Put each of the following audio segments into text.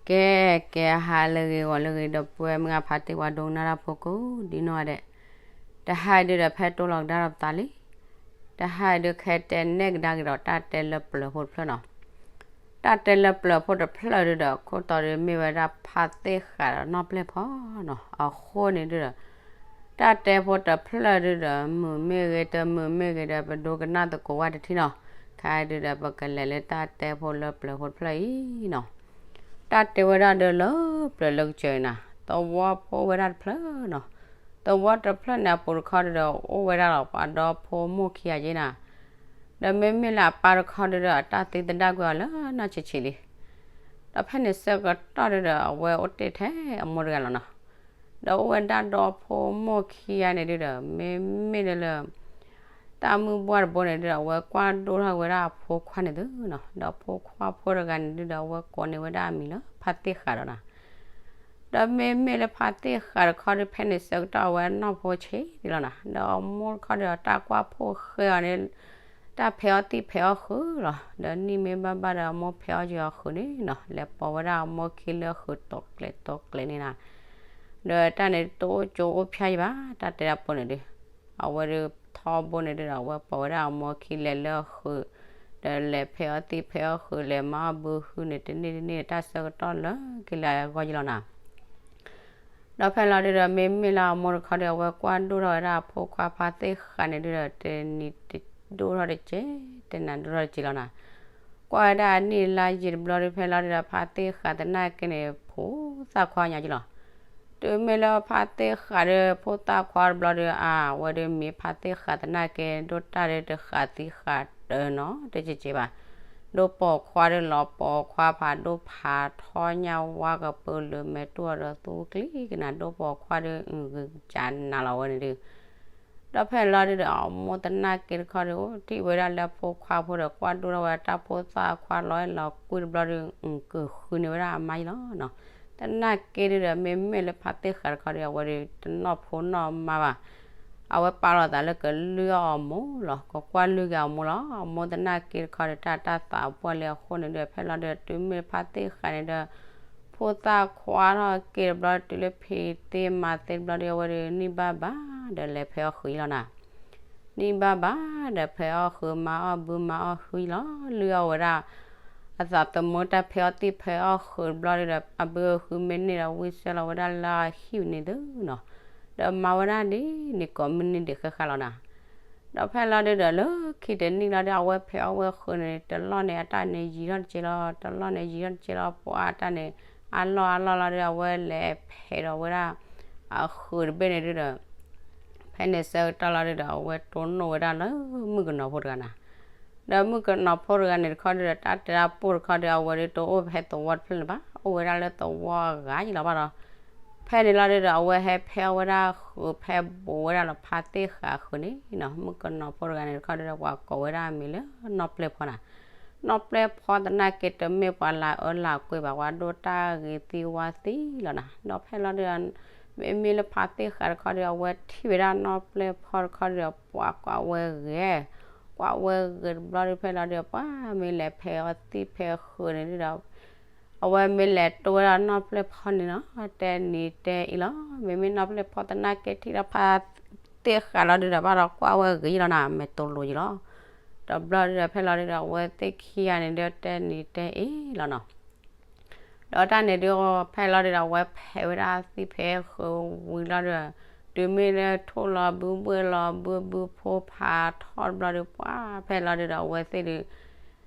ကဲ, ကဲ ဟါလၢအဂ့ၤ ဂီၤလၢအဂ့ၤ ဒီပုၢ်ဝဲၢ်မုၢ်ဂၤဖါတံၢ် ပှၤဒိကနၣ်တၢ်ဖိကိးဒ်နီၢ်ဂၤဒဲး, တဟါအံၤဒုဒီး ဖဲတိၢ်လီၤကဒါဒီးပသးလံ. တဟါအံၤဒု ကဟဲတဲနဲၣ်ကဒါက့ၤဒီး တၢ်တဲလၢပျၢၤဖိတဖျၢၣ်နီၤ. တၢ်တဲလၢပျၢၤဖိတဖျၢၣ်ဒုဒီး ခိၣ်တီဒု မ့ၢ်ဝဲဒၣ်ဖါသ့ၣ်ဃးဒီးနီၢ်ပျဲၢ်ဖီနီၤ. အဃိန့ၣ်ဒုဒီး တၢ်တဲဖိတဖျၢၣ်ဒုဒီး မုာ်မ့ၢ်ဂ့ၤ တမုာ်မ့ၢ်ဂ့ၤဒီး ပဒိကနၣ်သကိးဝဲတထံၣ်နီၤ. ခဲအံၤဒုဒီး ပကလဲၤလၢတၢ်တဲဖိလၢပျၢၤဖိတဖျၢၣ်အံၤနီၤ. တၢ်တဲဝဲဒၣ်ဒီးလၢပျၢၤလၢကစၢၢ်နၤ, သဝီဖိအိၣ်ဝဲဒၣ်တဖျၢၣ်နီၤ. သဝီတဖျၢၣ်န့ၣ်အပူၤတခီဒုဒီး အိၣ်ဝဲဒၣ်လီၤ ပှၤဒီဖိမိၢ်ခံဂၤက့နၤ. ဒီးမ့မ့ၢ်လၢအပၢ်တခီဒုဒီး အတၢ်သံသဒၣ်ကွံာ်အီၤလၢနီၢ်ဆံးဆံးလံ. ဒီးဖဲန့ၣ်ဆၢကတီၢ်ဒုဒီး အဝဲအိၣ်တ့ၢ်ထဲအမိၢ်တဂၤလီၤနီၤ. ဒီးအိၣ်ဝဲဒၣ်ဒီဖိမိၢ်ခံဂၤန့ၣ်ဒုဒီး မ့မ့ၢ်ဒ်လၢ တၢ်မုၢ်ဘှၢ်တဘိန့ၣ်ဒုဒီး အဝဲကွၢ်ဒိၣ်ထီၣ်ဝဲဒၣ်အဖိခွါန့ၣ်သုနီၤ. ဒီးဖိခွါဖိတဂၤန့ၣ်ဒုဒီး အဝဲကိးန့ၢ်ဝဲဒၣ်အမံၤလၢဖါသ့ၣ်ဃးဒီးနီၤ. ဒီးမ့မ့ၢ်လၢဖါသ့ၣ်ဃးတခီဒု ဖဲန့ၣ်ဆၢကတီၢ်အဝဲနီၢ်ဖိဆံးဒံးလီၤနီၤ. ဒီးအမိၢ်တခီဒုဒီး တၢ်ကွၢ်ဖိၣ်ဃဲအီၤန့ၣ် တၢ်ဖဲးအီၣ်သံၣ်ဖဲးအီၣ်ဃုာ်လီၤ. ဒီးနံၣ်မ့ၢ်ဘၣ်ဘၣ်ဒီး အမိၢ်ဖဲးအီၣ်က့ၤအီၤဃုာ်န့ၣ်နီၤ. လဲၤပိာ်ဝဲဒၣ်အမိၢ်ခံလၢဃုာ်တိာ်ကျဲၤတိာ်ကျဲၤန့ၣ်နီၤ. ဒီးတၢ်န့ၣ်တအိၣ်ကၠိအိၣ်ဖၠါယံၤဘၣ် တၢ်တဲတၢ်ဖိန့ၣ်ဒု. အဝဲဒုးထီဘိန့ၣ်ဒုဒီး အဝဲပိာ်ဝဲဒၣ်အမိၢ်ခံလဲၤလၢအဃုာ်, ဒီးလဲၤဖဲးအီၣ်သံၣ်ဖဲးအီၣ်ဃုာ် လဲၤမၤအီၣ်ဘုဟုန့ၣ် တန့ၢ်တန့ၢ် တၢ်ဆၢကတီၢ်လၢက့ၤလၢအဂီၢ်ယံၤလီၤနီၤ. ဒီးဖဲလီၤဒုဒီး မ့မ့ၢ်လၢအမိၢ်တခီဒီး အဝဲကွၢ်ဒိၣ်ထီၣ်ဝဲဒၣ်အဖိခွါဖါသ့ၣ်ဃးန့ၣ်ဒုဒီး တနံၤတဒိၣ်ထီၣ်တကဲ, တနၤဒိၣ်ထီၣ်တကဲလီၤနီၤ. ကွၢ်ဝဲဒၣ်အနံၣ်လါယံၤတဘျီဒု ဖဲလီၤဒုဒီး ဖါသ့ၣ်ဃးသနာ်က့န့ၣ် ဖိသၣ်ခွါညါက့လီၤ. တုၤမ့ၢ်လၢဖါသ့ၣ်ဃးဒီး ဖိသၣ်ခွါတဘျီဒီး အဝဲဒုးမ့ၢ်ဖါသ့ၣ်ဃးသနာ်က့ ဒိၣ်တၢ်ဒီးတဃးသံဃးတၢနီၤ တကဲကဲဘၣ်. ဒိၣ်ပိာ်ခွါဒီးလီၤပိာ်ခွါဖးဒိၣ်ဖး ထီညၣ်ဝါကပၢလၢမဲာ်တူၢ်အီၤဒီးသူကျံကနၤ ဒိၣ်ပိာ်ခွါဒီး အုၣ်ဂုၤကနၤလီၤဝဲန့ၣ်ဒု ဒီးဖဲလီၤဒုဒီး အမိၢ်သနာ်က့တခီဒီး ထံၣ်ဝဲဒၣ်လၢအဖိခွါဖိဒီး ကွၢ်ဒိၣ်ထီၣ်ဝဲတၢ်ဖိသၣ်ခွါလီၤအဲၣ်လီၤကွံတဘျီဒီး အုၣ်ကဃုန့ၢ်ဝဲဒၣ်အမါယံၤလီၤနီၤ. သနာ်က့ဒုဒီး မ့မ့ၢ်လၢဖါသ့ၣ်ဃးတခီဒီး အဝဲဒုး တနီၢ်ဖိနီၢ်မါဘၣ်. အဝဲပာ်လီၤသးလၢကလုၢ်အီၣ်အမိၢ်လီၤ, ကကွၢ်လုၢ်က့ၤအမိၢ်လီၤ. အမိၢ်သနာ်က့တခီဒီး တၢ်တၢ်သးပှၢ်လၢအဃိန့ၣ်ဒုး ဖဲလီၤဒုး တုၤမ့ၢ်ဖါသ့ၣ်ဃးန့ၣ်ဒီး ဖိသၣ်ခွါထီၣ်က့ၤတဘျီ တုၤလၢဖံးသ့မၤသ့တဘျီဒီး အဝဲဒုးနံၣ်ဘၣ်ဘၣ်ဒီး လဲၤဖဲးအီၣ်ဃုာ်ယံၤလီၤနီၤ. နံၣ်ဘၣ်ဘၣ်ဒီး ဖဲးအီၣ်ဃုာ် မၤအီၣ်ဘုမၤအီၣ်ဟုယံၤလီၤ. လုၢ်အီၣ်ဝဲဒၣ် အသးသမူတၢ်ဖဲးအီၣ်သံၣ်ဖဲးအီၣ်ဃုာ်တဘျီဒီး အဘုအဟုမ့ၢ်န့ၢ်ဒီး ဝံၣ်စၢလီၤဝဲဒၣ်လၢအဟံၣ်န့ၣ်သုနီၤ. ဒီးမၤဝဲဒၣ်ဒ်န့ၣ် ကိးမုၢ်နံၤဒံးဃၣ်ဃၣ်လီၤနီၤ. ဒီးဖဲလီၤဒုဒီး လၢခံတနံၣ်လီၤဒီး အဝဲဖဲးအီၣ်ဝဲဃုာ်န့ၣ် တလီၢ်န့ၣ် အတၢ်န့ၣ်ယံၤထီၣ်တကဲလီၤ, တလီၢ်န့ၣ်ယံၤထီၣ်တကဲလီၤ, ပှၤတၢ်န့ၣ် အလီၢ်အလီၢ်လီၤဒီး အဝဲလဲၤဖဲးဒီးဝဲဒၣ် အဃုာ်တဘ့ၣ်န့ၣ်ဒုဒီး ဖဲန့ၣ်ဆၢကတီၢ်လီၤဒုဒီး အဝဲတိၢ်နီၣ်ဝဲဒၣ်လၢမုၣ်ကနီၤဖိတဂၤနီၤ. ဒီးမုၣ်ကနီၤဖိတဂၤန့ၣ်တခီဒုဒီး တၢ်တဲတၢ်ပိၢ်တခီဒီး အဝဲဒုးတအိၣ်ဖဲသဝီတဖျၢၣ်န့ၣ်ဘၣ်, အိၣ်ဝဲဒၣ်လၢသဝီအဂၤယံၤလီၤဘၣ်ဒီး ဖဲန့ၣ်လီၤဒုဒီး အဝဲဟဲဖဲးအီၣ်ဝဲဒၣ်ဃုာ် ဖဲးဘိးဝဲဒၣ်လီၤဖါသ့ၣ်ဃးဃုာ်န့ၣ်နီၤ. မုၣ်ကနီၤဖိတဂၤန့ၣ်တခီဒုဒီး ပှၤကိးဝဲဒၣ်အမံၤလၢနီၢ်ပျဲၢ်ဖီနီၤ. နီၢ်ပျဲၢ်ဖီသနာ်က့ တမ့ၢ်ပှၤလၤအၢလၤကွံဘၣ်, ပှၤဒိၣ်တၢ်ဂ့ၤသံဝါသံလီၤနီၤ. ဒီးဖဲလီၤဒုဒီး မ့မ့ၢ်လၢဖါသ့ၣ်ဃးတခီဒီး အဝဲထံၣ်ဝဲဒၣ်နီၢ်ပျဲၢ်ဖီတခီဒီး ပှၤကွၢ်ဝဲဂ့ၤ, ကွၢ်ဝဲဂ့ၤတဘျီဒုး ဖဲလီၤဒုဒီး ပှၤမ့ၢ်လဲၤဖဲးအီၣ်သံၣ်ဖဲးအီၣ်ဃုာ်န့ၣ်ဒုဒီး အဝဲမ့ၢ်လဲၤတိၢ်ဝဲဒၣ်နီၢ်ပျဲၢ်ဖီန့ၣ်နီၤ တဲနံၤတဲအံၤလီၤ. မ့မ့ၢ်နီၢ်ပျဲၢ်ဖီသနာ်က့ထံၣ်ဒီးဖါသ့ၣ်ဃးလီၤဒုဒီး ဘၣ်ဒီးကွၢ်ဝဲဂ့ၤလီၤနီၤ, မဲာ်တိၤလိာ်ယံၤလီၤ. တဘျီဒုဒီး ဖဲလီၤဒုဒီး အဝဲသ့ၣ်ခံဂၤန့ၣ်ဒီး တဲနံၤတဲအံၤလီၤနီၤ. ဒီးတၢ်န့ၣ်ဒုး ဖဲလီၤဒုဒီး အဝဲဖဲးဝဲဒၣ်သံၣ်ဖဲးဃုာ်ဝံၤလီၤဒုဒီး တုၤမ့ၢ်လၢထိၣ်လီၤဘုဘှ့ၣ်လီၤဘုဘုဖိဖးထီၣ်တဘျီဒုး ပှၤဖဲလီၤဒုဒီး အဝဲသ့ၣ်ဒုး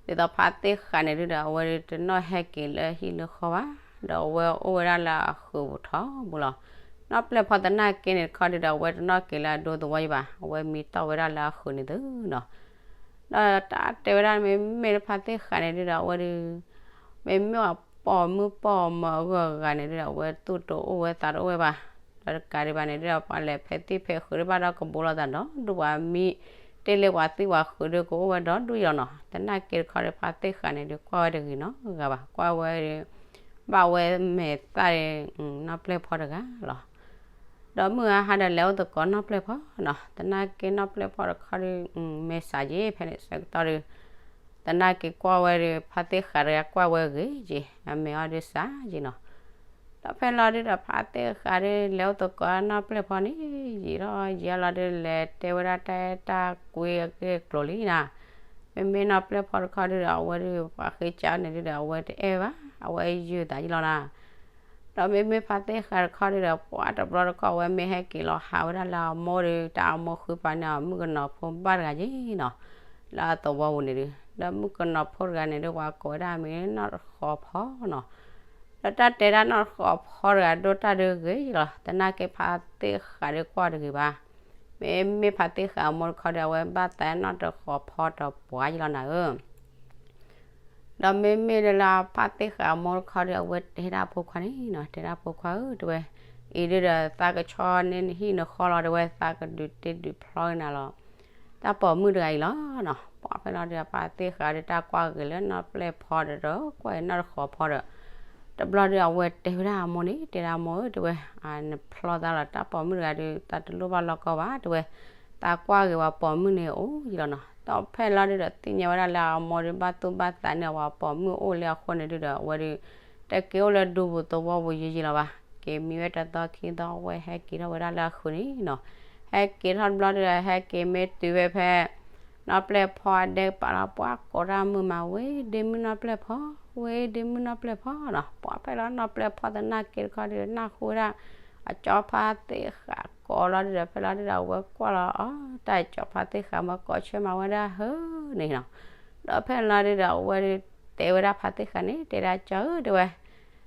ဒ်သိးဖါသ့ၣ်ဃးန့ၣ်ဒုဒီး အဝဲဒုးတနီၣ်ဟဲက့ၤလၢဟံၣ်လၢဃီဘၣ်, ဒီးအဝဲအိၣ်ဝဲဒၣ်လၢအဃုာ်ပူၤထီဘိလီၤ. နီၢ်ပျဲၢ်ဖီသနာ်က့န့ၣ်တခီဒုဒီး အဝဲတနီၣ်က့ၤလၢအဒိသဝီယံၤဘၣ်, အဝဲမံတီၢ်ဝဲဒၣ်လၢအဃုာ်န့ၣ်သုနီၤ. ဒီးတၢ်တဲဝဲဒၣ်မ့မ့ၢ်လၢဖါသ့ၣ်ဃးန့ၣ်ဒုဒီး အဝဲဒုး မ့မ့ၢ်ပှၤပိာ်မုၣ်ပိာ်မၢၤအဂုၤအဂၤန့ၣ်ဒုဒီး အဝဲသူၣ်တအိၣ်ဝဲသးတအိၣ်ဝဲဘၣ်. ဒီးတကးဒံးဘၣ်န့ၣ်ဒုဒီး ပှၤလဲၤဖဲးသံၣ်ဖဲးဃုာ်ဒုးဘၣ်ဒီးကဘိလီၤသးဒီး ဒုပှၤမံ တ့ၢ်လၢပှၤသံၣ်ပှၤဃုာ်ဒုကအိၣ်ဝဲဒီဒူၣ်ယံၤလီၤနီၤ. သနာ်က့တခီဒီး ဖါသ့ၣ်ဃးန့ၣ်ဒုး ကွၢ်ဝဲတဂ့ၤနီတဂၤဘၣ်, ကွၢ်ဝဲဒုး ဘၣ်ဝဲမဲာ်သၣ်ဒီး နီၢ်ပျဲၢ်ဖီတဂၤလီၤ. ဒီးမုၢ်အါဟါဒီးလဲၤအိၣ်သကိးနီၢ်ပျဲၢ်ဖီနီၤ, သနာ်က့နီၢ်ပျဲၢ်ဖီတခီဒီး မဲာ်ဆှးက့ၤ ဖဲန့ၣ်ဆၢကတီၢ်ဒီး သနာ်က့ကွၢ်ဝဲဒီး ဖါသ့ၣ်ဃးတဂၤကွၢ်ဝဲဂ့ၤက့ၤ အမဲာ်အီၤဒုးစးက့ၤနီၤ. ဒီးဖဲလီၤဒုဒီး ဖါသ့ၣ်ဃးဒုး လဲၤအိၣ်သကိးနီၢ်ပျဲၢ်ဖီန့ၣ် ယံာ်ထီၣ်ယံာ်လီၤဒုး လဲၤတဲဝဲဒၣ်တၢ်အဲၣ်တၢ်ကွံအဂ့ၢ်အကျိၤလံနီၤ. မ့မ့ၢ်နီၢ်ပျဲၢ်ဖီတခီဒုဒီး အဝဲဒုး ပှၤဃ့ကးန့ၣ်ဒုဒီး အဝဲတအဲၣ်ဘၣ် အဝဲယုၢ်သးယံာ်လီၤနီၤ. ဒီးမ့မ့ၢ်ဖါသ့ၣ်ဃးတခီဒုဒီး ပှၤတဘျီတခီၣ် အဝဲမ့ၢ်ဟဲက့ၤလီၤဟးဝဲဒၣ်လၢအမိၢ်ဒီး တၢ်အမိၢ်ဃုပာ်န့ၢ်အီၤ မုၣ်ကနီၤဖိဘၣ်တဂၤက့ၤနီၤ လၢအသဝီပူၤန့ၣ်ဒုး ဒီးမုၣ်ကနီၤဖိတဂၤန့ၣ်ဒုး ပှၤကိးဝဲဒၣ်မ့ၢ်နီၢ်တဃီၤဖီနီၤ. ဒီးတၢ်တဲဒၣ်နီၢ်တဃီၤဖီတဂၤဒိၣ်တၢ်ဒုးဂ့ၤလီၤ သနာ်က့ဖါသ့ၣ်ဃးဒုးကွၢ်တဂ့ၤဘၣ်. မ့မ့ၢ်ဖါသ့ၣ်ဃးအမိၢ်တခီဒုး အဝဲဘၣ်သးနီၢ်တဃီၤဖီတပှၤယံာ်လီၤနၤဧၢ. ဒီးမ့မ့ၢ်လၢလၢဖါသ့ၣ်ဃးအမိၢ်တခီဒီး အဝဲတဲဒၣ်အဖိခွါန့ၣ်နီၤ တဲဒၣ်ဖိခွါဧၢ တဲဝဲ, အံၤဒုဒီးသးကဆီန့ၢ်နဟံၣ်နဃီလီၤ တဲဝဲ သးကဒုးတ့ဒုးဖျီက့ၤနၤလီၤ. တၢ်ပိာ်မုၣ်တဂၤအံၤလီၤနီၤ. ပှၤဖဲလီၤဒုဒီး ဖါသ့ၣ်ဃးဒုးတၢ်ကွၢ်ဂ့ၤလၢနီၢ်ပျဲၢ်ဖီဒီး ကွၢ်အံၤနီၢ်တဃီၤဖီဒီး တဘျီဒုးအဝဲတဲဝဲဒၣ်အမိၢ်န့ၣ် တဲဒၣ်မိၢ်ဧၢ တဲဝဲ, နဖျီသးလီၤ တၢ်ပိာ်မုၣ်တဂၤဒုး သးတလိၣ်ဘၣ်လီၢ်ကီဘၣ် တဲဝဲ, သးကွၢ်ဂ့ၤပှၤပိာ်မုၣ်န့ၣ်အိၣ်ယံာ်လီၤနီၤ. ဒီးဖဲလီၤဒုဒီး သ့ၣ်ညါဝဲဒၣ်လၢအမိၢ်ဒုးဘၣ်သူၣ်ဘၣ်သးန့ၢ်ပှၤပိာ်မုၣ်အိၣ်လၢအဃိန့ၣ်ဒုဒီး အဝဲဒုး တက့ၤအိၣ်လၢဒူပူၤသဝီပူၤယံာ်ယံာ်လီၤဘၣ်. က့ၤမံဝဲတသီခံသီ အဝဲဟဲက့ၤထီၣ်ဝဲဒၣ်လၢအဃုာ်န့ၣ်နီၤ. ဟဲက့ၤထီၣ်တဘျီဒုဒီး ဟဲက့ၤမ့ၢ်တုၤဝဲဖဲ နီၢ်ပျဲၢ်ဖီအဒဲကပၤလီၤ ပှၤကိးတၢ်မုာ်မး ဝဲဒ့မုၣ်နီၢ်ပျဲၢ်ဖီ, ဝဲဒ့မုၣ်နီၢ်ပျဲၢ်ဖီနီၤ. ပှၤဖဲလီၤနီၢ်ပျဲၢ်ဖီသနာ်က့တခီဒုး နၢ်ဟူဝဲဒၣ် အကၠီဖါသ့ၣ်ဃးကိးလီၤဒုဒီး ဖဲလီၤဒုဒီး အဝဲကွၢ်လီၤအီၤ တၢ်ကၠီဖါသ့ၣ်ဃးမ့ၢ်ကိးဆၢမၤဝဲဒၣ်ဟၢန့ၣ်နီၤ. ဒီးဖဲလီၤဒုဒီး အဝဲဒုးတဲဝဲဒၣ်ဖါသ့ၣ်ဃးန့ၣ် တဲဒၣ်ကၠီဧၢ တဲဝဲ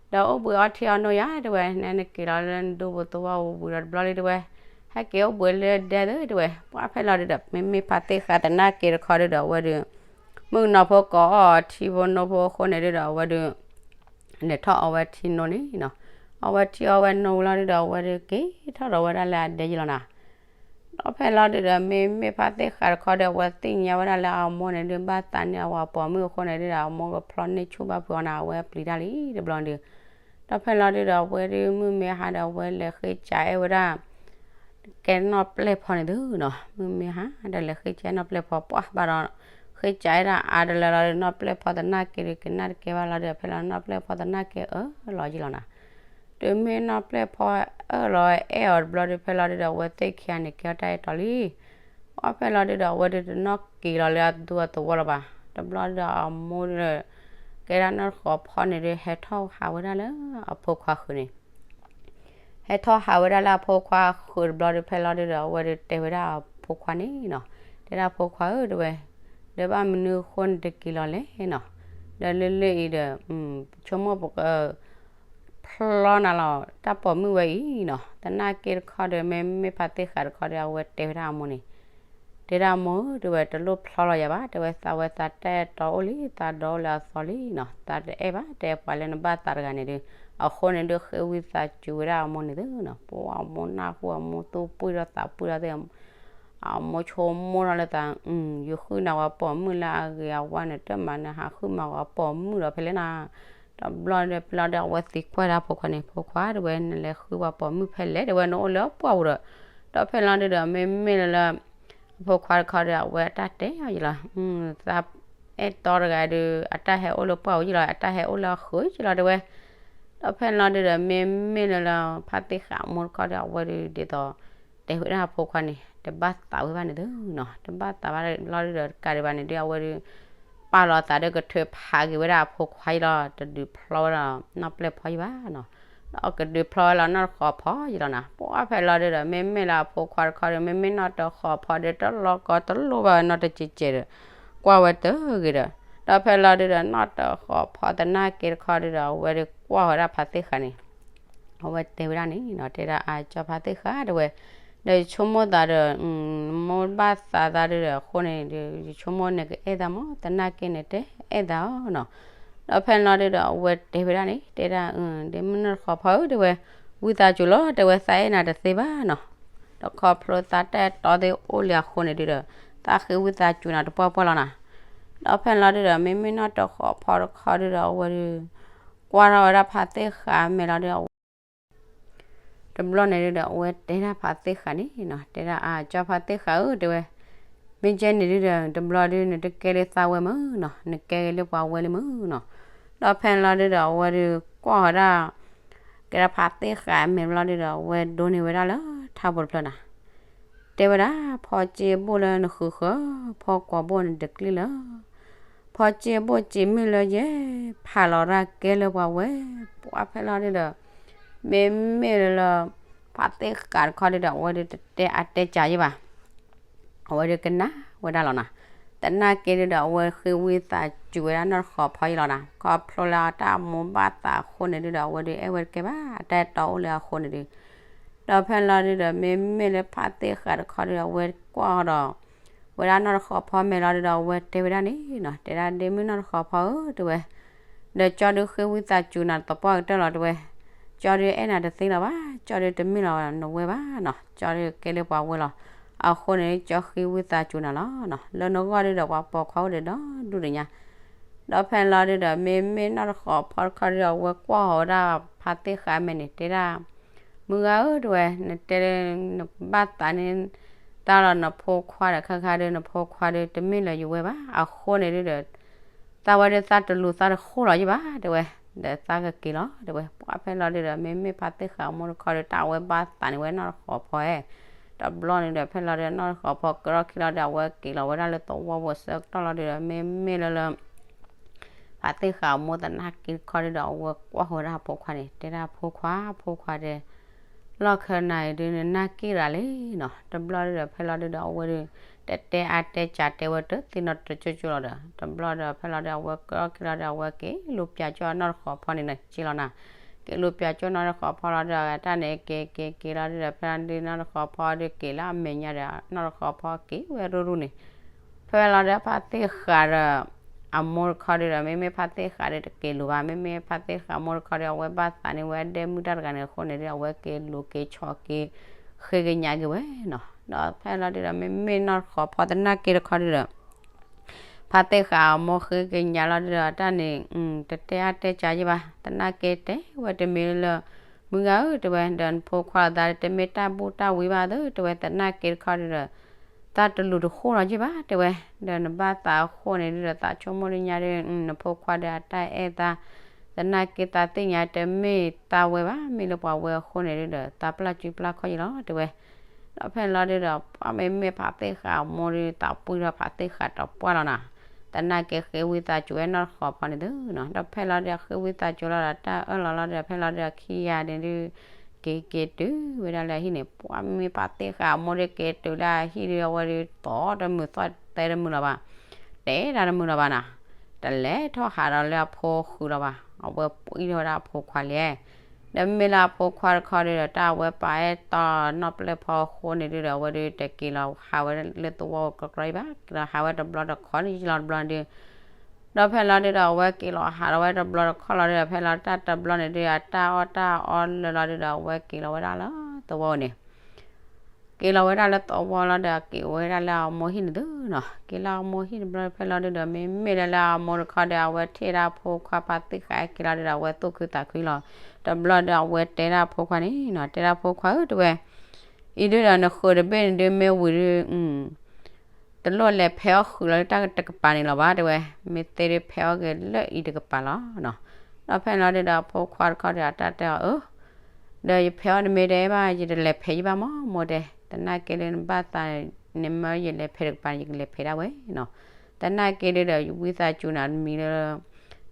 ဒီးအိၣ်ဘှံးအီထံအီနိယၤ တဲဝဲ, နနက့ၤလီၤလၢနဒူပူၤသဝီပူၤဒီးတဘျီလံ တဲဝဲ, ဟဲက့ၤအိၣ်ဘှံးလၢဒဲသၢ တဲဝဲ. ပှၤဖဲလီၤဒုဒီး မ့မ့ၢ်ဖါသ့ၣ်ဃးသနာ်က့တခီဒုဒီး အဝဲဒုး မုၣ်ကနီၤဖိကိးအီၤထံဖိနိဖိအဃိန့ၣ်ဒုဒီး အဝဲဒုး လဲၤထီၣ်အီဝဲထံနိန့ၣ်နီၤ. အီဝဲထံအီဝဲနိဝံၤလီၤဒုဒီး အဝဲဒုးက့ၤထီၣ်ဒီးဝဲဒၣ်လၢအဒဲယံာ်လီၤနၤ. ဒီးဖဲလီၤဒုဒီး မ့မ့ၢ်ဖါသ့ၣ်ဃးတခီဒီး အဝဲသ့ၣ်ညါဝဲဒၣ်လၢအမိၢ်န့ၣ်ဒုး ဘၣ်သးန့ၢ်အဝဲပိာ်မုၣ်အဃိန့ၣ်ဒုဒီး အမိၢ်ကဖျီန့ၢ်ဆူၣ်ဘၣ်ဖုးအီၤနၤ အဝဲပျံၤတၢ်လံတဘျီဒုး. ဒီးဖဲလီၤဒုဒီး အဝဲဒုးမုၢ်မ့ၢ်ဟါဒီး အဝဲလဲၤဃ့ကးအဲၣ်ဝဲဒၣ် ကဲနီၢ်ပျဲၢ်ဖီန့ၣ်သုနီၤ. မုၢ်မ့ၢ်ဟါဒီးလဲၤဃ့ကးနီၢ်ပျဲၢ်ဖီ ပှၤဘၣ်ဒီး ဃ့ကးအဲၣ်ဒၣ်အါတလၢလီၤဒီး နီၢ်ပျဲၢ်ဖီသနာ်က့ဒုး ကနၣ်တကဲဘၣ်လီၤဒုဒီး ဖဲလီၤနီၢ်ပျဲၢ်ဖီသနာ်က့အၢၣ်လီၤယံာ်လီၤနၤ. တုၤမ့ၢ်နီၢ်ပျဲၢ်ဖီအၢၣ်လီၤအဲၣ်အီၤတဘျီဒုး ဖဲလီၤဒုဒီး အဝဲသ့ၣ်ခံဂၤန့ၣ် ကဲထီၣ်တၢ်အဲၣ်တီလံ. ပှၤဖဲလီၤဒုဒီး အဝဲဒုးတနီၣ်က့ၤလီၤလၢအသူအသဝီလၢၤဘၣ်. တဘျီဒုဒီး အမိၢ်ဒုဒီး ကဲဒၣ်နီၢ်တဃီၤဖီန့ၣ်ဒုး ဟဲထီၣ်ဟးဝဲဒၣ်လၢအဖိခွါဃုာ်န့ၣ် ဟဲထီၣ်ဟးဝဲဒၣ်လၢအဖိခွါဃုာ်တဘျီဒုး ဖဲလီၤဒုဒီး အဝဲဒုးတဲဝဲဒၣ်အဖိခွါန့ၣ်နီၤ. တဲဒၣ်ဖိခွါဧၢ တဲဝဲ, ဒီးဘၣ်မနုၤအဃိနတက့ၤလီၤလဲၣ်နီၤ. ဒီးလၢလၢအံၤဒီး ဆိကမိၣ်ပက ဖျီနၤလီၤ တၢ်ပိာ်မုၣ်ဝဲအံၤနီၤ. သနာ်က့တခီဒီး မ့မ့ၢ်ဖါသ့ၣ်ဃးတခီဒီး အဝဲတဲဝဲဒၣ်အမိၢ်န့ၣ် တဲဒၣ်အမိၢ်ဧၢ တဲဝဲ တလိၣ်ဖျီလီၤယၤဘၣ် တဲဝဲ သးဝဲသးတၢ်အဲၣ်တီအိၣ်လံ သးဒီအိၣ်လၢအသီလံနီၤ. သးတအဲၣ်ဘၣ် တဲပှၤလၢနဘၣ်သးတဂၤန့ၣ်ဒုး အဃိန့ၣ်ဒုး ဃ့ဝံသးစူၤဝဲဒၣ်အမိၢ်န့ၣ်သုနီၤ. ပှၤအမိၢ်နၢ်ဟူအမိၢ်သူၣ်ပှံၢ်ထီၣ်သးပှံၢ်ထီၣ်သ့ၣ် အမိၢ်ဆိကမိၣ်ထီၣ်လၢသး ယဃုနၤဝဲပိာ်မုၣ်လၢအဂ့ၤအဝါန့ၣ် တမၤနဟးဃုမၤဝဲပိာ်မုၣ်ဒီးဖဲလဲၣ်နီၤ. တဘျီဒုဒီး ဖဲလီၤဒုဒီး အဝဲသံကွၢ်ဒၣ်ဖိခွါန့ၣ် ဖိခွါ တဲဝဲ နလဲၤဃုပှၤပိာ်မုၣ်ဖဲလဲၣ် တဲဝဲ နအိၣ်လၢပှၢ်ပူၤဒီး. ဒီးဖဲလီၤဒုဒီး မ့မ့ၢ်လၢလၢ အဖိခွါတခီဒီး အဝဲအတၢ်တဲအီၤယံာ်လီၤ. သးအဲၣ်တီတဂၤဒုး အတၢ်ဟဲအိၣ်လၢပှၢ်ပူၤယံာ်လီၤ အတၢ်ဟဲအိၣ်လၢအဃုာ်ယံာ်လီၤ တဲဝဲ. ဒီးဖဲလီၤဒုဒီး မ့မ့ၢ်လၢလၢ ဖါသ့ၣ်ဃးအမိၢ်တခီဒီး အဝဲဒုးဒ်သိး တဲဝဲဒၣ်အဖိခွါန့ၣ် တဘၣ်သးဝဲဘၣ်န့ၣ်သုနီၤ. တဘၣ်သးဘၣ်လီၤဒုဒီး တကးဒံးဘၣ်န့ၣ်ဒုး အဝဲဒုး ပာ်လီၤသးဒီးကထုးဖးက့ၤဝဲဒၣ်အဖိခွါယံၤလီၤ. တဒုးဖျီဝဲဒၣ်နီၢ်ပျဲၢ်ဖီယံၤဘၣ်နီၤ. ဒီးကဒုးဖျီဝဲလီၤနီၢ်တဃီၤဖီယံၤလီၤနၤ. ပှၤဖဲလီၤဒုဒီး မ့မ့ၢ်လၢအဖိခွါတခီဒီး မ့မ့ၢ်နီၢ်တဃီၤဖီဒီး တလီၤကီတလိၣ်ဘၣ်ဝဲနီတစဲးစဲးဒီး ကွၢ်ဝဲတဂ့ၤဒီး ဒီးဖဲလီၤဒုဒီး နီၢ်တဃီၤဖီသနာ်က့တခီဒုဒီး အဝဲဒုးကွၢ်ဝဲဒၣ်ဖါသ့ၣ်ဃးန့ၣ် အဝဲတဲဝဲဒၣ်န့ၣ်နီၤ, တဲဒၣ်အကၠီဖါသ့ၣ်ဃးတဲဝဲ, ဒီးယဆိကမိၣ်သးဒီး မိၢ်ဘၣ်သးသးဒုဒီး အဃိန့ၣ်ဒီး ယဆိကမိၣ်နကအဲၣ်သးမး သနာ်က့န့ၣ် တအဲၣ်သးအီၤနီၤ. ဒီးဖဲန့ၣ်လီၤဒုဒီး အဝဲတဲဝဲဒၣ်န့ၣ် တဲဒၣ် ဒ့မုၣ်နီၢ်တဃီၤဖီဧၢ တဲဝဲ, ဝံသးစူၤလီၤ တဲဝဲ သးအဲၣ်နၤတသ့ဘၣ်နီၤ. တခီဖျိသးတၢ်အဲၣ်တီသ့ၣ်အိၣ်လံအဃိန့ၣ်ဒုဒီး သးဃ့ဝံသးစူၤနၤတပှၢ်ပှၢ်လီၤနၤ. ဒီးဖဲန့ၣ်လီၤဒုဒီး မ့မ့ၢ်နီၢ်တဃီၤဖီတခီဒုဒီး အဝဲဒုး ကွၢ်ထီၣ်ဝဲဒၣ်ဖါသ့ၣ်ဃးမဲာ်လီၤဒုဒီး အဝဲ တဘျီန့ၣ်ဒုဒီး အဝဲတဲဒၣ်ဖါသ့ၣ်ဃးန့ၣ်နီၤ, တဲဒၣ်အကၠီဖါသ့ၣ်ဃးဧၢ တဲဝဲ, မ့ၢ်ကဲန့ၣ်ဒုဒီး တဘျီဒု နတကဲလၢသးဝဲမုၢ်နီၤ, နကဲက့ၤလၢပှၤဝဲလၢမုၢ်နီၤ. ဒီးဖဲန့ၣ်လီၤဒုဒီး အဝဲဒုးကွၢ်ဃီၤဒၣ် ကဲဒၣ်ဖါသ့ၣ်ဃးအမဲာ်ဘျီဒုဒီး အဝဲဒိးန့ၢ်ဝဲဒၣ်လၢထးဖိတဖျၢၣ်နီၤ. တဲဝဲဒၣ် ဖီကၠ့အဘိၣ်လၢနဃုာ်ဃၢၤ, ဖီကွီၤဘိၣ်နတကျ့ၢ်လၢ ဖီကၠ့အဘိၣ်ကၠ့မ့ၢ်လၢယဲ, ဖးလီၤတၢ်ကဲလၢပှၤဝဲ, ပှၢ်ဖဲလီၤဒုဒီး မ့မ့ၢ်လၢ ဖါသ့ၣ်ဃးတခီဒုဒီး အဝဲဒုးတတဲအါတဲကၢယဲဘၣ်. အဝဲဒုးကနၣ်ဝဲဒၣ်လီၤနီၤ. သနာ်က့ဒုဒီး အဝဲဃ့ဝံသးစူၤဝဲဒၣ်နီၢ်တဃီၤဖီအံၤလီၤနီၤ. ခီဖျိလၢအတၢ်မိၢ်ဘၣ်သးအဃိန့ၣ်ဒုဒီး အဝဲဒုးအဲၣ်ဝဲတကဲဘၣ်, အတၢ်အဲၣ်တီအိၣ်လၢအဃိန့ၣ်ဒု. ဒီးဖဲန့ၣ်လီၤဒုဒီး မ့မ့ၢ်လၢဖါသ့ၣ်ဃးတခီဒုဒီး အဝဲကွၢ်ဃီၤဒီး ဝဲဒၣ်နီၢ်တဃီၤဖီမဲာ်လီၤဒုဒီး အဝဲတဲဝဲဒၣ်န့ၣ်နီၤ, တဲဒၣ်ဒ့မုၣ်နီၢ်တဃီၤဖီဧၢ တဲဝဲ ဒီးကၠီဒုးဃ့ဝံသးစူၤနၤသပှၢ်ကတၢၢ်လီၤ တဲဝဲ, ကၠီဒုးအဲၣ်နၤတသ့လၢၤဘၣ်, ကၠီဒုးတမ့ၢ်လီၤနဝဲဘၣ်နီၤ, ကၠီဒုးကဲလၢပှၤဝဲလီၤ. အဃိန့ၣ် ကၠီဃ့ဝံသးစူၤနၤလီၤနီၤ, လၢနဂီၢ်ဒုဒီး ပှၤပိာ်ခွါအိၣ်ဒီးဒီဒူၣ်ဒညါ. ဒီးဖဲန့ၣ်လီၤဒုဒီး မ့မ့ၢ်နီၢ်တဃီၤဖီတခီဒုဒီး အဝဲကွၢ်ဃီၤဝဲဒၣ်ဖါသ့ၣ်ဃးမဲာ်န့ၣ် တဲဒၣ် မုၢ်ဂၤဧၢ တဲဝဲ, နတဲလၢ နဘၣ်သးန့ၢ်တၢ်လီၤနဖိခွါဒီး ခါခါဒုး နဖိခွါဒုးတမ့ၢ်လၢယဝဲဘၣ်, အဃိန့ၣ်ဒုဒီး သးဝဲဒုးသးတလူၤသးတဃိၣ်လီၤယဘၣ် တဲဝဲ, ဒီးသးကက့ၤလီၤ တဲဝဲ. ပှၢ်ဖဲန့ၣ်လီၤဒုဒီး မ့မ့ၢ်ဖါသ့ၣ်ဃးအမိၢ်တခီဒုး တၢ်အဝဲဘၣ်သးန့ၢ်ဝဲနီၢ်တဃီၤဖီဧၢ. တဘျီန့ၣ်ဒီး ဖဲန့ၣ်လီၤဒုဒီး နီၢ်တဃီၤဖီကရီၣ်ခံလီၤဒုဒီး အဝဲက့ၤလီၤဝဲဒၣ်လၢသဝီပူၤဆၢကတီၢ်လီၤဒုဒီး မ့မ့ၢ်လၢလၢ ဖါသ့ၣ်ဃးအမိၢ်သနာ်က့တခီဒုဒီး အဝဲကွၢ်ဃီၤဝဲဒၣ်အဖိခွါန့ၣ် တဲဒၣ်ဖိခွါ, ဖိခွါတဲ လီၢ်ခၢနၤအံၤဒုး နနာ်က့ၣ်ရၤလံနီၤ. တဘျီဒုဒီး ဖဲလီၤဒုဒီး အဝဲဒုး တတဲအါတဲကးတဲဝဲတသ့နီတကၠိကၠိလီၤဒီး တဘျီဒီး ဖဲလီၤဒုဒီး အဝဲကရီၣ်ခံလီၤဒုဒီး အဝဲက့ၤလူၤပၠးကၠီနီၢ်တဃီၤဖီန့ၣ်နီၤ က့ၤလီၤနီၤ. က့ၤလူၤပၠးကၠီနီၢ်တဃီၤဖီလီၤဒုဒီး တၢ်န့ၣ်က့ၤက့ၤက့ၤလီၤဒုဒီး ဖဲလီၤဒုဒီး နီၢ်တဃီၤဖီဒုးက့ၤလၢအမဲာ်ညါဒီး နီၢ်တဃီၤဖီက့ၤဝဲရူၢ်ရူၢ်န့ၣ် ဖဲလီၤဒုဒီး ဖါသ့ၣ်ဃးဒီး အမိၢ်တခီဒုဒီး မ့မ့ၢ်ဖါသ့ၣ်ဃးဒုတက့ၤလူၤဘၣ်, မ့မ့ၢ်ဖါသ့ၣ်ဃးအမိၢ်တခီဒု အဝဲဘၣ်သးန့ၢ်ဝဲဒ့မုၣ်တၢ်တဂၤန့ၣ်အဃိန့ၣ်ဒု အဝဲက့ၤလူၤက့ၤဆီၣ်က့ၤ ဃ့ကညးက့ၤဝဲနီၤ. ဒီးဖဲလီၤဒုဒီး မ့မ့ၢ်နီၢ်တဃီၤဖီသနာ်က့တခီဒုဒီး ဖါသ့ၣ်ဃးအမိၢ်ဃ့ကညးလီၤဒုဒီး တၢ်န့ၣ် တတဲအါတဲကးယဲဘၣ်, သနာ်က့တဲဝဲတမ့ၢ်လၢ မုၢ်ဂၤဧၢ တဲဝဲ ဒီးနဖိခွါလီၤသး တမ့ၢ်တၢ်ဘူၣ်တၢ်ဝံဘၣ်သၢ တဲဝဲ သနာ်က့တခီဒုဒီး သးတလူၤတဃိၣ်လီၤယဲဘၣ် တဲဝဲ, ဒီးနဘၣ်သးအဃိန့ၣ်ဒုဒီး သးဆိကမိၣ်လၢညါဒု နဖိခွါဒီးအတၢ်အဲၣ်သး သနာ်က့သးသ့ၣ်ညါတမ့ၢ်သးဝဲဘၣ်, မ့ၢ်လၢပှၤဝဲအဃိန့ၣ်ဒုဒီး သးပျၢ်စုပျၢ်ခီၣ်ယဲလီၤ တဲဝဲ. ဒီးဖဲန့ၣ်လီၤဒုဒီး ပှၢ်မ့မ့ၢ်ဖါသ့ၣ်ဃးအမိၢ်ဒု သးပှံၢ်ထီၣ်ဖါသ့ၣ်ဃးတပှၢ်လီၤနီၤ. သနာ်က့ဃ့ဝံသးစူၤဝဲနီၢ်တဃီၤဖီန့ၣ်သုနီၤ. ဒီးဖဲလီၤဒုဒီး ဃ့ဝံသးစူၤလီၤဒီး တၢ်အၢၣ်လီၤလီၤဒုဒီး ဖဲလီၤဒုဒီး ခံဂၤန့ၣ်ဒု က့ၤက့ၤတုၤဝဲဒၣ်လၢအဟံၣ်န့ၣ် ပှၢ်မ့မ့ၢ်ဖါသ့ၣ်ဃးအမိၢ်ဒုက့ၤတုၤလၢအဟံၣ်ဒု အဝဲဒုသီၣ်တမုာ်သီၣ်တဲတမုာ်လီၤဘၣ်, တဲတၢ်တမုာ်လီၤဘၣ်နီၤ. တလဲၤထီၣ်ဟးဒီးလၢအဖိဃုာ်လီၤဘၣ်, အဝဲပှံၢ်ထီၣ်ဝဲဒၣ်အဖိခွါလံ. ဒီးမ့ၢ်လၢအဖိခွါတခီဒုဒီး တၢ်အဝဲပာ်အဲၣ်တီနီၢ်ပျဲၢ်ဖီအဃိန့ၣ်ဒုဒီး အဝဲဒုတက့ၤလီၤဟးဝဲလၢသဝီကကြၢးအံၤဘၣ်, က့ၤလီၤဟးဝဲတဘျီတခီန့ၣ် ယလီၤတဘျီဒု ဒီးဖဲလီၤဒုဒီး အဝဲက့ၤလီၤဟးလီၤဝဲတဘျီတခီလီၤဒုဒီး ဖဲလီၤတၢ်တဘျီန့ၣ်ဒု အတၢ်အီၣ်တၢ်အီလၢာ်လီၤဒုဒီး အဝဲက့ၤလီၤဝဲဒၣ်လၢသဝီန့ၣ် က့ၤလီၤဝဲဒၣ်လၢသဝီလီၤဒီး က့ၤဝဲဒၣ်လၢအမိၢ်ဟံၣ်န့ၣ်သုနီၤ. က့ၤလၢအမိၢ်ဟံၣ်တဘျီဖဲလီၤဒုဒီး မ့မ့ၢ်လၢလၢအမိၢ်တခီဒီး အဝဲထံၣ်ဒၣ်ဖိခွါဖါသ့ၣ်ဃးက့ၤလီၤဒုဒီး အဝဲသူၣ်ခုသးခုလီၤ. တဘျီဒီး အဝဲတဲဒၣ်ဖိခွါန့ၣ်နီၤ, တဲဒၣ်ဖိခွါဧၢ တဲဝဲ, အံၤဒုဒီးနဃုာ်တဘ့ၣ်န့ၣ်ဒု မ့ၢ်ဝံၤဒု တလိၣ်လဲၤဖဲးအီၣ်ဃုာ်လီၤလၢတၢ်တကပၤန့ၣ်လီၤဘၣ် တဲဝဲ, မ့ၢ်သ့ဒုဖဲးအီၣ်က့ၤလၢအံၤတကပၤလီၤနီၤ. ဒီးဖဲန့ၣ်လီၤဒုဒီး အဖိခွါတခီဒီး အတၢ်တဲအီၤ အၢ ဒီးယဖဲးအီၣ်တမ့ၢ်တဲဘၣ် ယတလဲၤဖဲးယဘၣ်မး မိၢ်တဲ, သနာ်က့လၢနဘၣ်သးန့ၣ် မ့ၢ်ယလဲၤဖဲးတကပၤန့ၣ် ယကလဲၤဖဲးဒၣ်ဝဲနီၤ. သနာ်က့ဒုဒီး ယဝံသးစူၤနၤတမံၤလၢ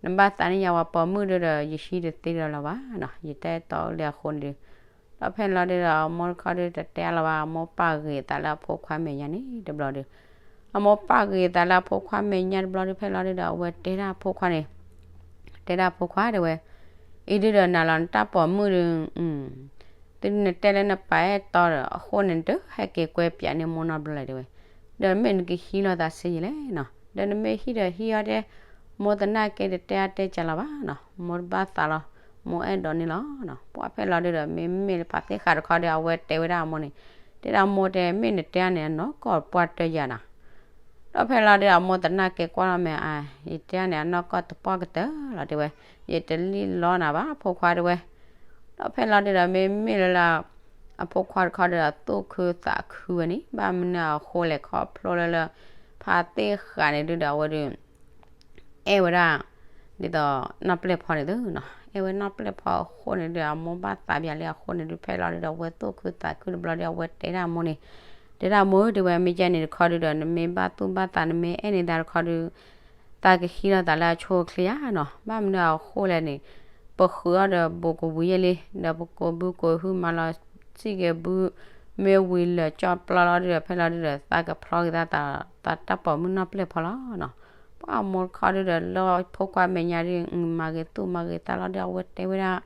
နဘၣ်သးန့ၢ်ယၤဝဲပိာ်မုၣ်ဒုဒီး ယဟံးတသ့ဒီးလီၤဘၣ်နီၤ, ယတၢ်အဲၣ်တီအိၣ်လၢအဃိန့ၣ်ဒု ဒီးဖဲန့ၣ်လီၤဒုဒီး အမိၢ်တခီဒုတတဲအါလၢၤဘၣ်, အမိၢ်ပာ်ဂ့ၤအသးလၢအဖိခွါမဲာ်ညါန့ၣ်တဘျီဒု အမိၢ်ပာ်ဂ့ၤအသးလၢအဖိခွါမဲာ်ညါတဘျီဒု ဖဲန့ၣ်လီၤဒုဒီး အဝဲတဲဒၣ်အဖိခွါန့ၣ်, တဲဒၣ်အဖိခွါတဲဝဲ, အံၤဒုဒီးနၤလီၤနတၢ်ပိာ်မုၣ်ဒု သုနတဲလၢနပာ်အဲၣ်တီဒီး အဃိန့ၣ် နတဟဲက့ၤကွဲပၠးန့ၢ်မိၢ်နီတဘျီလဲၣ်တဲဝဲ, ဒီးမ့ၢ်နကဟံးလိာ်သးဆံးယံာ်လဲၣ်နီၤ, ဒီးနမ့ၢ်ဟံးဒီးဟံးအီၤဒဲ, မိၢ်သနာ်က့တတဲအါတဲကၢလီၤဘၣ်နီၤ, မိၢ်တဘၣ်သးလီၤ, မိၢ်အဲၣ်ဒိးန့ၢ်လီၤနီၤ. ပှၢ်ဖဲလီၤဒုဒီး မ့မ့ၢ်လၢဖါသ့ၣ်ဃးတခီဒီး အဝဲတဲဝဲဒၣ်အမိၢ်န့ၣ်, တဲဒၣ်မိၢ်တဲ မ့ၢ်နတဲန့ၣ် အနီၢ်ကီၢ်ပှၢ်တၢၢ်ယၤနီၤ. ဒီးဖဲလီၤဒုဒီး အမိၢ်သနာ်က့ကွၢ်လီၤမဲာ်အါ, ယတဲန့ၣ် အနီၢ်ကီၢ်တပှၢ်ကတၢၢ်လီၤတဲဝဲ, ယတလံၣ်လီနၤဘၣ်ဖိခွါတဲဝဲ. ဒီးဖဲလီၤဒုဒီး မ့မ့ၢ်လၢလၢ အဖိခွါတခီဒီး သူၣ်ခုသးခုဝဲန့ၣ် ဘၣ်မနုၤအဃိလဲၣ်ခီဖျိလၢလၢ ဖါသ့ၣ်ဃးန့ၣ်ဒုဒီး အဝဲဒုး အဲၣ်ဝဲဒၣ် ဒ်သိးနီၢ်ပျဲၢ်ဖီန့ၣ်သ့နီၤ, အဲၣ်ဝဲနီၢ်ပျဲၢ်ဖီအဃိန့ၣ်ဒုဒီး အမိၢ်ဘၣ်သးပၠးလံအဃိန့ၣ်ဒု ဖဲလီၤဒုဒီး အဝဲသူၣ်ခုသးခုတဘျီဒီး အဝဲတဲဒၣ်အမိၢ်န့ၣ်, တဲဒၣ်အမိၢ်ဧၢ တဲဝဲ မ့ၢ်ကဲန့ၣ်တခီဒုဒီး နမ့ၢ်ဘၣ်သူၣ်ဘၣ်သး နမ့ၢ်အဲၣ်န့ၢ်သးတခီဒု သးကဟံးလီၤသးလၢအဆိအချ့ဧါနီၤ, ဘၣ်မနုၤအဃိလဲၣ်န့ၣ် ပဃုအီၣ်ဒီးဘူးကဝံၤယဲလံ, ဒီးပကိးဘုကိးဟုမၤလီၤစံၣ်က့ၤဘု မ့ၢ်ဝံၤလၢာ်ကၠီပျီလီၤဒုဒီး ဖဲလီၤဒုဒီး သးကဖျီက့ၤသးတၢ်တၢ်ပိာ်မုၣ်နီၢ်ပျဲၢ်ဖီလီၤနီၤ. ပှၤအမိၢ်တခီဒုဒီး လၢဖိခွါမဲာ်ညါဒု မၤဂ့ၤသူၣ်မၤဂ့ၤသးလီၤဒု အဝဲတဲဝဲဒၣ်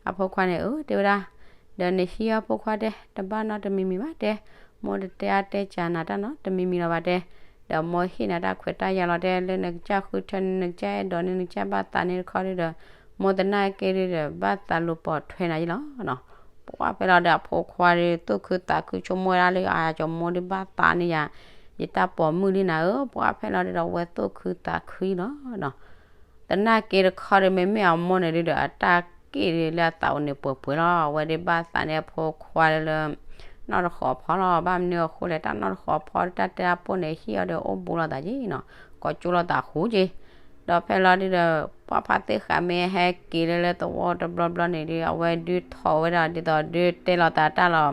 အဖိခွါန့ၣ် အၢ တဲဝဲဒၣ် ဒီးနဟံးအီၣ်ဖိခွါတဲ တဘၣ်နီတမံၤမံၤဘၣ်တဲ, မိၢ်တတဲအါတဲကၢ်နၤတၢ်နီတမံၤမံၤလီၤဘၣ်တဲ, ဒီးမိၢ်ဟ့ၣ်နၤတၢ်ခွဲးတၢ်ယာ်လီၤတဲ လၢနကစၢ်ဃုထၢန့ၣ် နကစၢ်အဲၣ်ဒိးန့ၣ် နကစၢ်ဘၣ်သးန့ၣ်တခီဒုဒီး မိၢ်သနာ်က့ဒုဒီး ဘၣ်သးလူၤပိာ်ထွဲနၤယလီၤနီၤ. ပှၤဖဲလီၤဒုဒီးအဖိခွါဒု သူၣ်ခုသးခုဆိကမိၣ်ဝဲဒၣ်လၢ အကၠီမိၢ်ဒုဘၣ်သးန့ၢ်ယၤ ယတၢ်ပိာ်မုၣ်ဒုနၤဧၢ, ပှၤဖဲလီၤဒုဒီး အဝဲသူၣ်ခုသးခုလီၤနီၤ. သနာ်က့တခီဒီး မ့မ့ၢ်အမိၢ်န့ၣ်ဒုဒီး အတၢ်က့ၣ်ဒုလၢအသးအိၣ်န့ၣ်ပှဲၤပှဲၤလီၤ. အဝဲဒုဘၣ်သးန့ၢ်အဖိခွါလၢ နီၢ်တဃီၤဖီလီၤ. ဘၣ်မနုၤအဃိလဲၣ် တၢ်နီၢ်တဃီၤဖီ တၢ်တဲတၢ်ပိၢ်န့ၣ် ဟံၣ်အီၤဒီးအိၣ်ဘူးလိာ်သးက့နီၤ, ကိးကၠိလိာ်သးဃိက့. ဒီးဖဲလီၤဒုဒီး ပှၤဖါသ့ၣ်ဃးမ့ၢ်ဟဲက့ၤလၢလၢသဝီတဘျီဘျီန့ၣ်ဒု အဝဲဒုထီၣ်ဝဲဒၣ်ဒ်သိးဒုတဲလိာ်သးတၢ်လီၤ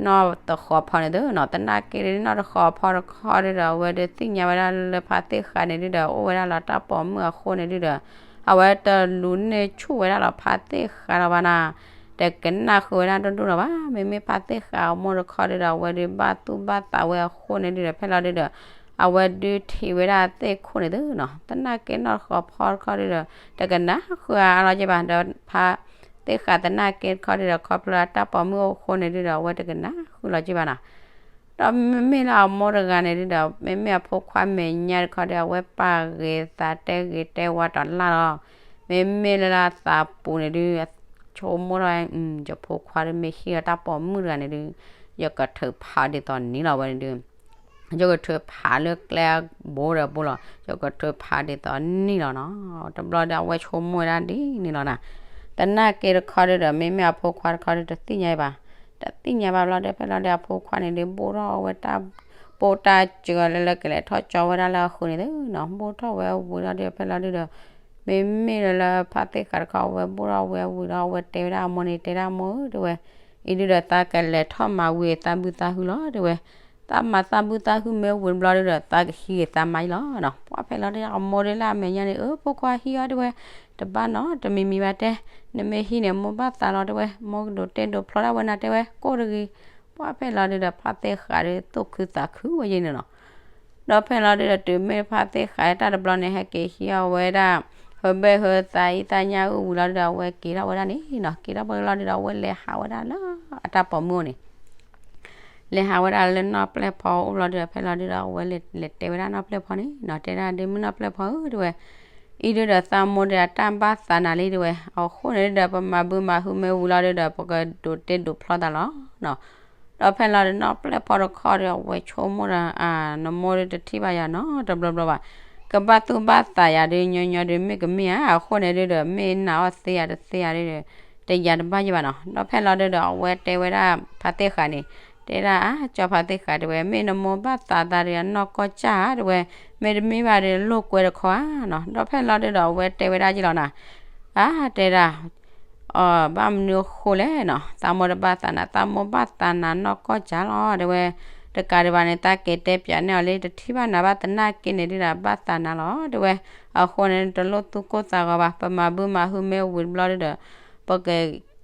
နီၢ်တဃီၤဖီန့ၣ်သ့နီၤ. သနာ်က့ဒု နီၢ်တဃီၤဖီတခီဒုဒီး အဝဲဒုသ့ၣ်ညါဝဲဒၣ်လၢဖါသ့ၣ်ဃးန့ၣ်ဒုဒီး အိၣ်ဝဲဒၣ်လၢတၢ်ပိာ်မုၣ်အဃိန့ၣ်ဒုဒီး အဝဲတလူၤန့ၢ်ဆူၣ်ဝဲဒၣ်လီၤဖါသ့ၣ်ဃးလီၤဘၣ်နၤ, တကနၣ်ဃုာ်ဝဲဒၣ်ဒိၣ်ဒိၣ်လီၤဘၣ်. မ့မ့ၢ်ဖါသ့ၣ်ဃးအမိၢ်တခီဒုဒီး အဝဲဒုဘၣ်သူၣ်ဘၣ်သးဝဲအဃိန့ၣ်ဒုဒီး ဖဲလီၤဒုဒီး အဝဲဒုထံၣ်ဝဲဒၣ်သ့ၣ်ခိၣ်န့ၣ်သ့နီၤ. သနာ်က့နီၢ်တဃီၤဖီတခီဒုဒီး တကနၣ်ဃုာ်အါလီၤက့ဘၣ်. ဒီးဖါသ့ၣ်ဃးသနာ်က့တခီဒုဒီး ခီဖျိလၢတၢ်ပိာ်မုၣ်အဃိန့ၣ်ဒုဒီး အဝဲတကနၣ်ဃုာ်လီၤက့ဘၣ်နၤ. ဒီးမ့မ့ၢ်လၢအမိၢ်တဂၤန့ၣ်ဒုဒီး မ့မ့ၢ်အဖိခွါမဲာ်ညါတခီဒီး အဝဲပာ်ဂ့ၤသးတဲဂ့ၤတဲဝါတလၢ်လီၤ. မ့မ့ၢ်လၢလၢအသးပူၤန့ၣ်ဒု ဆိကမိၣ်ထီၣ် ယဖိခွါဒု မ့ၢ်ဟံးလီၤတၢ်ပိာ်မုၣ်တဂၤန့ၣ်ဒု ယကထုးဖးဒ်သိးနံၤလီၤဝဲန့ၣ်ဒု ယကထုးဖးလၢကျဲအဘိဒီးဘိလီၤ, ယကထုးဖးဒ်သိးနံၤလီၤနီၤ. တဘျီဒီးအဝဲဆိကမိၣ်ဝဲဒၣ်ဒ်န့ၣ်လီၤနၤ. သနာ်က့တခီဒုဒီး မ့မ့ၢ်အဖိခွါတခီဒု တသ့ၣ်ညါဘၣ်, တသ့ၣ်ညါဘၣ်ဘျီဒီး ဖဲလီၤဒုဒီးအဖိခွါန့ၣ်ဒု ဘိၣ်ထီၣ်ဝဲတၢ်ပိၢ်တၢ်စၢၤလၢလၢကလဲၤထီၣ်ကၠီဝဲဒၣ်လၢအဃုာ်န့ၣ်သ့နီၤ. ဘိၣ်ထီၣ်ဝဲဝံၤလီၤဒုဒီး ဖဲလီၤဒုဒီး မ့မ့ၢ်လၢလၢဖါသ့ၣ်ဃးတခီ အဝဲဘိၣ်ထီၣ်ဝဲဝံၤလီၤ အဝဲတဲဝဲဒၣ်အမိၢ်န့ၣ် တဲဒၣ်အမိၢ်ဧၢ တဲဝဲ, အံၤဒုဒီး သးကလဲၤထီၣ်မၤဝံၤသးဘုသးဟုလီၤ တဲဝဲ. သးမၤသးဘုသးဟုမ့ၢ်ဝံၤတဘျီဒုဒီး သးကဟံးဂ့ၤသးမါအံၤလီၤနီၤ. ပှၤဖဲလီၤဒုဒီး အမိၢ်ဒုလၢအမဲာ်ညါန့ၣ် အၢ ဖိခွါဟံးအီၤ တဲဝဲ, တဘၣ်နီတမံၤမံၤဘၣ်တဲ, နမ့ၢ်ဟံးန့ၣ် မိၢ်ဘၣ်သးလီၤ တဲဝဲ, မိၢ်ကဒိးတဲဒိးဖျီဒၣ်ဝဲနၤ တဲဝဲ ကိၢ်တဂ့ၤ. ပှၤဖဲလီၤဒုဒီး ဖါသ့ၣ်ဃးဒု သူၣ်ခုသးခုဝဲယဲန့ၣ်နီၤ. ဒီးဖဲလီၤဒုဒီး တုၤမ့ၢ်ဖါသ့ၣ်ဃးတၢ်တဘျီန့ၣ် ဟဲက့ၤဟံးအီၣ်ဝဲဒၣ် ဟၢဘဲၣ်ဟၢသးအံသးညါအုၣ်ဝံၤလီၤဒုဒီး အဝဲက့ၤထီၣ်ဝဲဒၣ်န့ၣ်နီၤ. က့ၤထီၣ်ဝဲလီၤဒုဒီး အဝဲလဲၤဟးဝဲဒၣ်လၢအတၢ်ပိာ်မုၣ်အအိၣ်န့ၣ် လဲၤဟးဝဲဒၣ်လၢနီၢ်ပျဲၢ်ဖီအအိၣ်လီၤဒုဒီး ဖဲလီၤဒုဒီး အဝဲလဲၤတဲဝဲဒၣ်နီၢ်ပျဲၢ်ဖီန့ၣ်နီၤ, တဲဒၣ်ဒု မုၣ်နီၢ်ပျဲၢ်ဖီဧၢ တဲဝဲ, အံၤဒုဒီး သးမိၢ်ဒီးအတၢ်ဘၣ်သးနၤလံ တဲဝဲ, အဃိန့ၣ်ဒုဒီး ပမၤဘုမၤဟုမ့ၢ်ဝံၤလီၤဒုဒီး ပကဒိးတဲဒိးဖျီသးလီၤနီၤ. ဒီးဖဲလီၤဒုဒီး နီၢ်ပျဲၢ်ဖီတခီဒီး အဝဲဆိကမိၣ်ဒီး အါ နမိၢ်ဒုတထံၣ်ဘၣ်ယၤနီတဘျီဘျီဘၣ်, ကဘၣ်သူၣ်ဘၣ်သးယၤဒု ညီညီဒု မ့ၢ်ကမ့ၢ်ဧါ, အဃိန့ၣ်ဒုဒီး မ့ၢ်နာ်အီၤသ့ယၤတသ့ယၤဒုဒီး တယၤတဘၣ်ယဲဘၣ်နီၤ. ဒီးဖဲလီၤဒုဒီး အဝဲတဲဝဲဒၣ်ဖါသ့ၣ်ဃးန့ၣ်, တဲဒၣ်အါ ကၠီဖါသ့ၣ်ဃး တဲဝဲ, မ့ၢ်နမိၢ်ဘၣ်သးသးဒု အနီၢ်ကီၢ်ကၢ်ဧါ တဲဝဲ, မ့တမ့ၢ်ဘၣ်ဒု လိာ်ကွဲတခီဧါနီၤ. ဒီးဖဲလီၤဒုဒီး အဝဲတဲဝဲဒၣ်ယဲလီၤနၤ, အါ တဲဒၣ် အီ ဘၣ်မနုၤအဃိလဲၣ်နီၤ, သးမိၢ်တဘၣ်သးနၤ, သးမိၢ်ဘၣ်သးနၤနီၢ်ကီၢ်ကၢ်လီၤ တဲဝဲ, တကးဒံးဘၣ်န့ၣ် သးက့ၤတဲပၠးန့ၢ်အီၤလံ တထံၣ်ဘၣ်နၤဘၣ် သနာ်က့န့ၣ်ဒုဒီး ဘၣ်သးနၤလီၤ တဲဝဲ, အဃိန့ၣ် တလိၣ်သူၣ်ကိၢ်သးဂီၤဘၣ်, ပမၤဘုမၤဟုမ့ၢ်ဝံၤတဘျီဒုဒီး ပက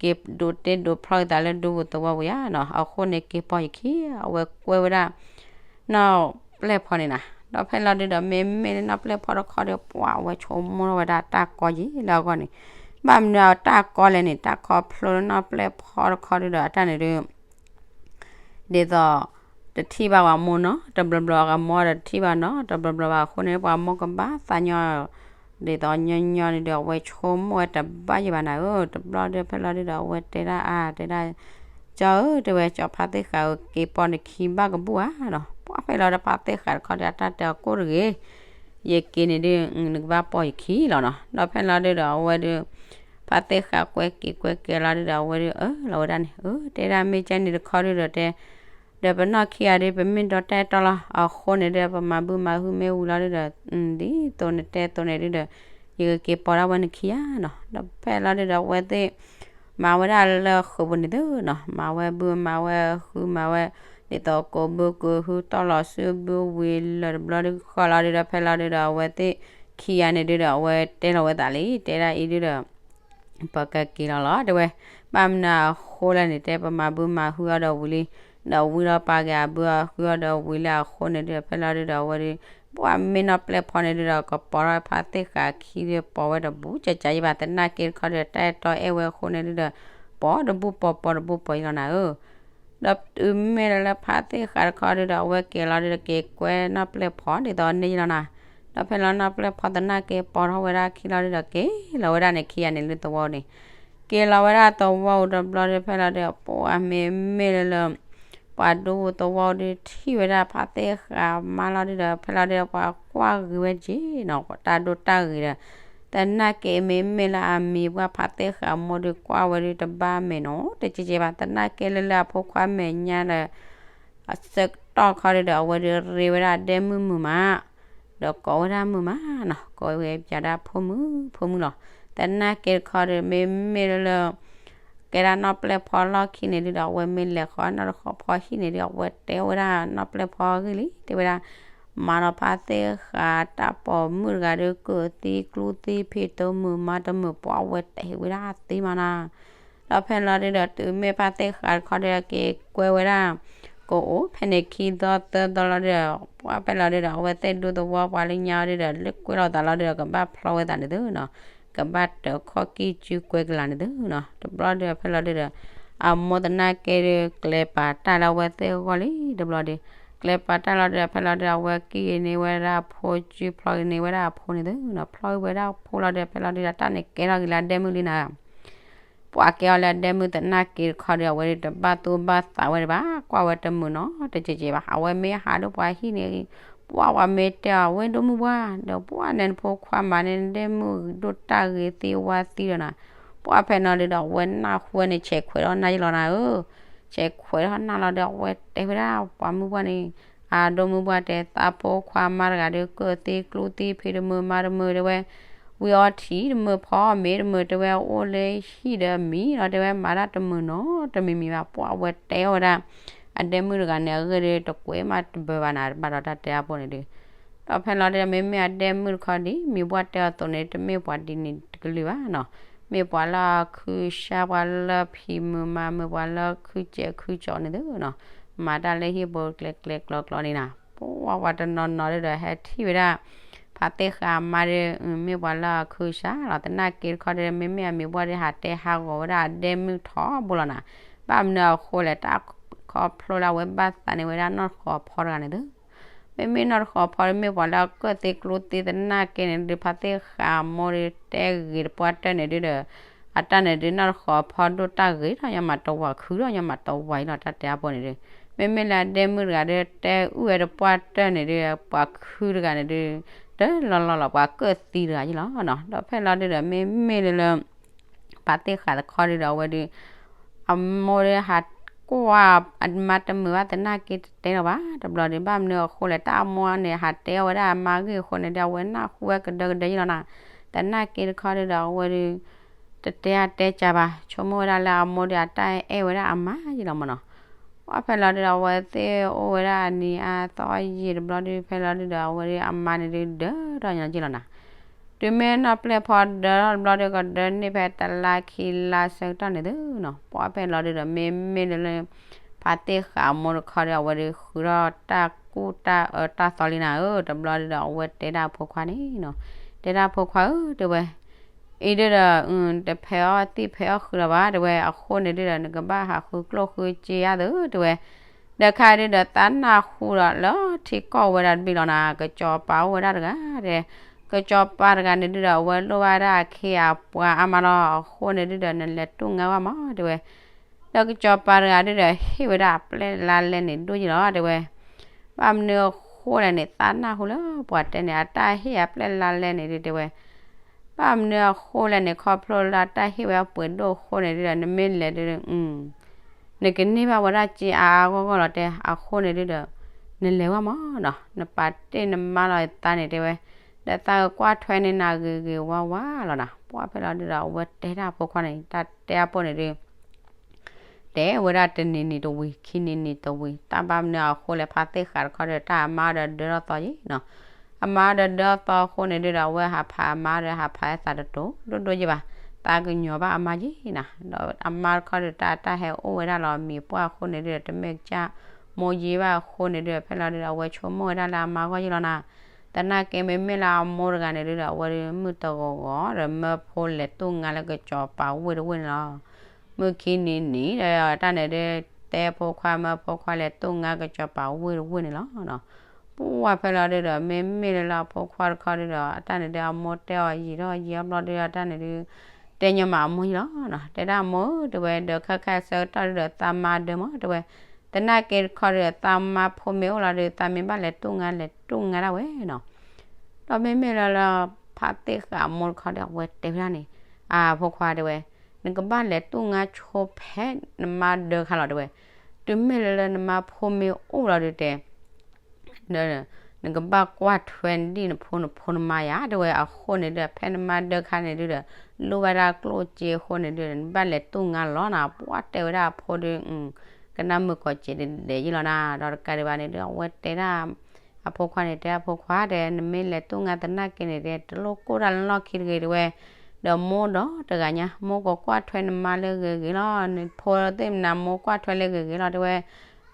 က့ၤဒိးတ့ဒိးဖျီက့ၤသးလၢဒူပူၤသဝီပူၤယါနီၤ, အဃိန့ၣ်က့ၤပိာ်ယခံ, အဝဲကွဲဝဲဒၣ် နီၢ်ပျဲၢ်ဖီန့ၣ်နၤ, ဒီးဖဲလီၤဒုဒီး မ့မ့ၢ်လၢနီၢ်ပျဲၢ်ဖီတခီဒီး ပှၤအဝဲဆိကမိၣ်ထီၣ်ဝဲဒၣ်တၢ်ကီယံာ်လၢအဂီၢ်န့ၣ်, ဘၣ်မနုၤအတၢ်ကီလဲၣ်န့ၣ်, တၢ်ခီဖျိလၢနီၢ်ပျဲၢ်ဖီတခီဒုဒီး အတၢ်န့ၣ်ဒု ဒ်သိး တထံၣ်ဘၣ်ပှၤမိၢ်နီတဘျီဘျီ, အမိၢ်တထံၣ်ဘၣ်နီတဘျီဘျီဘၣ်အဃိန့ၣ် ပှၤမိၢ်ကဘၣ်သးညီ, ဒ်သိးညီညီန့ၣ်ဒီး အဝဲဆိကမိၣ်ဝဲတဘၣ်ယံာ်ဘၣ်နၤဧၢ, တဘျီဒုဖဲလီၤဒုဒီး အဝဲတဲဒၣ်အါ တဲဒၣ် ကၠီဧၢ တဲဝဲ, ကၠီဖါသ့ၣ်ဃးဧၢ, က့ၤပိာ်နခံဘၣ်ကဘူၣ်ဧါနီၤ, ပှၤဖဲလီၤဒီးဖါသ့ၣ်ဃးတခီဒီး အတၢ်တဲအီၤကိၢ်တဂ့ၤ, ယက့ၤန့ၣ်ဒု နကဘၣ်ပိာ်ယခံလီၤနီၤ, ဒီးဖဲလီၤဒုဒီး အဝဲဒု ဖါသ့ၣ်ဃးကွဲက့ၤကွဲက့ၤလီၤဒုဒီး အဝဲဒုးအၢၣ်လီၤဝဲဒၣ်န့ၣ်, အၢ တဲဒၣ်မ့ၢ်ကဲန့ၣ်တခီဒုဒီးတဲ ဒီးပနီၢ်ခံဂၤဒု ပမ့ၢ်ဒီတၢ်အဲၣ်တီလီၤ. အဃိန့ၣ်ဒီး ပမၤဘုမၤဟုမ့ၢ်ဝံၤလီၤဒုဒီး ဒ်သိးနတဲအသိးန့ၣ်ဒုဒီး ယကက့ၤပိာ်ဒၣ်ဝဲနခံဂၤနီၤ. ဒီးဖဲလီၤဒုဒီး အဝဲသ့ၣ်မၤဝဲဒၣ်လၢဃုာ်ပူၤန့ၣ်သုနီၤ, မၤဝဲဘုမၤဝဲဟုမၤဝဲ ဒ်သိးကိးဘုကိးဟုတီၢ်လီၤစုဘုဝံၤလၢာ်တဘျီဒုဃီလီၤဒုဒီး ဖဲလီၤဒုဒီး အဝဲသ့ၣ်ခံဂၤန့ၣ်ဒုဒီး အဝဲတဲလီၤဝဲသးလံ, တဲဒၣ်အံၤဒုဒီး ပကက့ၤလီၤလီၤ တဲဝဲ, ဘၣ်မနုၤအဃိလဲၣ်န့ၣ် တဲပမၤဘုမၤဟုအီၤဒီးဝံၤလံ, ဒီးဝံလီၤပာ်က့ၤအဘုအဟုအီၤဒီးဝံၤလၢအဃိန့ၣ်ဒုဒီး ဖဲလီၤဒုဒီး အဝဲဒု ပှၤမ့ၢ်နီၢ်ပျဲၢ်ဖီန့ၣ်ဒုဒီး ကပိာ်ထီၣ်ဖါသ့ၣ်ဃးခံဒု ပိာ်ဝဲတဘူးကကယံဘၣ်, သနာ်က့တခီဒု တၢ်အဲၣ်တီအဲၣ်ဝဲအဃိန့ၣ်ဒုဒီး ပိာ်တဘူးပိာ် ပိာ်တဘူးပိာ်အံၤလီၤနၤဧၢ. ဒီးတုၤမ့ၢ်လၢလၢဖါသ့ၣ်ဃးတခီဒုဒီး အဝဲက့ၤလီၤဒုဒီး က့ၤကွဲနီၢ်ပျဲၢ်ဖီဒ်သိးန့ၣ်ယလီၤနၤ. ဒီးဖဲလီၤနီၢ်ပျဲၢ်ဖီသနာ်က့ပိာ်ထီၣ်ဝဲဒၣ်ခံလီၤဒုဒီး က့ၤလီၤဝဲဒၣ်န့ၣ် ခံဂၤန့ၣ်လၢသဝီန့ၣ် က့ၤလီၤဝဲဒၣ်သဝီအိၣ်တဘျီဒု ဖဲလီၤဒုဒီး ပှၤမ့မ့ၢ်လၢလၢ ပှၤဒူသဝီဒု ထံၣ်ဝဲဒၣ်ဖါသ့ၣ်ဃးမါလီၤဒုဒီး ဖဲလီၤဒုဒီး ပှၤကွၢ်ဂ့ၤဝဲက့ၤနီၤ, တၢ်ဒိၣ်တၢ်ဂ့ၤဒီး သနာ်က့မ့မ့ၢ်လၢအမံၤပှၢ်ဖါသ့ၣ်ဃးမိၢ်ဒု ကွၢ်ဝဲဒုတဘၣ်မဲာ်နီၤ တက့က့ဘၣ်, သနာ်က့လၢလၢအဖိခွါမဲာ်ညါဒီး အဆၢကတီၢ်ခီဒုဒီး အဝဲဒုရ့ဝဲဒၣ်ဒဲမုၣ်မုၣ်မး, ဒီးကိးဝဲဒၣ်မုၣ်မးနီၤ, ကိးဝဲပၠးဒၣ်ဖိမုၣ် ဖိမုၣ်လီၤ. သနာ်က့တခီဒု မ့မ့ၢ်လၢလၢ ကဲဒၣ်နီၢ်ပျဲၢ်ဖီလီၢ်ခံန့ၣ်ဒုဒီး အဝဲမ့ၢ်လဲၤဃီနီၢ်တဃီဖီဟံၣ်န့ၣ်ဒု အဝဲတဲဝဲဒၣ်နီၢ်ပျဲၢ်ဖီဂ့ၢ်လံ, တဲဝဲဒၣ် မၤဒီးဖါသ့ၣ်ဃးတၢ်ပိာ်မုၣ်တဂၤဒု ကၢၣ်သံကျူသံဖံးတမုာ်မၤတမုာ် ပှၤအဝဲတဲဝဲဒၣ်သ့မးနီၤ. ဒီးဖဲလီၤဒုဒီး တုၤမ့ၢ်ဖါသ့ၣ်ဃးတခီဒု က့ၤကွဲဝဲဒၣ် ကအိၣ်ဖဲန့ၣ်ခံသီသၢသီလီၤဒုဒီး ပှၤဖဲလီၤဒုဒီး အဝဲသ့ၣ်ဒူသဝီပှၤလၢညါအီၤဒုဒီး လၢကွဲလီၤသးလီၤဒုဒီး ကဘၣ်ဖျီဝဲသးန့ၣ်သုနီၤ, ကဘၣ်တၢၤခီၣ်ကံၢ်ကုကွဲကလးန့ၣ်သုနီၤ. တဘျီဒုဒီး ဖဲလီၤဒုဒီး အမိၢ်သနာ်က့ဒု ကျဲၤပာ်တၢ်လၢအဝဲသ့ၣ်အဂီၢ်လံ တဘျီဒု ကျဲၤပာ်တၢ်လီၤဒုဒီး ဖဲလီၤဒုဒီး အဝဲကံၢ်ဂ့ၤန့ၢ်ဝဲဒၣ်အဖိစု ဖျီဂ့ၤန့ၢ်ဝဲဒၣ်အဖိန့ၣ်သုနီၤ, ဖျီဂ့ၤဝဲဒၣ်အဖိလီၤဒုဒီး ဖဲလီၤဒုဒီး တၢ်န့ၣ်ကဲထီၣ်က့ၤလၢအဒဲမုၣ်လံနၤ ပှၤကဲအီၤလၢအဒဲမုၣ်သနာ်က့တခီဒီး အဝဲဒုတဘၣ်သူဘၣ်သးဝဲဒံးဘၣ်, ကွၢ်ဝဲတမုာ်နီတက့က့ဘၣ်. အဝဲမ့ၢ်ဟးဒိၣ်ပှၤဟံၣ်န့ၣ် ပှၤပှၤမ့ၢ်တဲအီၤ ဝဲဒိၣ်မုၣ်ပှၢ် ဒီးပှၤန့ၣ်နဖိခွါမၤန့ၣ် ဒဲမုၣ်ဒိၣ်တၢ်ဂ့ၤသ့ဝါသံဒီးနၤ, ပှၤဖဲနီၤဒုဒီး အဝဲနၢ်ဟူဝဲန့ၣ် ဆဲးခွဲးထီၣ်နၢ်ယလီၤနၤဧၢ, ဆဲးခွဲးထီၣ်နၢ်လီၤဒီး အဝဲတဲဝဲဒၣ်ပှၤမုၣ်ပှၢ်န့ၣ် အဒိၣ်မုၣ်ပှၢ်တဲ သးဖိခွါမါတဂၤဒီး ကၢၣ်သံကျူသံဖံးတမုာ်မၤတမုာ်တဲဝဲ, ဝံၤအီထံတမုာ်ဖီမ့ၤတမုာ်တဲဝဲ အိၣ်လၢဟံၣ်ဒီးအမံၤလီၤတဲဝဲ မၤတၢ်တမုာ်နီတမံၤမံၤဘၣ်. ပှၤအဝဲတဲအီၤဝဲဒၣ် အဒဲမုၣ်တဂၤန့ၣ် အဂ့ၢ်ဒီးတကွဲးမးတဘၢဘၣ်နၤ တဘၣ်ဒီးတၢ်တဲအါဖိန့ၣ်ဒီး ဒီးဖဲလီၤဒုဒီး မ့မ့ၢ်အဒဲမုၣ်တခီဒ် မံၤပှၢ်တဲအီၤအသိးန့ၣ် တမ့ၢ်ပှၤဒ်န့ၣ်တကလုာ်ဘၣ်နီၤ, မ့ၢ်ပှၤလၢအခုၣ်စါ ပှၤလၢဖံးမုာ်မၤမုာ် ပှၤလၢခုကဲးခုကၠီန့ၣ်သုနီၤ, မၤတၢ်လၢဟံၣ်ပူၤကျဲကျဲကျီကျီန့ၣ်နၤ, ပှၤပှၤတနီၤနီၤဒုဒီး ဟဲထံၣ်ဝဲဒၣ် ဖါသ့ၣ်ဃးမါဒီး မ့ၢ်ပှၤလၢအခုၣ်စါလီၤ. သနာ်က့တခီဒီး မ့မ့ၢ်အမံၤပှၢ်ဒီး ဟးတဲဟးဂီၤဝဲဒၣ်အဒဲမုၣ်ထီဘိလီၤနၤ, ဘၣ်မနုၤအဃိလဲၣ် တၢ်ခီဖျိလၢအဝဲဘၣ်သးန့ၢ်ဝဲဒၣ်နီၢ်တဃီၤဖီတဂၤန့ၣ်သု မ့မ့ၢ်နီၢ်တဃီၤဖီဒီး မ့ၢ်ပှၤလၢအကၢၣ်သ့ကျိသ့သနာ်က့န့ၣ်ဒုး ဖါသ့ၣ်ဃးမိၢ်ဒီးတဲဂ့ၤတပှၢ်တၢၢ်န့ၣ်ဒုးဒီး အတၢ်န့ၣ်ဒုး နီၢ်တဃီၤဖီဒိၣ်တၢ်ဂ့ၤဒီး ညီမၤတဝၤခုဒီး ညီမၤတဝၤအံၤလီၤ တၢ်တဲအါဖိန့ၣ်ဒုး မ့မ့ၢ်လၢအဒဲမုၣ်တဂၤဒီး တဲအုၣ်ဝဲတပှၢ်တၢၢ်န့ၣ်ဒုး ပှၤခုတဂၤန့ၣ်ဒုး တလီၢ်လီၢ်လီၤ ပှၤကၢၣ်သံတဂၤအံၤလီၤနီၤ. ဒီးဖဲလီၤဒုးဒီး မ့မ့ၢ်လၢလၢ ဖါသ့ၣ်ဃးတခီဒုးဒီး အဝဲဒုး အမိၢ်ဒီးဟးကွၢ် အမါတမုာ်ဘၣ်သနာ်က့တတဲလီၤဘၣ် တဘျီဒုး ဘၣ်မနုၤအဃိလဲၣ် တၢ်အမိၢ်န့ၣ် ဟးတဲအီၤဝဲဒၣ်အမါဂ့ၢ်အဃိန့ၣ်ဒီး အဝဲနၢ်ဟူဝဲကဒၢကဒၢအံၤလီၤနီၤ. သနာ်က့တခီဒုးဒီး အဝဲဒုး တတဲအါတဲကၢဘၣ် ဆိကမိၣ်ဝဲဒၣ်လၢအမိၢ်ဒီးအတၢ်အဲၣ်ဝဲဒၣ်အမါယံၤလီၤမးနီၤ. ပှၤဖဲလီၤဒုးဒီး အဝဲသ့ၣ်အိၣ်ဝဲဒၣ်အနံၤအါသီယံာ်တဘျီဒုး ဖဲလီၤဒုးဒီး အဝဲဒုးအမါန့ၣ်ဒုးဒၢထီၣ်ညီယံၤလီၤနီၤ. တုၤမ့ၢ်နီၢ်ပျဲၢ်ဖီဒၢထီၣ်တဘျီဒီး ကဒၢန့ၢ်ဖဲတလါခံလါဆၢကတီၢ်န့ၣ်သုနီၤ. ပှၤဖဲလီၤဒုးဒီး မ့မ့ၢ်လၢလၢ ဖါသ့ၣ်ဃးအမိၢ်တခီဒီး အဝဲဒုးဃုထီၣ်တၢ်ကူၣ်တၢ်အၢတၢ်သီလံနၤဧၢ. တဘျီဒုးဒီး အဝဲတဲဒၣ်အဖိခွါန့ၣ်နီၤ တဲဒၣ်ဖိခွါဧၢ တဲဝဲ အံၤဒုးဒီး တဖဲးအီၣ်သံၣ်ဖဲးအီၣ်ဃုာ်လီၤဘၣ် တဲဝဲ အဃိန့ၣ်ဒုးဒီး နကဘၣ်ဟးဃုကျိၣ်ဃုစ့ယါသု တဲဝဲ ဒီးခါဒုးဒီး သးနၢ်ဟူဒီးလၢထံကီၢ်ဝဲဒၣ်တဘ့ၣ်လီၤနၤ ကစီၤပၤအိၣ်ဝဲဒၣ်တဂၤ တဲ ကစီၤပၤတဂၤန့ၣ်ဒုးဒီး အဝဲလိၣ်ဘၣ်ဒၣ်အခ့အပှၤအါမးလီၤ အဃိန့ၣ်ဒုးဒီး နလဲၤတူၢ်ငါဝဲမး တဲဝဲ ဒီးကစီၤပၤတဂၤဒုးဒီး ဟ့ၣ်ဝဲဒၣ်အပျဲၢ်လါလဲန့ၣ် ဒိၣ်ယံၤလီၤ တဲဝဲ ဘၣ်မနုၤအဃိလဲၣ်န့ၣ် သးနၢ်ဟူလၢပှၤတဲန့ၣ် အတၢ်ဟ့ၣ်အပျဲၢ်လါလဲန့ၣ်ဒုး တဲဝဲ ဘၣ်မနုၤအဃိလဲၣ်န့ၣ် ခီဖျိလၢအတၢ်ဟ့ၣ်ဝဲအပှ့ၤဒိၣ်အဃိန့ၣ်ဒုဒီး နမ့ၢ်လဲၤဒုဒီး နကန့ၢ်ဘၣ်ဝဲဒၣ်စ့အါအါဂီၢ်ဂီၢ်လီၤတဲ အဃိန့ၣ်ဒုဒီး နလဲၤဝဲမၢ်နီၤ နပာ်တ့ၢ်နမါလီၤသးန့ၣ်တဲဝဲ, ဒီးသးကကွၢ်ထွဲန့ၢ်နၤဂ့ၤဂ့ၤဝါဝါလီၤနီၤ. ပှၢ်ဖဲလီၤဒုဒီး အဝဲတဲဒၣ်အဖိခွါန့ၣ် တၢ်တဲအပိၢ်န့ၣ်ဒု တဲဝဲဒၣ်တနံၤနံၤတဝံၤ ခံနံၤနံၤတဝံၤ တၢ်ဘၣ်မနုၤအဃိလဲၣ် ဖါသ့ၣ်ဃးတခီဒီး တၢ်အမါဒီးဒၢထီၣ်သီယံၤနီၤ. အမါဒီးဒၢထီၣ်သီအဃိန့ၣ်ဒုဒီး အဝဲဟးဖးအမါဒီးဟးဖးအသးတတိၤဒိၣ်ဒိၣ်ယံၤဘၣ်, သးကညီၤဘၣ်အမါယံၤနီၤ. ဒီးအမါတခီဒီး တၢ်တၢ်ဟဲအိၣ်ဝဲဒၣ်လီၤမံၤပှၢ်အဃိန့ၣ်ဒုဒီး တမ့ၢ်ကစၢ်မိၢ်ယံၤဘၣ်အဃိန့ၣ်ဒုဒီး ဖဲလီၤဒုဒီး အဝဲဆိကမိၣ်ဝဲဒၣ်လၢအမါဂီၢ်ယံၤလီၤနီၤ. သနာ်က့မ့မ့ၢ်လၢအမိၢ်တဂၤန့ၣ်ဒုဒီး အဝဲဒုးမုၢ်တဂီၤဂီၤဒီး မၢဖိလဲၤတူၢ်ငါလၢကစီၤပၤဝ့ၢ်တဝ့ၢ်န့ၣ်လီၤ. မုၢ်ခံနံၤနံၤဒီး တၢ်န့ၣ်ဒု တဲဖိခွါမၢဖိခွါလဲၤတူၢ်ငါကစီၤပၤဝ့ၢ်တဝ့ၢ်န့ၣ်လီၤ. ပှၢ်ဖဲလီၤဒုဒီး မ့မ့ၢ်လၢအဖိခွါတခီဒုဒီး အတၢ်န့ၣ်ဒု အမိၢ်တဲအီၤယံာ်ထီၣ်ယံာ်အဘျီဒုဒီး တၢ်န့ၣ်ဒု တဲညီမးအမိၢ်ယံၤလီၤ. တဲဒၣ်အမိၢ်ဧၢ တဲဝဲ ဒီးခဲခါဆၢကတီၢ်ဒုဒီး သးမါဒၢမး တဲဝဲ, သနာ်က့တခီဒုဒီး သးမါဖိမ့ၢ်အိၣ်လီၤဒု သးမ့ၢ်ဘၣ်လဲၤတူၢ်ငါလဲၤတူၢ်ငါဒၣ်ဝဲနီၤ. ဒီးမ့မ့ၢ်လၢလၢ ဖါသ့ၣ်ဃးအမိၢ်တခီဒီး အဝဲတဲဝဲဒၣ်န့ၣ်, အဖိခွါတဲဝဲ, နကဘၣ်လဲၤတူၢ်ငါဆိဖဲနမါဒၢခါလီၤတဲဝဲ, တုၤမ့ၢ်လၢလၢနမါဖိမ့ၢ်အိၣ်လီၤဒုတဲ ဒီး နကဘၣ်ကွၢ်ထွဲဒံၣ်နဖိနဖိနမါယါ တဲဝဲ, အဃိန့ၣ်ဒီး ဖဲနမါဒၢခါန့ၣ်ဒုဒီး လိၣ်ဝဲဒၣ်ကျိၣ်စ့အဃိန့ၣ်ဒုဒီး နဘၣ်လဲၤတူၢ်ငါလီၤနီၤ. ပှၢ်တဲဝဲဒၣ်အဖိဒု ကနၣ်မုာ်ကီးစဲးဒဲးဒဲးယံၤလီၤနီၤ. ဒီးတကးဒံးဘၣ်န့ၣ်ဒု အဝဲတဲဒၣ် အဖိခွါန့ၣ် တဲအဖိခွါတဲ နမ့ၢ်လဲၤတူၢ်ငါသနာ်က့န့ၣ်တဲ တလိၣ်ကိၢ်တၢ်လၢလီၢ်ခံတဂ့ၤတဲဝဲ, ဒီးမိၢ်ဒီးတဂၤညါ မိၢ်ကကွၢ်ထွဲနမါလၢဂ့ၤဂ့ၤလီၤ. နဖိသ့ၣ်မနုၤ မိၢ်ကွၢ်ထွဲလၢဂ့ၤဂ့ၤလီၤတဲဝဲ,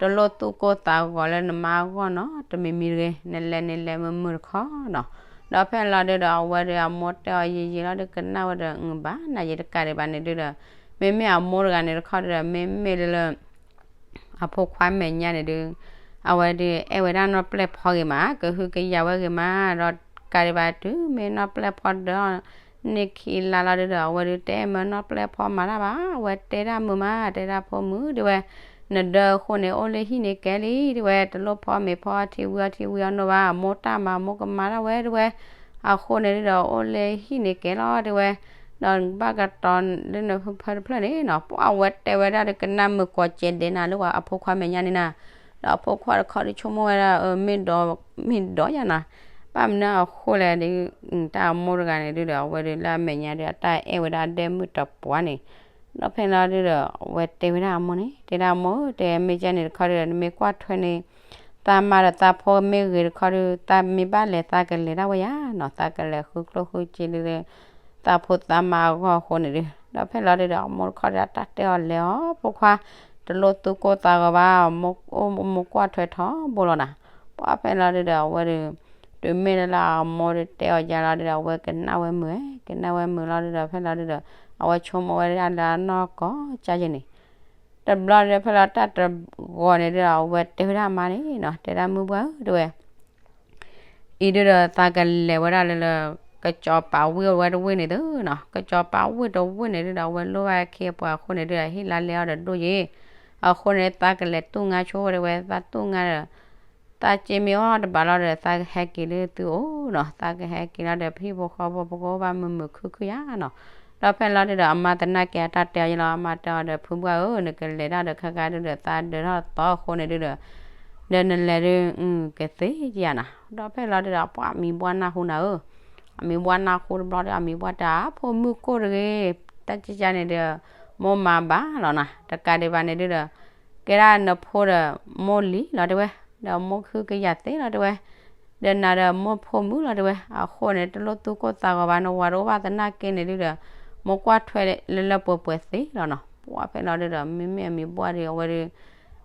တလိၣ်သူၣ်ကိၢ်သးဂီၤလၢနမါအဂီၢ်နီၤ တမံၤမံၤတဂ့ၤ, နလဲၤန့ၣ်လဲၤမုာ်မုာ်တခီနီၤ. ဒီးဖဲလီၤဒုဒီး အဝဲဒီးအမိၢ်တဲအီၤယံာ်ယံာ်လီၤဒု ကနၣ်ဝဲဒီး ဘၣ်နၤယံာ်တကးဒံးဘၣ်န့ၣ်ဒုဒီး မ့မ့ၢ်အမိၢ်တဂၤန့ၣ်တခီဒုဒီး မ့မ့ၢ်လၢ အဖိခွါမဲာ်ညါန့ၣ်ဒု အဝဲဒုးအဲၣ်ဝဲဒၣ်နီၢ်ပျဲၢ်ဖီဂ့ၤမး ကဟုကယာ်ဝဲဂ့ၤမး ဒီးတကးဒံးဘၣ်တုၤမ့ၢ်နီၢ်ပျဲၢ်ဖီဒၢ န့ၢ်ခံလါလီၤဒုဒီး အဝဲဒုးတဲမၢနီၢ်ပျဲၢ်ဖီမၤတၢ်ဘၣ် အဝဲတဲဒၣ်မိၢ်မး တဲဒၣ်ဖိမုၣ်တဲဝဲ နဒၢအဃိန့ၣ် အိၣ်လၢဟံၣ်န့ၣ်ကဲလံ တဲဝဲ တလိၣ်ဖီမ့ၤဖီအထံဝံၤအီထံဝံၤအီနိဘၣ် မိၢ်တၢ်မၤမိၢ်ကမၤဒၣ်ဝဲတဲဝဲ အဃိန့ၣ်ဒုဒီး အိၣ်လၢဟံၣ်န့ၣ်ကဲလီၤတဲဝဲ ဒီးဘၣ်ကတီၤလၢနဖုဖၢတဖျၢၣ်န့ၣ်နီၤ ပှၢ်အဝဲတဲဝဲဒၣ်ဒီးကနၣ်မုာ်ကီးစဲးဒဲးနၤလၢအဖိခွါမဲာ်ညါန့ၣ်နၤ ဒီးအဖိခွါတခီဒုးဆိကမိၣ်ဝဲဒၣ် မ့ၢ်ဒီး မ့ၢ်ဒီးယၤနၤ ဘၣ်မနုၤအဃိလဲၣ်ဒုး တၢ်အမိၢ်တဂၤန့ၣ်ဒုဒီး အဝဲဒုးလၢအမဲာ်ညါဒုး အတၢ်အဲၣ်ဝဲဒၣ်အဒဲမုၣ်တပှၢ်န့ၣ် ဒီးဖဲလီၤဒုဒီး အဝဲတဲဝဲဒၣ်အမိၢ်န့ၣ် တဲဒၣ်အမိၢ်ဧၢ တဲမ့ၢ်ကဲန့ၣ်တခီဒုဒီး နမ့ၢ်ကွၢ်ထွဲန့ၣ် သးမါဒီးသးဖိမ့ၢ်ဂ့ၤတခီဒုး သးမ့ၢ်ဘၣ်လဲၤသးကလဲၤဒၣ်ဝဲယၤနီၤ သးကလဲၤဃုကျိၣ်ဃုစ့လၢ သးဖိသးမါအဂီၢ်အဃိန့ၣ်ဒုး ဒီးဖဲလီၤဒုဒီး အမိၢ်တခီဒုး အတၢ်တဲအီၤလဲၤအီၤ ဖိခွါ တလိၣ်သူၣ်ကိၢ်သးဂီၤဘၣ် မိၢ်အိၣ်မိၢ်ကွၢ်ထွဲထီဘိလီၤနၤ ပှၢ်ဖဲလီၤဒုဒီး အဝဲဒုး တုၤမ့ၢ်လၢအမိၢ်ဒုးတဲအီၤယါလီၤဒုဒီး အဝဲကနၣ်ဝဲမုာ် ကနၣ်ဝဲမုာ်လီၤဒုဒီး ဖဲလီၤဒုဒီး အဝဲဆိကမိၣ်ဝဲဒၣ်လၢအနီၢ်ကီၢ်ကၢ်ယဲၢ်န့ၣ် တဘျီဒုးဖဲလီၤတၢ်တဂီၤန့ၣ်ဒုဒီး အဝဲတဲဝဲဒၣ်အမါန့ၣ်နီၤ တဲဒၣ်မုၢ်ပှၢ်ဧၢ တဲဝဲ အံၤဒုဒီးသးကလဲၤဝဲဒၣ်လၢလၢ ကစီၤပၤဝ့ၢ်ဝဲတဝ့ၢ်န့ၣ်သုနီၤ ကစီၤပၤဝ့ၢ်တဝ့ၢ်န့ၣ်ဒုဒီး အဝဲလိၣ်ဘၣ်ခ့အပှၤအဃိန့ၣ်ဒုဒီး ဟ့ၣ်လါလဲအီၤဒီးဒိၣ်ယဲၢ် အဃိန့ၣ် သးကလဲၤတူၢ်ငါဆိဝဲတဲဝဲ သးတူၢ်ငါဒီး သးစ့မ့ၢ်အိၣ်တဘၣ်လီၤဒီး သးကဟဲက့ၤလၢသုအိၣ်နီၤ သးကဟဲက့ၤလီၤဒီး ပဟံၣ်ဖိဃီဖိပကအိၣ်ဘၣ်မုာ်မုာ်ခုၣ်ခုၣ်ယါနီၤ ဒီးဖဲလီၤဒုဒီး အမါသနာ်က့အတၢ်တဲအီၤယဲလီၤ အမါတဲအီၤဒီး ဖုပှၢ်ဧၢ နကလဲၤတၢ်ဒီးခဲခါဒုဒီး သးဒၢထီၣ်သီအဃိန့ၣ်ဒုဒီး ဒီးနလဲၤဒု ကသ့ယါနီၤ ဒီးဖဲလီၤဒုဒီး ပှၤမံၤဘှၢ်နၢ်ဟူနၤဧၢ အမံၤဘှၢ်နၢ်ဟူတဘျီဒီး အမံၤဘှၢ်တၢ်ဖိမုၣ်ကိၢ်တဂ့ၤ တၢ်ကကန့ၣ်ဒီး မိၢ်မၤဘၣ်လီၤနီၤ တကးဒံးဘၣ်န့ၣ်ဒုဒီး ကဲဒၣ်နဖိဒီး မိၢ်လံၤလီၤတဲဝဲ ဒီးမိၢ်ခုကယၤသ့လီၤတဲဝဲ ဒီးနၤဒီးမိၢ်ဖိမုၣ်လီၤတဲဝဲ အဃိန့ၣ် တလိၣ်သူၣ်ကိၢ်သးဂီၤဘၣ် နဝၤတအိၣ်ဘၣ်သနာ်က့န့ၣ်ဒုဒီး မိၢ်ကွၢ်ထွဲလၢလၢပှဲၤပှဲၤသ့လီၤနီၤ ပှၢ်ဖဲလီၤဒုဒီး မ့မ့ၢ်အမံၤဘှၢ်ဒု အဝဲဒု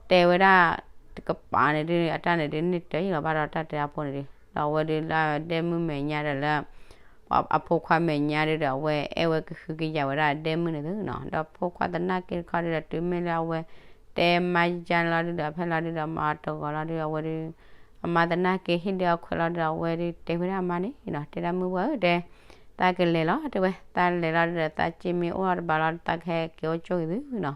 တဲဝဲဒၣ် တကပၤန့ၣ်ဒု အတၢ်န့ၣ်ဒု န့ၢ်တၢ်ယံၤလီၤဘၣ်ဒီးတၢ်တဲအဖိန့ၣ်ဒု ဒီးအဝဲဒုလၢဒဲမုၣ်မဲာ်ညါဒီးလၢ အဖိခွါမဲာ်ညါဒုဒီး အဝဲအဲၣ်ဝဲကဟုကယာ်ဝဲဒၣ်ဒဲမုၣ်န့ၣ်သုနီၤ ဒီးဖိခွါသနာ်က့တခီဒုဒီး တုၤမ့ၢ်လၢအဝဲ တဲမါယါန့ၣ်လီၤဒုဒီး ဖဲလီၤဒုဒီး မၤတဂီၤလီၤဒုဒီး အဝဲဒု အမါသနာ်က့ဟ့ၣ်ဒုအခွဲးလီၤဒုဒီး အဝဲဒုတဲဝဲဒၣ်အမါန့ၣ်နီၤ တဲဒၣ်မုၢ်ပှၢ်ဧၢ တဲ သးကလဲၤလီၤတဲဝဲ သးလဲၤလီၤဒုဒီး သးစ့မ့ၢ်အိၣ်လီၤတဘၣ်လီၤ သးကဟဲက့ၤအိၣ်ကၠိက့ၤသုနီၤ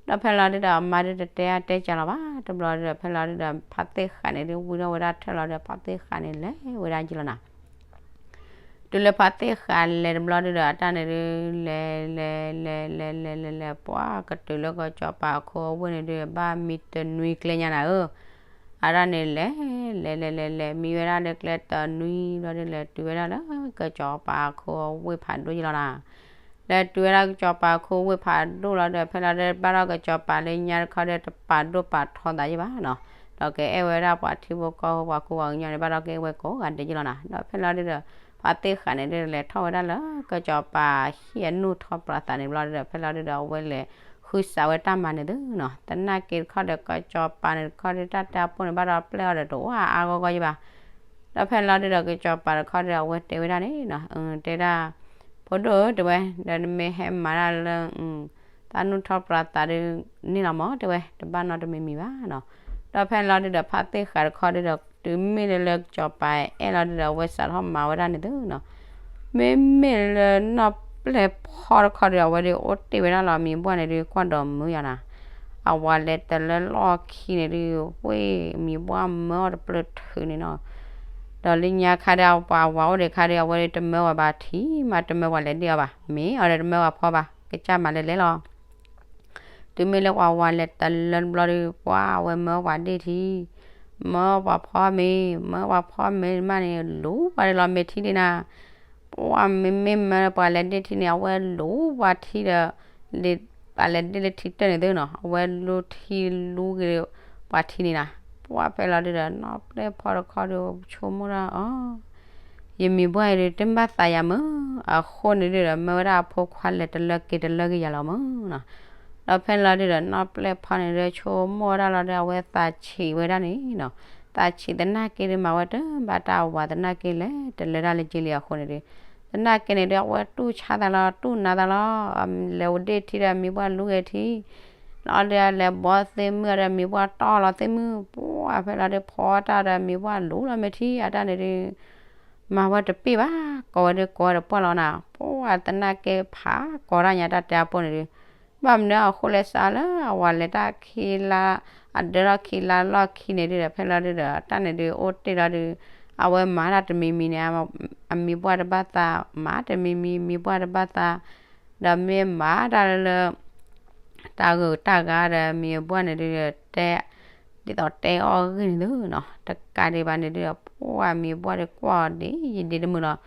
ဒီးဖဲလီၤဒုဒီး အမါဒုတတဲအါတဲကၢ်လီၤဘၣ် တဘျီဒုဒီး ဖဲလီၤဒုဒီး ဖါသ့ၣ်ဃးန့ၣ်ဒု ဝံထီၣ်ဝဲဒၣ်ထၢၣ်လီၤဒီး ဖါသ့ၣ်ဃးန့ၣ်လဲၤဝဲဒၣ်ယံၤလီၤနီၤ တုၤလၢဖါသ့ၣ်ဃးလဲၤတဘျီဒုဒီး အတၢ်န့ၣ်ဒု လဲၤလဲၤလဲၤလဲၤလဲၤလဲၤလဲၤ ပှၤကတုၤလၢကစီၤပၤအခိအဝ့ၢ်န့ၣ်ဒု ဘၣ်မံတနွံကျဲညါနၤဧၢ, အတၢ်န့ၣ်လဲၤလဲၤလဲၤလဲၤလဲၤ မံဝဲဒၣ်လၢကျဲတနွံဘျီဒု လဲၤတုၤဝဲဒၣ်လၢကစီၤပၤအခိအဝ့ၢ်ဖးဒိၣ်ယလီၤနၤ. လဲၤတုၤဝဲဒၣ်ကစီၤပၤအခိဝ့ၢ်ဖးဒိၣ်လီၤဒီး ဖဲလီၤဒု ဘၣ်ဒီးကစီၤပၤလၢညါတခီဒီး တပာ်ဒိၣ်ပာ်ထီသးယံၣ်ဘၣ်နီၤ, ဒီးကအဲၣ်ဝဲဒၣ်ပှၤထံဖိကီၢ်ဖိပှၤကူပှၤကညီန့ၣ် ဘၣ်ဒီးကအဲၣ်ဝဲကိးဂၤဒဲးယလီၤနၤ. ဒီးဖဲလီၤဒုဒီး ဖါသ့ၣ်ဃးန့ၣ်ဒု လဲၤထီၣ်ဝဲဒၣ်လၢကစီၤပၤဟံၣ်အနူၢ်ထီၣ်ပြးသးန့ၣ်ဘျီဒုဒီး ဖဲလီၤဒုဒီး အဝဲလဲၤဃုစးဝဲတၢ်မၤန့ၣ်သုနီၤ, သနာ်က့တခီဒီး ကစီၤပၤန့ၣ်တခီဒီး တၢ်တဲအပိၢ်န့ၣ် ဘၣ်ဒီးပျဲၢ်အီၤဒီးတအိၣ်အါအါဂီၢ်ဂီၢ်ယံၣ်ဘၣ်. ဒီးဖဲလီၤဒုဒီး ကစီၤပၤတခီဒီး အဝဲတဲဝဲဒၣ်န့ၣ်နီၤ, တဲဒၣ် ဖိဒိၣ်ဧၢ တဲဝဲ, ဒီးနမ့ၢ်ဟဲမၤတၢ်လၢ တၢ်နူၢ်ထီၣ်ပြးသးဒုန့ၣ်လီၤမး တဲဝဲ, တဘၣ်နီတမံၤမံၤဘၣ်နီၤ. ဒီးဖဲလီၤဒုဒီး ဖါသ့ၣ်ဃးတခီဒုဒီး တုၤမ့ၢ်လၢကစီၤပၤအဲၣ်လီၤဒုဒီး အဝဲစးထီၣ်မၤဝဲဒၣ်န့ၣ်သုနီၤ. မ့မ့ၢ်လၢနီၢ်ပျဲၢ်ဖီတခီဒီး အဝဲဒုအိၣ်တ့ၢ်ဝဲဒၣ်လီၤ မံၤဘှၢ်န့ၣ်ဒု ကွၢ်ဒီးမုာ်ယၤနၤ, အဝၤလဲၤတလၢလီၢ်ခံန့ၣ်ဒု ဝ့ၢ်မံၤဘှၢ်မၢအီၤတပျၢၢ်ထုးန့ၣ်နီၤ. ဒီးလၢညါခါဒီး ပှၤဝၤအိၣ်ဒံးခါဒီး အဝဲဒုတမၢပှၤဘၣ်ထံၣ်မး တမၢပှၤလဲၤဒ့ၣ်အီၤဘၣ်, မ့ၢ်အီၤဒီးတမၢပှၤဖီဘၣ် ကစၢ်မၤလဲၤလဲၤလီၤ. တုၤမ့ၢ်လၢပှၤဝၤလဲၤတလၢတဘျီဒီး ပှၤဝဲမၢပှၤဒ့ၣ်ထံ, မၢပှၤဖီမ့ၤ, မၢပှၤဖီမ့ၤမးန့ၣ် လူၤပှၤဒ့ၣ်လီၤမ့ၤထံဒံးနၤ, ပှၤမ့မ့ၢ်မၢပှၤလဲၤဒ့ၣ်ထံန့ၣ် အဝဲလူၤပှၤထံဒီး ပှၤလဲၤဒ့ၣ်လၢထံတၢၢ်န့ၣ်သုနီၤ, အဝဲလူၤထံလူၤက့ၤပှၤထံန့ၣ်နၤ. ပှၤဖဲလီၤဒုဒီး နီၢ်ပျဲၢ်ဖီတခီဒီး ဆိကမိၣ်ဒၣ်အီၤ ယမံၤဘှၢ်အံၤဒု တဘၣ်သးယၤမုာ်, အဃိန့ၣ်ဒုဒီး မၢဝဲဒၣ်အဖိခွါလဲၤတလၢက့ၤတလၢက့ၤယၤလီၤမုာ်. ဒီးဖဲလီၤဒုဒီး နီၢ်ပျဲၢ်ဖီန့ၣ်ဒု ဆိကမိၣ်ဝဲဒၣ်လီၤဒီး အဝဲသးဆံးဝဲဒၣ်န့ၣ်နီၤ, သးဆံးသနာ်က့ဒု မၤဝဲတဘၣ်တၢ်ဝၤသနာ်က့လဲၤတလၢတၢ်လၢက့လံအဃိန့ၣ်ဒု, သနာ်က့န့ၣ်ဒု အဝဲတူၢ်ဆါသးလီၤ တူၢ်နးသးလီၤ, လဲၤဝဲဒ့ၣ်ထံဒီးမံၤဘှၢ်လူၤက့ၤထံ လီၤဒီးလဲၤဘီသ့ၣ်မုၣ်အီၤဒီးမံၤဘှၢ်တီၢ်လီၤသ့ၣ်မုၣ်, ပှၤဖဲလီၤဒု ဖီတၢ်ဒီးမံၤဘှၢ်လူၤလီၤမ့ၤထံ အတၢ်န့ၣ်ဒု မၤဝဲတပ့ၢ်ဘၣ်, ကိးဝဲဒုကိးဝဲဒီးပှၢ်လီၤနၤ, ပှၤသနာ်က့ဖးကိးတၢ်ညါတၢ်တဲအပိၢ်န့ၣ်ဒု, ဘၣ်မနုၤအဃိလဲၣ်စးလၢအဝၤလဲၤတၢ်ခံလါ, အဒၢထီၣ်ခံလါလီၢ်ခံန့ၣ်ဒုဒီး ဖဲလီၤဒုဒီး တၢ်န့ၣ်ဒုအိၣ်တ့ၢ်လီၤဒု, အဝဲမၤတၢ်တမံၤမံၤန့ၣ် အမံၤဘှၢ်တဘၣ်သး, မၤတမံၤမံၤ မံၤဘှၢ်တဘၣ်သး, ဒီးမ့ၢ်မၤတၢ်လၢ တၢ်ဂုၤတၢ်ဂၤဒီးမံၤဘှၢ်န့ၣ်ဒုဒီး တဲ, ဒ်သိးတဲအီၣ်ဂ့ၢ်န့ၣ်သုနီၤ, တကးဒံးဘၣ်န့ၣ်ဒုဒီး ပှၤမံၤဘှၢ်ဒုကွၢ်အီၤဒ်ယံာ်ဒ်တမုာ်လီၤ,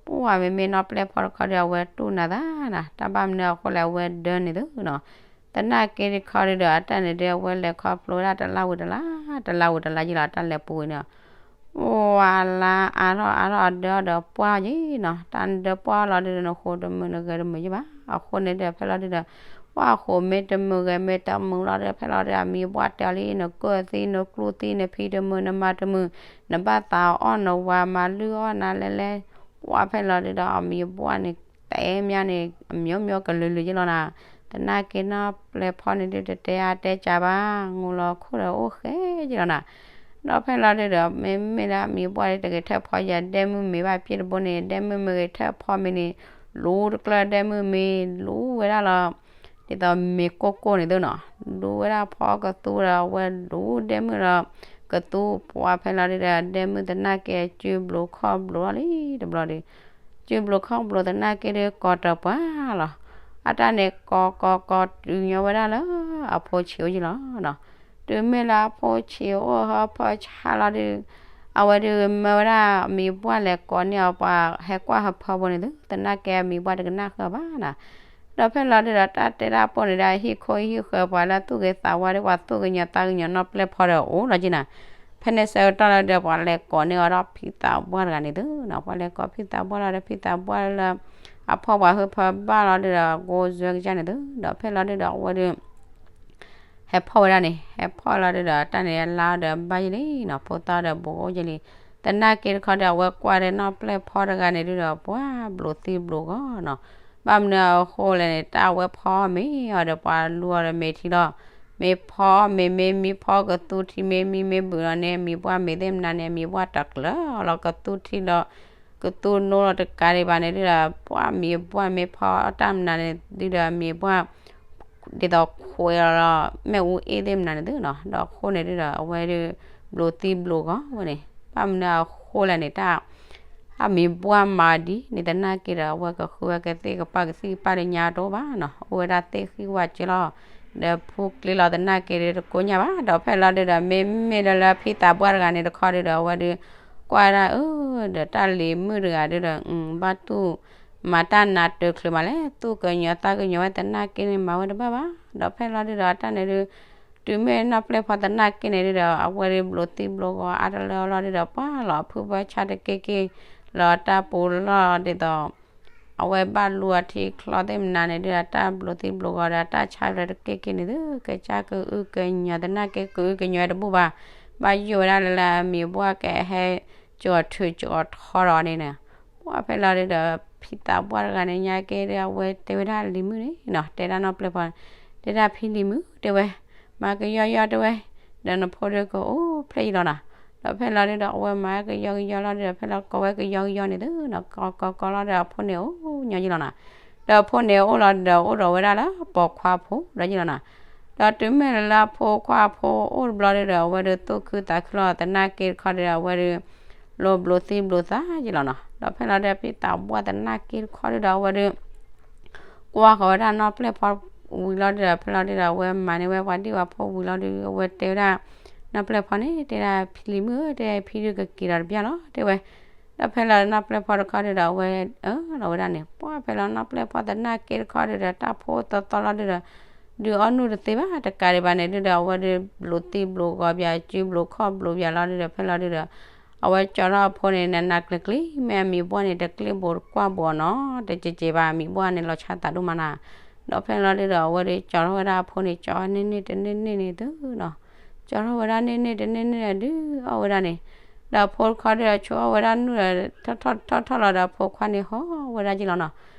ပှၤမ့မ့ၢ်နီၢ်ပျဲၢ်ဖီတခီဒီး အဝဲတူၢ်နးသးနၤ, တၢ်ဘၣ်မနုၤအဃိလဲၣ် အဝဲဒၢန့ၣ်သုနီၤ, သနာ်က့တခီဒုဒီး အတၢ်န့ၣ်ဒု အဝဲလဲၤခီဖျိဝဲဒၣ်တလါဝံၤတလါ, တလါဝံၤတလါယံၤလီၤ တၢ်လဲၤပူၤဝံၤန့ၣ် ပှၤလါအါထီၣ်အါထီၣ်အဒၢအီၤဒီးပှၢ်ယံၤနီၤ, တၢ်ဒၢပှၢ်လီၤဒုဒီး နဃိတမုာ်နဂဲၤတမုာ်ယံၤဘၣ်, အဃိန့ၣ်ဒုဒီး ဖဲလီၤဒုဒီး ပှၤဃိးမ့ၢ်တမုာ်ဂဲၤမ့ၢ်တမုာ်လီၤဒီး ဖဲလီၤဒုဒီး အမံၤဘှၢ်တဲအီၤလံ နကၢၢ်သံ နကျူသံ နဖံးတမုာ် နမၤတမုာ်, နဘၣ်သးအီၣ်နဝၤမၤလုၢ်အီၣ်နၤလဲၤလဲၤ, ပှၤဖဲလီၤဒုဒီး အမံၤဘှၢ်န့ၣ် တဲမးန့ၣ် အမျိုးမျိုးကလုာ်လုာ်ယံၤလီၤနၤ, သနာ်က့နီၢ်ပျဲၢ်ဖီန့ၣ်ဒု တတဲအါတဲကၢဘၣ်, ငိၢ်လီၤခိၣ်ဒီးအိၣ်ဃဲယံၤလီၤနၤ, ဒီးဖဲလီၤဒုဒီး မ့မ့ၢ်လၢအမံၤဘှၢ်ဒု တဂဲၤထၢၣ်ဖီယၤ ဒဲမုၢ်မ့ၤဘၣ်ပျဲၢ်တဘိန့ၣ် ဒဲမုၢ်မ့ၢ်ဂဲၤထၢၣ်ဖီမ့ၤန့ၣ် လူၤတကျၢၢ်ဒဲမုၢ်မ့ၤ လူၤဝဲဒၣ်လီၤ ဒ်သိးမ့ၤကိၢ်ကိၢ်န့ၣ်သုနီၤ, လူၤဝဲဒၣ်ဖီကသူဒီး အဝဲလူၤဒဲမုၢ်ဒီး ကသူပှၤဖဲလီၤဒုဒီး ဒဲမုၢ်သနာ်က့ စုဘျိးခီၣ်ဘျိးလီၤလံတဘျီဒု စုဘျိးခီၣ်ဘျိးသနာ်က့ဒု ကိးတပှၢ်လီၤ, အတၢ်န့ၣ်ကိးကိးကိးတုၤညီဝဲဒၣ်လၢ အဖိဆံးအိၣ်ယံၤလီၤနီၤ, တုၤမ့ၢ်လၢအဖိဆံးအိၣ်ဟၢဖၢဆါလီၤဒု အဝဲဒုမၢဝဲဒၣ်မံၤဘှၢ်လဲၤကိးန့ၢ်အီၤ ပှၤဟဲကွၢ်ဟၢဖၢဘိန့ၣ်သု သနာ်က့အမံၤဘှၢ်တကနၣ်ဃၢၤဘၣ်နၤ, ဒီးဖဲလီၤဒုဒီး တၢ်တဲတၢ်ပိၢ်န့ၣ်ဒီး ဟံၣ်ခိၣ်ဟံၣ်ဃၢၤပှၤလၢသူၣ်ဂ့ၤသးဝါဒု ပှၤသူၣ်ကညီၤသးကညီၤနီၢ်ပျဲၢ်ဖီဒီးအိၣ်လီၤက့နၤ, ဖဲန့ၣ်ဆၢကတီၢ်လီၤဒုဒီး ပှၤလဲၤကိးန့ၢ်အီၤဒီးဖံသးဘှၢ်တဂၤန့ၣ်သုနီၤ, ပှၤလဲၤကိးဖံသးဘှၢ်လီၤဒီး ဖံသးဘှၢ်လၢ အဖီၣ်ပှၤဟၢဖၢဘၣ်လီၤဒုဒီး ကိးစၢကစၢ်န့ၣ်သု, ဒီးဖဲလီၤဒုဒီး အဝဲဒု ဟဲဖီၣ်ဝဲဒၣ်န့ၣ် ဟဲဖီၣ်လီၤဒုဒီး တၢ်န့ၣ်လါအီၤဒီးဘၣ်ယံၤလံနီၤ, ဖိသၣ်အီၤဒီးဘူးအိၣ်ယံၤလံ, သနာ်က့တခီဒီး အဝဲကွၢ်ဒီးနီၢ်ပျဲၢ်ဖီတဂၤန့ၣ်ဒုဒီး ပှၤဘျိးသံဘျိးဂီၢ်နီၤ, ဘၣ်မနုၤအဃိလဲၣ်န့ၣ် တၢ်အဝဲဖီမ့ၤအီၤဒီး ပှၤလူၤအီၤဒီးမ့ၤထံလီၤ, မ့ၢ်ဖီမ့ၤမ့ၢ်မံဖီကသူထံမ့ၢ်မံမ့ၢ် ဘုးလီၤန့ၣ် မံၤဘှၢ်မ့ၤသ့ၣ်မနုၤန့ၣ် မံၤဘှၢ်တကျၢၤလီၤကသူထံလီၤ, ကသူနိလီၤတကးဒံးဘၣ်န့ၣ်ဒုဒီး ပှၤမံၤဘှၢ်မ့ၢ်ဖီအီၣ်တၢ်မနုၤန့ၣ်ဒုဒီး မံၤဘှၢ် ဒ်သိးခွဲးလီၤလီၤ မ့ၣ်အူအ့ၣ်သ့ၣ်မနုၤန့ၣ်သုနီၤ, ဒီးအဃိန့ၣ်ဒုဒီး အဝဲဒု ဘျိးသံဘျိးဂီၢ်ဝဲန့ၣ် ဘၣ်မနုၤအဃိလဲၣ်န့ၣ် တၢ် အမံၤဘှၢ်မၤဒ်န့ၣ်သနာ်က့ဒီး အဝဲကဃုဝဲကသ့ၣ်ကပၤကသံၣ်ကပၤလၢညါတအိၣ်ဘၣ်နီၤ, အိၣ်ဝဲဒၣ်သ့ၣ်ဃံၣ်ဝါစၢၤလီၤ, ဒီးဖူကျ့လီၤသနာ်က့ဒီးတကိညၢ်ဘၣ်, ဒီးဖဲလီၤဒုဒီး မ့မ့ၢ်လၢလၢဖံသးပှၢ်တဂၤန့ၣ်တခီဒုဒီး အဝဲဒု ကွၢ်ဒၣ်အၢ ဒီးတၢ်လံၤမုၣ်တဂၤဒုဒီး ဘၣ်တူၢ်မၤတၢ်နးတၢၤချုးမးလဲၣ်, သူၣ်ကညီၤသးကညီၤဝဲသနာ်က့န့ၣ် မၤဝဲတဘၣ်ဘၣ်, ဒီးဖဲလီၤဒုဒီး အတၢ်န့ၣ်ဒု တုၤမ့ၢ်နီၢ်ပျဲၢ်ဖီသနာ်က့န့ၣ်ဒုဒီး အဝဲဒုဘျိးသံဘျိးဂီၤအါတလၢလီၤဒုဒီး ပှၤလီၤအဖုဖၢဆါတက့ၢ်က့ၢ်, လီၤတၢ်ပူၤလီၢ်ဒ်သိး အဝဲဘၣ်လူၤအထံချီသ့ၣ်မနုၤန့ၣ်ဒုဒီး တၢ်ဘျိးသံဘျိးဂီၤဒီးတၢ်ဆါလၢတက့ၢ်က့ၢ်န့ၣ်သု ကစၢ်ကအုၣ်ကညီၤသနာ်က့ ကအုၣ်ကညီၤတဘူၣ်ဘၣ်, ဘၣ်ယိၣ်ဝဲဒၣ်လၢလၢအမံၤဘှၢ်ကဟဲ ကၠီၤထုးကၠီၤထီဒီးန့ၣ်, ပှၤဖဲလီၤဒုဒီး ဖံသးပှၢ်တဂၤန့ၣ်ညါက့ဒီး အဝဲတဲဝဲဒၣ်လံၤမုၣ်န့ၣ်နီၤ, တဲဒၣ်နီၢ်ပျဲၢ်ဖီ, တဲဒၣ်ဖံလံၤမုၣ်တဲဝဲ, မၤကယီကယီတဲဝဲ, ဒီးနဖိဒုကအိၣ်ဖျဲၣ်ယလီၤနီၤ, ဒီးဖဲလီၤဒုဒီး အဝဲမၤကယီကယီလီၤဒုဒီး ဖဲလီၤကိးဝဲကယီကယီန့ၣ်သုနီၤ, ကိးကိးကိးလီၤဒီးအဖိန့ၣ်အိၣ်ညီယလီၤနီၤ, ဒီးအဖိန့ၣ်အိၣ်လီၤဒီးအိၣ်ဒီးဝဲဒၣ်လၢပိာ်ခွါဖိဒီးယလီၤနီၤ, ဒီးတုၤမ့ၢ်လၢလၢအဖိခွါဖိအိၣ်တဘျီဒုဒီး အဝဲဒုသူၣ်ခုသးခုလီၤသနာ်က့တခီဒုဒီး အဝဲဒု လိၤဘျိးသံဘျိးသးယလီၤနီၤ, ဒီးဖဲလီၤဒုဒီးဖံသးပှၢ်သနာ်က့တခီဒုဒီး အဝဲဒု ကွၢ်ဃီၤဝဲဒၣ်နီၢ်ပျဲၢ်ဖီဝံၤလီၤဒုဒီး ဖဲလီၤဒုဒီး အဝဲမၤန့ၢ်ဝဲပှၤဒံၣ်ဝဲဖိဝံၤလီၤဒု အဝဲတဲဝဲဒၣ် နီၢ်ပျဲၢ်ဖီန့ၣ် တဲဒၣ်ဖံလံၤမုၣ်ဧၢ တဲဖံဒုကက့ၤဒီးတဘျီလီၤ တဲဝဲ, ဒီးဖဲလီၤနီၢ်ပျဲၢ်ဖီတခီဒုဒီး အဝဲအၢၣ်လီၤဝဲဒၣ်န့ၣ် ပှၤဖဲလီၤနီၢ်ပျဲၢ်ဖီသနာ်က့တခီဒုဒီး တၢ်ဖိသီသီလီၤဒုဒီး ဒုးအီၣ်နုၢ်တသ့ဘၣ် တကးဒံးဘၣ်န့ၣ်ဒုဒီး အဝဲဒုဘျိးသံဘျိးဂီၤပၠး စုဘျိးခီၣ်ဘျိးပၠးလီၤဒုဒီး ဖဲလီၤဒုဒီး အဝဲကၠီထီၣ်အဖိန့ၣ် နးနးကျံၤကျံၤ မ့ၢ်အမံၤဘှၢ်န့ၣ် တကျ့ဘိးတကွၢ်ဘိးနီၤ တကဲးကဲးဘၣ် အမံၤဘှၢ်န့ၣ် လီၤဆါသးဒိၣ်မးနၤ, ဒီးဖဲလီၤဒုဒီး အဝဲဒုကၠီထီၣ်ဝဲဒၣ်အဖိန့ၣ် ကၠီန့ၢ်န့ၢ်တန့ၢ်န့ၢ်န့ၣ်သုနီၤ, ကၠီထီၣ်ဝဲဒၣ်န့ၢ်န့ၢ်တန့ၢ်န့ၢ်ဒုးအီၣ်ဝဲဒၣ်န့ၣ်, ဒီးအဖိတခီဒုဒီး ဆိအီၣ်ဝဲဒၣ်နုၢ်ဒီး ထီၣ်ထီၣ်ထီၣ်ထီၣ်လီၤဒီး အဖိခွါန့ၣ်ဟီၣ်ဝဲဒၣ်က့ၤလီၤနီၤ,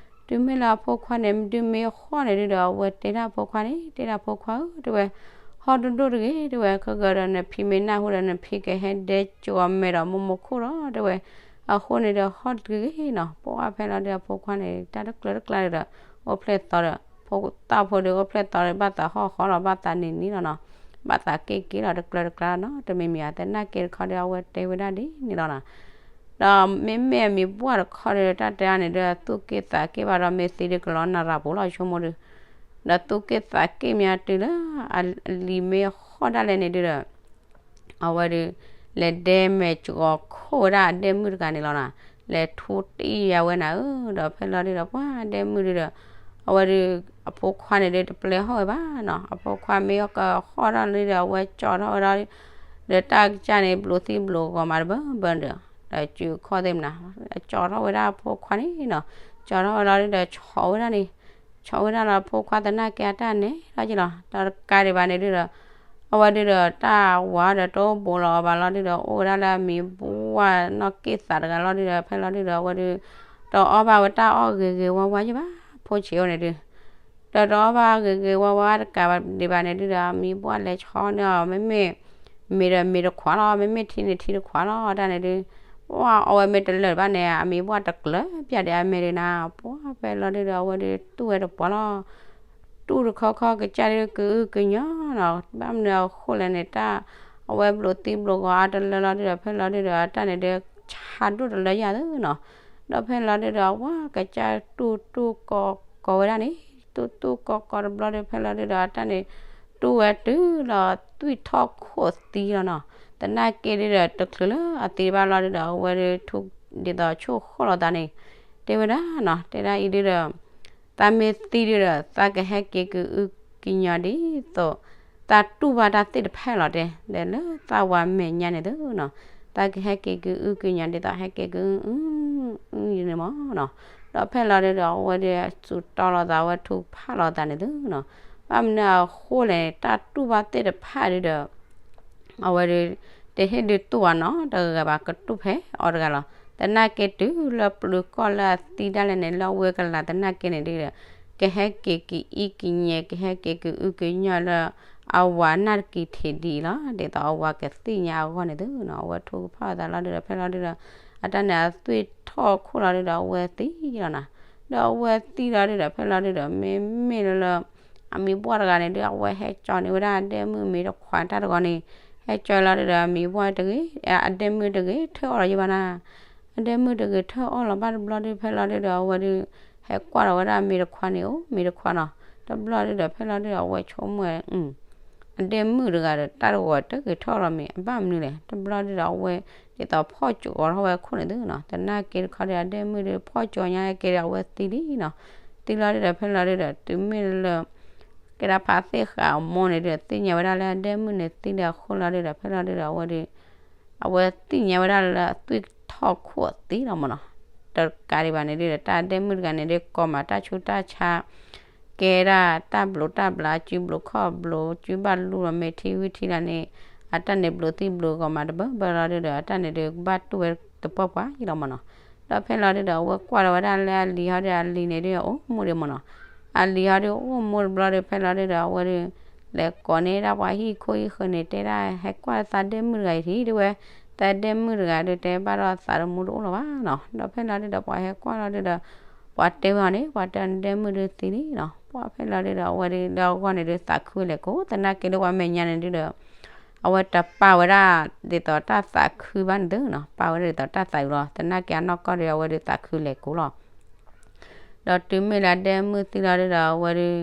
တုၤမ့ၢ်လၢအဖိခွါန့ၣ် ဒုးမ့ၢ်ဟီၣ်န့ၣ်ဒုဒီး အဝဲတဲဒၣ်အဖိခွါန့ၣ် တဲဒၣ်အဖိခွါဧၢ တဲဝဲ, ဟီၣ်ဒိၣ်ဒိၣ်တဂ့ၤ တဲဝဲ ခဲကဒီး နဖံမ့ၢ်နၢ်ဟူဒီး နဖံကဟဲဒဲကၠီမဲာ်ဒီးမိၢ်မိၢ်ခိၣ်လီၤ တဲဝဲ, အဃိန့ၣ်ဒီး ဟီၣ်တဂ့ၤနီၤ ပှၤဖဲလီၤဒုဒီး အဖိခွါန့ၣ် တၢ်တကျၢၤတကျါဒီး အိၣ်ဖျဲၣ်သီဒီး ဖိသၣ်ဖိဒီး အိၣ်ဖျဲၣ်သီဒီး ဘၣ်သးဟီၣ်ဃီလီၤ ဘၣ်သးနံၤနံၤလီၤနီၤ, ဘၣ်သးက့ၢ်က့ၢ်လီၤ တကျၢၤတကျါနီၤ တမံၤမံၤအသနာ်က့တခီဒီး အဝဲတဲဝဲဒၣ်ဒ်န့ၣ်လီၤနီၤ, ဒီးမ့မ့ၢ်အမံၤဘှၣ်တခီဒီး တၢ်တဲအါန့ၣ်ဒီး သူၣ်က့ၣ်သးက့ၣ်ဘၣ်ဒီး မ့ၢ်သံဒုးကလီနရၤပူၤလီၤ ဆိကမိၣ်ဒုး, ဒီးသူၣ်က့ၣ်သးက့ၣ်မ့ၢ်အတုၤလၢ အလံၤမ့ၢ်ဟီၣ်ဒၣ်လဲာ်န့ၣ်ဒုးဒီး အဝဲဒုး လဲၤဒဲမဲာ်ကီၤခိၣ်ဝဲဒၣ်အဒဲမုၣ်တဂၤန့ၣ်လီၤနီၤ, လဲၤထူတံၢ်ယၤဝဲနၤဧၢ, ဒီးဖဲလီၤဒုးဒီး ပှၤဒဲမုၣ်ဒုးဒီး အဝဲဒုး အဖိခွါန့ၣ်ဒုး တပျဲဟီၣ်ဝဲဘၣ်နီၤ, အဖိခွါမ့ၢ်ကဟီၣ်ထီၣ်လံဒီး အဝဲကၠီထီၣ်ဝဲဒၣ် ဒီးတၢ်ကစၢ်န့ၣ် ဘျိးသံဘျိးဂီၤမးတဘၢဘၢဒီး ဒီးစုခီၣ်သ့ၣ်မနၤ ကၠီထီၣ်ဝဲဒၣ်အဖိခွါန့ၣ်နီၤ, ကၠီထီၣ်ဝဲလီၤဒုးဒီး ဆီးဝဲဒၣ်န့ၣ် ဆီးဝဲဒၣ်လီၤ အဖိခွါသနာ်က့အတၢ်နဲလီၤက့လီၤ, ဒီးတကးဒံးဘၣ်န့ၣ်ဒုးဒီး အဝဲဒုးဒီး တၢ်ဝၤဒီးတအိၣ်ဘူးလီၤအီၤဘၣ်လီၤဒုးဒီး အိၣ်ဝဲဒၣ်လၢအမံၤဘှၢ်နီၢ်က့ၣ်သးတဂၤလီၤဒုးဒီး ဖဲလီၤဒုးဒီး အဝဲဒုး တအီၣ်ဘၣ်ဝဲတၢ်အီၣ်ဂ့ၤဂ့ၤဝါဝါယဘၣ် ဖိဆံးအိၣ်န့ၣ်ဒုး ဒီးတအီၣ်ဘၣ်ဂ့ၤဂ့ၤဝါဝါတကးဒံးဘၣ်န့ၣ်ဒုးဒီး အမံၤဘှၢ်လဲၤဆီန့ၢ်အီၤ မ့မ့ၢ် မ့ၤဒီးမ့ၤတခွးလီၤ မ့မ့ၢ်ထံန့ၣ်ထံတခွးလီၤ တၢ်န့ၣ်ဒုး ပှၤအီၣ်ဝဲမ့ၢ်တလၢာ်ဘၣ်န့ၣ် အမံၤဘှၢ်တကျၢၤပၠးဒီးအမဲာ်ဒုးနၤ ပှၤဖဲလီၤဒုးဒီး အဝဲဒုးတူၢ်ဝဲတပှၤလီၤ တူၢ်တခီခီကစၢ်ဒုးကအုကညီၤနီၤ ဘၣ်မနုၤအဃိလဲၣ်န့ၣ် တၢ် အဝဲဘျိးသံဘျိးဂီၤအါတလၢလီၤဒုးဒီး ဖဲလီၤဒုးဒီး အတၢ်န့ၣ်ဒုး ဆါဒိၣ်တလၢယၤသုနီၤ ဒီးဖဲလီၤဒုးဒီး ပှၤကစၢ်တူၢ်တူၢ်ကီၤကီၤဝဲဒၣ်န့ၣ် တူၢ်တူၢ်ကီၤကီၤတဘျီဒုး ဖဲလီၤဒုးဒီး အတၢ်န့ၣ် တူၢ်ဝဲတုၤလီၤသွံၣ်ထီၣ်ခိၣ်သံလီၤနီၤ သနာ်က့ဒုးဒီး တချုးလၢအသံတဘၣ်လီၤဒုးဒီး အဝဲဒုးထူ ဒ်သိးဆိၣ်ဃီၣ်လီၤသးန့ၣ် တဲဝဲဒၣ်နီၤ တဲဒၣ်အံၤဒုးဒီး သးမ့ၢ်သံဒုးဒီး သးကဟဲက့ၤကအုကညီၤဒ်သိး သးတူၢ်ဘၣ်တၢ်သ့ၣ်တဖၣ်လီၤတဲ ဒီးလၢသးဝၤမဲာ်ညါန့ၣ်သုနီၤ သးကဟဲက့ၤကအုကညီၤဒ်သိးဟဲက့ၤကအု အုယန့ၣ်မးနီၤ ဒီးဖဲလီၤဒုးဒီး အဝဲဒုးစူးတီလီၤသး အဝဲထူဖးလီၤသးန့ၣ်သုနီၤ ဘၣ်မနုၤအဃိလဲၣ်န့ၣ် တၢ်တူၢ်ဘၣ်သ့ၣ်တဖၣ်ဒုးဒီး အဝဲဒုး တဟ့ၣ်ဒုးတူၢ်ဘၣ်နီတဂၤဘၣ် ကတူၢ်ဖဲအီၤတဂၤလီၤ. သနာ်က့တုၤလၢပျုၤကီၢ်လၢအသံဒၣ်လဲာ်န့ၣ် လၢအဝဲကလၤသနာ်က့န့ၣ်ဒုးဒီး ကဟဲက့ၤကအံကညဲ ကဟဲက့ၤကအုကညီၢ်လၢအဝၤနၢ်တကံၤထံးဒ်အံၤလီၤ. ဒ်သိးအဝၤကသံၣ်ညါအဂီၢ်န့ၣ်သုနီၤ အဝဲထိကဖၣ်အသးလီၤဒုးဒီး ဖဲလီၤဒုးဒီး အတၢ်န့ၣ်အသွံၣ်ထီၣ်ခိၣ်လီၤဒုးဒီး အဝဲသံလီၤနီၤ. ဒီးအဝဲသံလီၤဒုးဒီး ဖဲလီၤဒုးဒီး မ့မ့ၢ်လၢလၢ အမံၤဘှၢ်တဂၤန့ၣ်ဒုး အဝဲဟဲကၠီန့ၢ်ဝဲဒၣ်အဒဲမုၣ်မ့ၤတခွးတၢ်တဂီၤန့ၣ် ဟဲကၠီလီၤဒုးဒီး အမံၤဘှၢ်တဂ့ၤ အဒဲမုၣ်တဂ့ၤ ထွဲအီၣ်လီၤယဘၣ်နၤ အဒဲမုၣ်တဂ့ၤထၢၣ်အီၣ်လီၤဘၣ်တဘျီဒုး ဖဲလီၤဒုးဒီး အဝဲဒုး ဟဲကွၢ်ဒီးဝဲဒၣ်အမ့ၢ်တခွါန့ၣ် အိၣ်မ့ၢ်တခွါနီၤ. တဘျီဒုးဒီး ဖဲလီၤဒုးဒီး အဝဲဆိကမိၣ်ဝဲ အဒဲမုၣ်တဂၤဒီး တၢ်တဂီၤတဂ့ၤထီၣ်လီၤမ့ၢ် အဘၣ်မနုၤလဲၣ်. တဘျီဒုးဒီး အဝဲဒ်သိးဖီၣ်ကၠိၤအီၤထီၣ်ဝဲခိၣ်န့ၣ်သုနီၤ. သနာ်က့တခီဒီး အဒဲမုၣ်ဒုးဖီၣ်ကၠိၤညါက့ၤဒီး အဝဲသံလံနီၤ. သံလီၤဒုးဒီး ဖဲလီၤဒုးဒီး တုၤမ့ၢ်လၢ ကဲဒၣ်ဖါသ့ၣ်ဃးအမိၢ်န့ၣ်ဒုး သ့ၣ်ညါဝဲဒၣ်လၢအဒဲမုၣ်န့ၣ်သံလံအဃိလီၤဒုးဒီး ဖဲလီၤဒုးဒီး အဝဲဒုး အဝဲသ့ၣ်ညါဝဲဒၣ်လၢအသွံၣ်ထီၣ်ခိၣ်အသံလီၤမ့ၢ်နီၤ. တကးဒံးဘၣ်န့ၣ်ဒုးဒီး တၢ်အဒဲမုၣ်တဂၤန့ၣ်ဒုး ကိးမးတၢ်ဆူးတၢ်ဆါ ကဲဒၣ်တၢ်ဘျုးတၢ်ဘျး စုဘျုးခီၣ်ဘျုး စုဘၣ်လူလီၤမ့ၢ်ထံဝံထံလၢန့ၣ် အတၢ်န့ၣ်ဘျုးသံဘျုးဂီၤမးတဘၢဘၢလီၤဒုးဒီး အတၢ်န့ၣ်ဒုးကဘၣ်တူၢ်ဝဲတပှၢ်ပှၢ်ယံလီၤမ့ၢ်နီၤ. ဒီးဖဲလီၤဒုးဒီး အဝဲကွၢ်လီၤဝဲဒၣ်လၢအလံၤဟီဒုး အလံၤန့ၣ်ဒုးအိၣ်မူဒံးမ့ၢ်နီၤ. အလံၤဟီဒုးအိၣ်မူတဘျီဒုး ဖဲလီၤဒုးဒီး အဝဲဒုး လဲၤကိးန့ၢ်ဒၣ်ပှၤဟံၣ်ခိၣ်ဟံၣ်ဃၢၤန့ၣ် တဲဒၣ်ဟဲကွၢ်သးဒဲမုၣ်တဂၤအံၤထံး တဲဝဲ, သးဒဲမုၣ်တဂၤဒုး တဲဘၣ်ဒီးသးတမူတအိၣ်လၢၤဘၣ်နီၤ. ဒီးဖဲလီၤဒုးဒီး ပှၤဟဲကွၢ်လီၤဒုးဒီး ပှၤတဲဝဲအီၤန့ၣ် ပှၤတဲဒဲမုၣ်ဒုးသံလံနီၤ. ပှၤဖဲလီၤဒုးဒီး အဝဲဒုးလၢအဂီၢ်န့ၣ်ဒုးသးခုဝဲလဲၤကိး သနာ်က့လၢပှၤမဲာ်ညါန့ၣ်ဒုးဒီး အဝဲတပာ်ဝဲဒၣ်ဒ်သိးတၢ်သးခုဘၣ်န့ၣ်သုနီၤ, ပာ်ဝဲဒၣ်ဒ်သိးတၢ်သးအုးလီၤ. သနာ်က့အနီၢ်ကီၢ်ဒီး အဝဲဒုးသးခုလဲၤကိးလီၤ. ဒီးတုၤမ့ၢ်လၢအဒဲမုၣ်သံလီၤဒုးဒီး အဝဲဒုး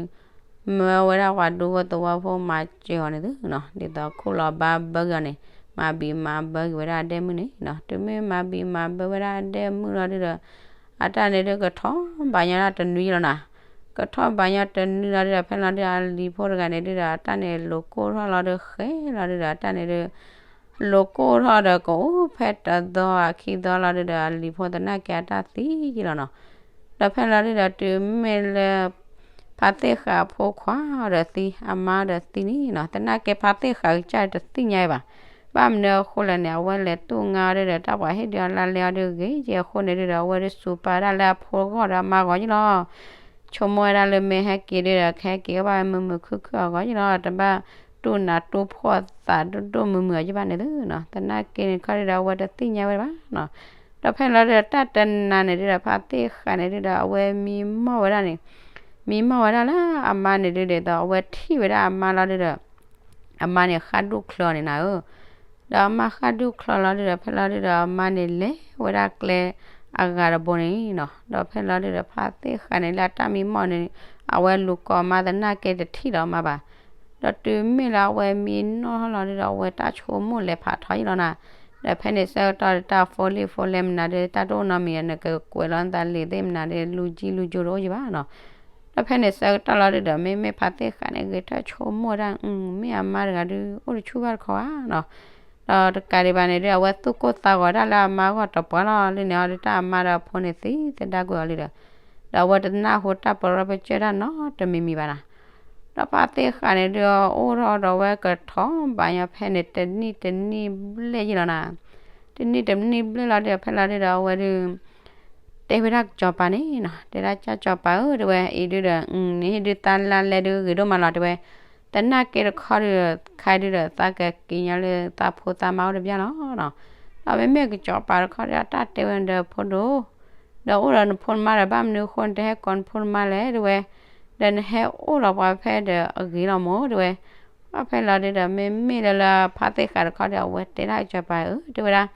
မၢဝဲဒၣ်ပှၤဒူဖိသဝီဖိမၤစၢၤအီၤန့ၣ်သုနီၤ, ဒ်သိးခိၣ်လီၤဘါဘၢက့ၤအီၤန့ၣ် မၤဘံးမၤဘၢက့ၤဝဲဒၣ်အဒဲမုၣ်န့ၣ်နီၤ. တုၤမ့ၢ်မၤဘံးမၤဘၢဝဲဒၣ်အဒဲမုၣ်လီၤဒုးဒီး အတၢ်န့ၣ်ဒုးကထီၣ်ဘၣ်ညီဒၣ်တနွံလီၤနီၤ. ကထီၣ်ဘၣ်ညီတနွံလီၤဒုးဒီး ဖဲလီၤဒုးအလံၤဖိတဂၤန့ၣ်ဒုးဒီး အတၢ်န့ၣ်လိၤကိၢ်ထီၣ်လီၤဒုး ဃဲလီၤဒုးဒီး အတၢ်န့ၣ်ဒုး လိၤကိၢ်ထီၣ်ဒီး ကအိၣ်ဖဲတသီခံသီလီၤဒုးဒီး အလံၤဖိသနာ်က့အတၢ်သံယံလီၤနီၤ. ဒီးဖဲလီၤဒုးဒီး တုၤမ့ၢ်လၢ ဖါသ့ၣ်ဃးအဖိခွါဒီးသံ အမါဒီးသံန့ၣ်နီၤ, သနာ်က့ဖါသ့ၣ်ဃးကစၢ်တသ့ၣ်ညါဘၣ်. ဘၣ်မနုၤအဃိလဲၣ်န့ၣ် အဝဲလဲၤတူၢ်ငါအီၤဒုးဒီး တၢ်ပှၤဟ့ၣ်ဒုးအီၤလါလဲအီၤဒုးဂ့ၤက့ၤအဃိန့ၣ်ဒုးဒီး အဝဲဒုးစူးပာ်ဒၣ်လၢအဖိဂီၢ်ဒီးအမါဂီၤယံလီၤ. ဆိကမိၣ်ဝဲဒၣ်လၢမ့ၢ်ဟဲက့ၤဒုးဒီး ကဟဲက့ၤကဘၣ်မုာ်မုာ်ခုၣ်ခုၣ်အဂီၢ်ယံလီၤ. တဘၣ်တူၢ်နးတူၢ်ဖှီၣ်သးဒိၣ်ဒိၣ်မုာ်မုာ်အီၤယံဘၣ်န့ၣ်သုနီၤ. သနာ်က့န့ၣ်ခီဒုးဒီး အဝဲတသ့ၣ်ညါဝဲဘၣ်နီၤ. ဒီးဖဲလီၤဒုးဒီးတၢ်တနၤန့ၣ်ဒုးဒီး ဖါသ့ၣ်ဃးန့ၣ်ဒုးဒီး အဝဲမံမီၢ်ဝဲဒၣ်န့ၣ် မံမီၢ်ဝဲဒၣ်လၢအမါန့ၣ်ဒုးဒီး အဝဲထံၣ်ဝဲဒၣ်အမါလီၤဒုးဒီး အမါန့ၣ်ဃၣ်ဒူၣ်ချၢအီၤန့ၣ်နၤဧၢ. ဒီးအမါဃၣ်ဒူၣ်ချၢလီၤဒုးဒီး ဖဲလီၤဒုးဒီး အမါန့ၣ်လဲၤဝဲဒၣ်ကျဲအဂၤတဘိန့ၣ်နီၤ. ဒီးဖဲလီၤဒုးဒီး ဖါသ့ၣ်ဃးန့ၣ်လၢအတၢ်မံမီၢ်န့ၣ် အဝဲလူၤကိးအမါသနာ်က့တထံၣ်လီၤအမါဘၣ်. ဒီးတုၤမ့ၢ်လၢအဝဲမံနီၢ်ထီၣ်လီၤဒုးဒီး အဝဲတၢ်ဆိကမိၣ်လဲၤဖးထီယံလီၤနၤ. ဒီးဖဲန့ၣ်ဆၢကတီၢ်ဒီး တၢ်ဖိလံၣ်ဖိလဲမနုၤဒုး တၢ်တအိၣ်နီတမံၤဒီး နကကွဲးလီၤနသးလံာ်သ့ၣ်မနုၤဒုး လူၤကံလူၤကၠိတအိၣ်ယံဘၣ်နီၤ. ဒီးဖဲန့ၣ်ဆၢကတီၢ်လီၤဒုးဒီး မ့မ့ၢ်ဖါသ့ၣ်ဃးန့ၣ် ဂဲၤထၢၣ်ဆိကမိၣ်ဒၣ် မ့ၢ်အမါတဂၤဒုး အိၣ်တဆူၣ်ဘၣ်တခီဧါနီၤ. ဒီးတကးဒံးဘၣ်န့ၣ်ဒုး အဝဲသူၣ်ကိၢ်သးဂီၤဒၣ်လၢအမါဂီၢ်တပှၢ်လီၤ. လၢန့ၣ်အီၤဒုး တၢ်အမါဒီးအဖိန့ၣ်သံသဒၣ်ကွံာ်အီၤလံဒီး ဒီးအဝဲတနၢ်ဟူတၢ်ပရၢပစၢၢ်တၢ်နီတမံၤမံၤဘၣ်နီၤ. ဒီးဖါသ့ၣ်ဃးန့ၣ်ဒုး အိၣ်ထီၣ်ဒီးဝဲကထီဘၣ်ညီဖဲန့ၣ် တနံၣ်တနံၣ်ဘျဲၣ်ယံလီၤနၤ. တနံၣ်တနံၣ်ဘျဲၣ်လီၤဒုး ဖဲလီၤဒုးဒီး အဝဲဒုး တဲဝဲဒၣ်ကစီၤပၤန့ၣ်နီၤ, တဲဒၣ်ကၢ်ကစီၤပၤဧၢ တဲဝဲ အံၤဒုးဒီး နဟ့ၣ်ဒုးသးလါလဲဒုးဂ့ၤဒိၣ်မးလီၤ တဲဝဲ, သနာ်က့တခီဒုး ခဲဒုးဒီး သးကက့ၤညီလၢသးဖိသးမါအိၣ်တဘျီလီၤနီၤ. ဒီးမ့မ့ၢ်ကစီၤပၤတခီဒီး တၢ်တဲဝဲဒီးဖိဒိၣ်, ဒီးအိၣ်ဒီးနဖိနမါဒီး ဘၣ်မနုၤအဃိနတဟဲကိးနဖိနမါလဲၣ် တဲဝဲ, ဒီးနဟဲအိၣ်ဒီးပှၤဖဲဒီးအဂ့ၤလီၤမၢ် တဲဝဲ. ဘၣ်ဖဲလီၤဒုးဒီး မ့မ့ၢ်လၢလၢဖါသ့ၣ်ဃးတခီဒီး အဝဲတဲဒၣ်ကစီၤပၤဧၢ တဲဝဲဒၣ်,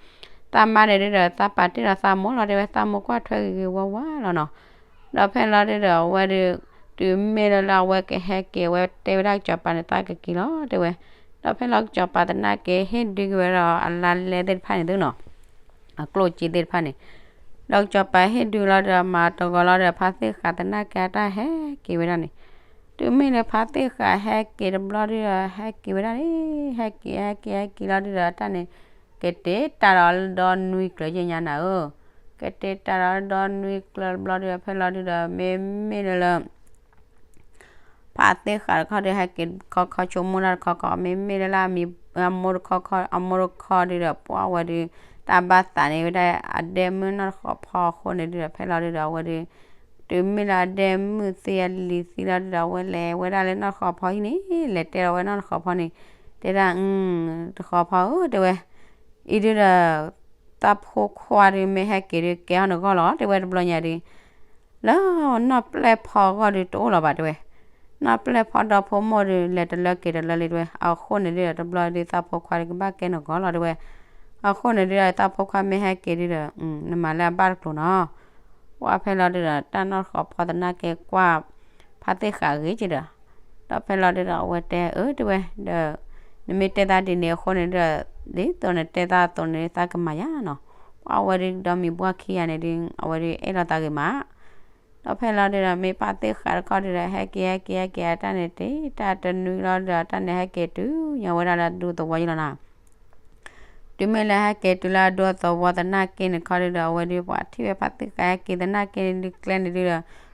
သးမါန့ၣ်ဒုးဒီး သးပာ်တ့ၢ်ဒီးသးမိၢ်လီၤ တဲဝဲ, သးမိၢ်ကွၢ်ထွဲဂ့ၤဂ့ၤဝါဝါလီၤနီၤ. ဒီးဖဲလီၤဒုးဒီး အဝဲဒုး တုၤမ့ၢ်လၢလၢအဝဲကဟဲက့ၤ အဝဲတဲဝဲဒၣ်ကစီၤပၤန့ၣ် သးကက့ၤလီၤ တဲဝဲ. ဒီးဖဲလီၤကစီၤပၤသနာ်က့ ဟ့ၣ်ဒုးက့ၤဝဲဒီးအလါလဲသ့ၣ်တဖၣ်န့ၣ်သုနီၤ, အကျိၣ်စ့သ့ၣ်တဖၣ်န့ၣ်, ဒီးကစီၤပၤဟ့ၣ်ဒုးလီၤဒီး မၤတဂီၤလီၤဒီး ဖါသ့ၣ်ဃးသနာ်က့အတၢ်ဟဲက့ၤဝဲဒၣ်န့ၣ်, တုၤမ့ၢ်လၢဖါသ့ၣ်ဃးဟဲက့ၤတဘျီဒုးဒီး ဟဲက့ၤဝဲဒၣ်န့ၣ်, ဟဲက့ၤ ဟဲက့ၤ ဟဲက့ၤလီၤဒုးဒီး တၢ်န့ၣ် ကတဲာ်တၢ်ဒီးလၢဒီနွံကျၢၤယဲၢ်ညါနၤဧၢ, ကတဲာ်တၢ်ဒီးလၢဒီနွံကျၢၤတဘျီဒုးဒီး ဖဲလီၤဒုးဒီး မ့မ့ၢ်လၢလၢ ဖါသ့ၣ်ဃးတခီဒီး ဟဲက့ၤတခီခီ ဆိကမိၣ်တၢ်တခီခီ မ့မ့ၢ်လၢလၢ အမိၢ်တခီခီ အမိၢ်တခီဒုးဒီး ပှၢ်ဝဲဒုး တၢ်ဘၣ်သးန့ၣ်ဝဲဒၣ် အဒဲမုၣ်နီၢ်တဃီၤဖီအဃိန့ၣ်ဒုးဒီး ဖဲလီၤဒုးဒီး အဝဲဒုး တုၤမ့ၢ်လၢအဒဲမုၣ်သံအလံၤသံလီၤဒုးဒီး အဝဲလဲၤဝဲဒၣ်လၢနီၢ်တဃီၤဖီအံၤန့ၣ် လဲၤတဲဒီးဝဲနီၢ်တဃီၤဖီန့ၣ် တဲဒၣ် တဃီၤဖီဧၢ တဲဝဲ အံၤဒုးဒီး သးဖိခွါဒုးမ့ၢ်ဟဲက့ၤဒုး ကဲထီၣ်နဂီၢ်လီၤ တဲဝဲတဘျီညါဒုး လၢနီၢ်ပျဲၢ်ဖီအဂီၢ်ဒုးတအိၣ်လၢၤဘၣ် တဲဝဲ, နီၢ်ပျဲၢ်ဖီဒီဖိမိၢ်ဒုး လဲၤတလၢက့ၤတလၢလံ တဲဝဲ, အဃိန့ၣ်ဒုးဒီး တဘျီဒုး သးဖိခွါဒုးကဘၣ်ကဲနဂီၢ်လီၤ တဲဝဲ. အဃိန့ၣ်ဒုဒီး သးဖိခွါမ့ၢ်ဟဲက့ၤဒုဒီး နမၤလၢအဘၣ်တကျိၤနီၤ. ပှၢ်ဖဲလီၤဒုဒီး တၢ်နီၢ်တဃီၤဖီသနာ်က့ကွၢ် ဖါသ့ၣ်ဃးဂ့ၤက့ၤဒီး, ဒီးဖဲလီၤဒုဒီး အဝဲတဲအၢ တဲဝဲဒီး နမ့ၢ်တဲသးဒ်န့ၣ်အဃိန့ၣ်ဒုဒီး ဒ်သိးနတဲသးအသိးန့ၣ် သးကမၤယါနီၤ. ပှၢ်ဝဲဒုဒီးမံၤဘှၢ်ခံဂၤန့ၣ်ဒု အဝဲဒုအဲၣ်လီၤသးဂ့ၤမး ဒီးဖဲလီၤဒုဒီး မ့ၢ်ဖါသ့ၣ်ဃးတခီဒုဒီး ဟဲက့ၤ ဟဲက့ၤ ဟဲက့ၤ အတၢ်န့ၣ်တ့ၢ် တၢ်တနွံလီၤဒုဒီး တၢ်န့ၣ်ဟဲက့ၤတုၤညါဝဲဒၣ်လၢဒူသဝီယံလီၤနီၤ. တုၤမ့ၢ်လၢဟဲက့ၤတုၤလၢအဒူသဝီသနာ်က့န့ၣ်ခီဒုဒီး အဝဲဒု ပှၤထံၣ်ဝဲဖါသ့ၣ်ဃးဟဲက့ၤသနာ်က့န့ၣ်ဒု ကျဲန့ၣ်ဒုဒီး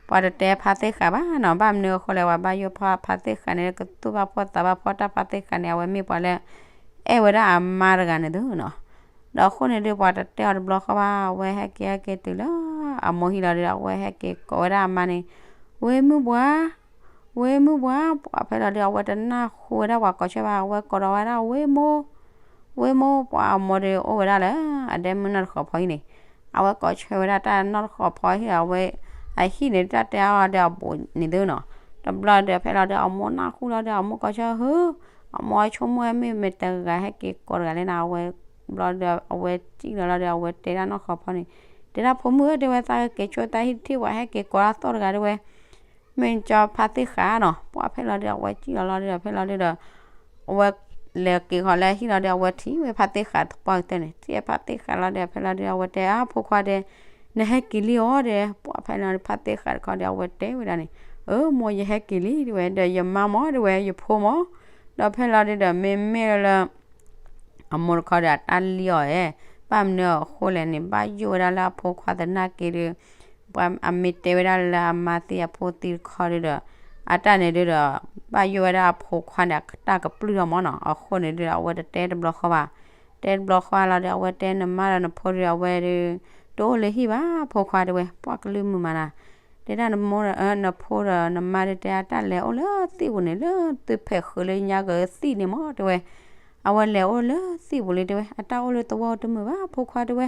ပှၤတတဲဖါသ့ၣ်ဃးဘၣ်နီၤ. ဘၣ်မနုၤအဃိလဲၣ် ပှၤဘၣ်ယိၣ်ဖီဖါသ့ၣ်ဃးန့ၣ် ကသူၣ်ဘၣ်ဖှီၣ်သးဘၣ်ဖှီၣ်တၢ် ဖါသ့ၣ်ဃးန့ၣ် အဝဲမ့ၢ်ပှၤလၢ အဲၣ်ဝဲဒၣ်အမါတဂၤန့ၣ်သုနီၤ. ဒီးအဃိန့ၣ်ဒု ပှၤတတဲအီၤတဘျီဃီဘၣ် အဝဲဟဲက့ၤဟဲက့ၤတုၤလၢ အမိၢ်ဟံၣ်လီၤဒုဒီး အဝဲဟဲက့ၤကိးဝဲဒၣ်အမါန့ၣ် ဝ့ၢ်မုၣ်ပှၢ် ဝ့ၢ်မုၣ်ပှၢ် ပှၢ်ဖဲလီၤဒု အဝဲတနၢ်ဟူဝဲဒၣ်ပှၤကိးဆၢဘၣ် အဝဲကိးဒီးဝဲဒၣ် ဝ့ၢ်မိၢ် ဝ့ၢ်မိၢ် ပှၢ်အမိၢ်ဒု အိၣ်ဝဲဒၣ်လၢ အဒဲမုၢ်နီၢ်တဃီၤဖီအံၤန့ၣ်, အဝဲကိးဆၢဝဲဒၣ်တၢ်နီၢ်တဃီၤဖီဟံၣ်ဒီး အဝဲ အဟံၣ်န့ၣ် တၢ်တဲအီၤဒီးအဘူးန့ၣ်သုနီၤ. တဘျီဒုးဖဲလီၤဒုး အမိၢ်နၢ်ဟူလီၤဒုး အမိၢ်ကိးဆၢ ဟု အမိၢ်ဆိကမိၣ်မ့ၢ်မ့ၢ်တဂၤဟဲက့ၤကိးတဂၤလဲၣ်နီၤ အဝဲ ဘျီဒုး အဝဲစံၣ်လီၤလီၤဒုး အဝဲတဲဒၣ်နီၢ်တဃီၤဖီန့ၣ်, တဲဒၣ်ဖိမုၣ်ဧၢ တဲဝဲ သးကက့ၤဆိတၢ်ဟံၣ်တထံၣ် ပှၤဟဲက့ၤကိးတၢ်သီၣ်တဂၤဒုးဝဲ မ့ၢ်ကၠီဖါသ့ၣ်ဃးနီၤ. ပှၢ်ဖဲလီၤဒုး အဝဲစံၣ်လီၤလီၤဒုး ဖဲလီၤဒုးဒီး အဝဲလဲၤက့ၤဃီၤလၢဟံၣ်လီၤဒုး အဝဲထံၣ်ဝဲဖါသ့ၣ်ဃးတပှၢ်ကတၢၢ်န့ၣ် ထံၣ်ဝဲဖါသ့ၣ်ဃးလီၤဒုး ဖဲလီၤဒုး အဝဲတဲအါဖိခွါဒဲး နဟဲက့ၤလံဧါဒဲး. ပှၢ်ဖဲလီၤဒုး ဖါသ့ၣ်ဃးတခီဒုး အဝဲတဲဝဲဒၣ်န့ၣ်, အၢ မိၢ်ယဟဲက့ၤလံ တဲဝဲ ဒီးယမါမၢ် တဲဝဲ ယဖိမၢ်. ဒီးဖဲလီၤဒုးဒီး မ့မ့ၢ်လၢ အမိၢ်တခီဒီး အတၢ်လံၣ်အီၤဧၢ, ဘၣ်မနုၤအဃိလဲၣ်န့ၣ် ဘၣ်ယိၣ်ဝဲဒၣ်လၢအဖိခွါသနာ်က့ဒီး ပှၤအမ့ၢ်တဲဝဲဒၣ်လၢအမါသံအဖိသံတခီဒုးဒီး အတၢ်န့ၣ်ဒုးဒီး ဘၣ်ယိၣ်ဝဲဒၣ်အဖိခွါန့ၣ် အတၢ်ကပျုၢ်ထီၣ်မၢ်နီၤ. အဃိန့ၣ်ဒုးဒီး အဝဲတတဲတဘျီဃီဘၣ်. တဲတဘျီဃီလီၤဒီး အဝဲတဲနမါဒီးနဖိဒုး အဝဲဒုး တအိၣ်လၢဟံၣ်ဘၣ် ဖိခွါတဲဝဲ ပှၢ်ကလုၢ်မုာ်မးနၤ တဲဒၣ်နမိၢ်ဒီး နဖိဒီးနမါဒုးတဲအတၢ်လဲၤအိၣ်လၢသံၣ်ပူၤန့ၣ် လၢသုးဖဲးဃုာ်လၢညါကသံၣ်န့ၣ်မၢ်တဲဝဲ, အဝဲလဲၤအိၣ်လၢသံၣ်ပူၤလံတဲဝဲ အတၢ်အိၣ်လၢသဝီတမုာ်ဘၣ် ဖိခွါတဲဝဲ.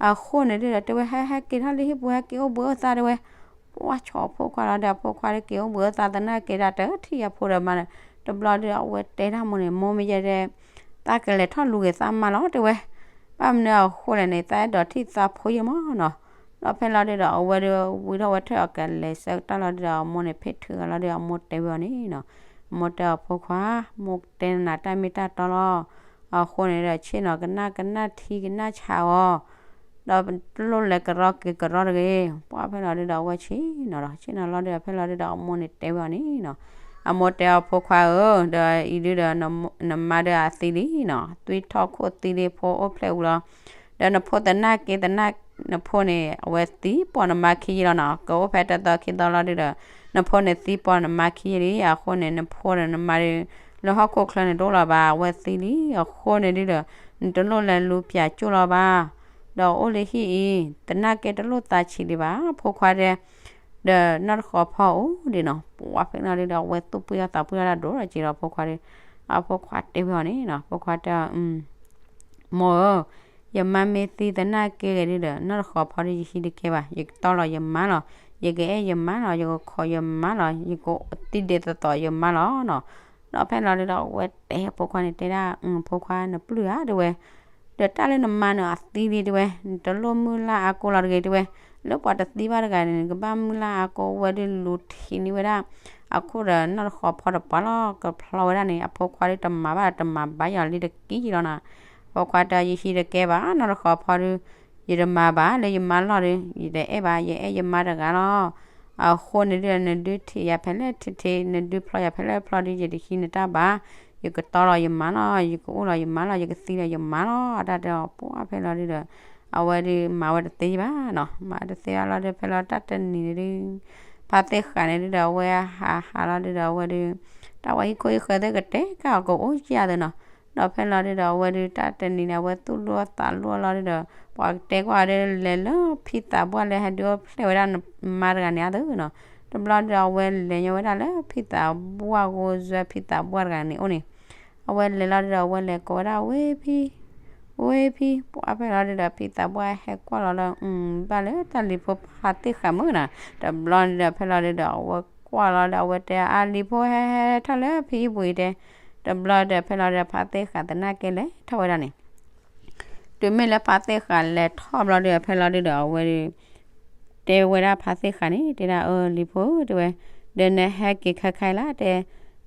အဃိန့ၣ်ဒုးဒီးတဲဝဲ ဟဲဟဲက့ၤထီၣ်လၢဟံၣ်ပူၤ ဟဲက့ၤအိၣ်ဘှံးအိၣ်သါတဲဝဲ. ပှၢ်ဆိးဖိခွါလီၤဒီး အဖိခွါဒုးက့ၤအိၣ်ဘှံးအိၣ်သါသနာ်က့ဒီး တထံၣ်အဖိဒီးမါန့ၣ် တဘျီဒုး အဝဲတဲဒၣ်မိၢ်န့ၣ် မိၢ်မ့ၢ်ယဲဒဲး သးကလဲၤထီၣ်လူၤဂ့ၤသးမါလီၤတဲဝဲ. ဘၣ်မနုၤအဃိလဲၣ်န့ၣ် သးအဲၣ်ဒိးထံၣ်သးဖိယဲၢ်မၢ်နီၤ. ဒီးဖဲလီၤဒုးဒီး အဝဲဒုးဝံထီၣ်ဝဲထၢၣ်အီၤကလဲၤဆၢကတီၢ်လီၤဒုးဒီး အမိၢ်န့ၣ် ဖ့ၣ်ထုးဂၤလီၤဒုး အမိၢ်တဲဝဲအီၤန့ၣ်နီၤ. အမိၢ်တဲအီၤဖိခွါ, မိၢ်တဲနၤတၢ်မ့ၢ်တၢ်တီလီၤ. အဃိန့ၣ်ဒီး ဆ့ၣ်နီၤကနၣ်ကနၣ်ထံကနၣ်ဆးအီၤ ဒီးတလိၣ်လဲၤကရီက့ၤကရီတဂ့ၤ. ပှၢ်ဖဲလီၤဒုးဒီး အဝဲဆ့ၣ်နီၤဒီး ဆ့ၣ်နီၤလီၤဒုးဒီး ဖဲလီၤဒုးဒီး အမိၢ်န့ၣ်တဲဝဲအီၤန့ၣ်နီၤ. အမိၢ်တဲအီၤဖိခွါဧၢ, ဒီးအံၤဒုးဒီး နမါဒုးအသံလံနီၤ, သွံၣ်ထီၣ်ခိၣ်သံလံ ဖိအိၣ်ဖျဲၣ်ဝံၤလီၤ. ဒီးနဖိသနာ်က့သနာ် နဖိန့ၣ် အဝဲသံပိာ်နမါခံယံာ်လီၤနီၤ. ကအိၣ်ဖဲတသီခံသီလီၤဒုးဒီး နဖိန့ၣ်သံပိာ်နမါခံယံာ်လံ. အဃိန့ၣ် နဖိဒီးနမါဒုး လၢဟီၣ်ခိၣ်ချၢန့ၣ်တအိၣ်လၢၤဘၣ် အဝဲသံလံ. အဃိန့ၣ်ဒုးဒီး နတလိၣ်လဲၤလူၤပၠးကၠိၣ်လီၤဘၣ်. ဒီးအိၣ်လၢဟံၣ်အံၤ သနာ်က့တလိၣ်သးဆံးဒံးဘၣ် ဖိခွါဒဲး, ဒီးနီၢ်တဃီၤဖီအိၣ်ဒံးနီၤ. ပှၢ်ဖဲလီၤဒုးဒီး အဝဲသူၣ်ပှံၢ်အီၤသးပှံၢ်အီၤဒိၣ်ဒီးက့ၤဒီးဖိခွါဒုး, အဖိခွါတဲဝဲအီၤန့ၣ်နီၤ. ဖိခွါတဲအီၤ မိၢ်ဧၢ, ယမါမ့ၢ်သံသနာ်က့ဂ့ၤဒုးဒီး နီၢ်တဃီၤဖီဒုး ယဟံးတကဲဘၣ်, ယကတီလီၤယမါလီၤ, ယကအဲၣ်ယမါလီၤ, ယကခိးယမါလီၤ, ယကသံဒဲးသသိးယမါလီၤနီၤ. ဒီးဖဲလီၤဒုးဒီး အဝဲတဲဖိခွါန့ၣ် တဲဒၣ် ဖိခွါနပျုၢ်ဧါတဲဝဲ, ဒီးတၢ်လၢနမါန့ၣ်အသံလံတဲဝဲ, နတလိၣ်မုၢ်လၢ်အါကိလီၤတဂ့ၤတဲဝဲ, လၢပှၤတသံဘၣ်တဂၤန့ၣ် နကဘၣ်မုၢ်လၢ်အါကိ ဝဲဒုးလူၤထံးန့ၢ်ဝဲဒၣ် အခိၣ်ဒီးနီၢ်တဃီၤဖီတပှၢ်လီၤ ကဖျီဝဲဒၣ်န့ၣ် အဖိခွါဒုးတမၤဘၣ်တမၤဘၣ်ယီၤလံတက့ၢ်လီၤနီၤ. ဖိခွါတဲ ယဟံးတကဲဘၣ် နီၢ်တဃီၤဖီဒုး, ယတမၤဘၣ်လၢယမါလီၢ်ဒုး, ယတအဲၣ်ဘၣ် ယအဲၣ်ယမါတဂၤလီၤ. အဃိန့ၣ်ဒုး နဒုးထံးယၤဖဲလဲၣ်ထံးထံး, နဒုးဖျီယၤဖဲလဲၣ်ဖျီဒုး ယတဟံးနတၢ်ဘၣ်, ယကတီလီၤယမါလီၤ, ယကအိၣ်လီၤယမါလီၤ, ယကသံလီၤယမါလီၤ. အတၢ်တဲအီၤ ပှၢ်ဖဲလီၤဒုးဒီး အဝဲဒုးမၤဝဲတသ့ဘၣ်နီၤ, မၤတသ့ဘၣ်လီၤဒုး ဖဲလီၤတၢ်တနံၤန့ၣ်ဒုး ဖါသ့ၣ်ဃးန့ၣ်ဒုးဒီး အဝဲဟးဟးလီၤဒုးဒီး အဝဲဒုး တၢ်ဝဲဟံၣ်ခိၣ်ဟံၣ်ဃၢၤသ့ၣ်ကတဲာ်ကၢ်အီၤကအိၣ်ကၢ်သ့နီၤ. ဒီးဖဲလီၤဒုးဒီး အဝဲဒုးတၢ်တနံၤန့ၣ် အဝဲသူၣ်လိၣ်သးလိၣ်လီၤဒုးဒီး ပှၤကတဲကွၢ်အီၤဒုး လဲၤလၢဖံသးပှၢ်လၢဟဲဒုးအိၣ်ဖျဲၣ်ဝဲဒၣ်နမါတဂၤန့ၣ်အသိးနီၤ. တဘျီဒုးဒီး အဝဲလဲၤညီဝဲဒၣ်လၢဖံသးပှၢ်ဂိၢ်စၢၤ ဖံသးပှၢ်တဂၤန့ၣ်အိၣ်န့ၣ် အဝဲလဲၤလီၤဒုးဒီး အဝဲလဲၤကိးဝဲဒၣ် ဝ့ၢ်ဖံ ဝ့ၢ်ဖံ, ပှၢ်ဖဲလီၤဒုးဒီး ဖံသးပှၢ်ဟဲကွၢ်လီၤလၢ ဘၣ်လၢတၢ်လံၤဖိဖါသ့ၣ်ဃးမုၢ်နၤ. တဘျီဒုးဒီး ဖဲလီၤဒုးဒီး အဝဲကွၢ်လီၤဒီး အဝဲတဲအါလံၤဖိဟဲဟဲထီၣ်လၢဖံအံၤပူၤအံၤတဲ. တဘျီဒုးဒီး ဖဲလီၤဒုးဒီး ဖါသ့ၣ်ဃးသနာ်က့လဲၤထီၣ်ဝဲဒၣ်န့ၣ် တုၤမ့ၢ်လၢဖါသ့ၣ်ဃးလဲၤထီၣ်ဘျီဒီး ဖဲလီၤဒုဒီး အဝဲဒု တဲဝဲဒၣ်ဖါသ့ၣ်ဃးန့ၣ် တဲဒၣ်အၢ လံၤဖိဧၢ တဲဝဲ, ဒီးနဟဲက့ၤခဲခါအံၤလၢ် တဲ,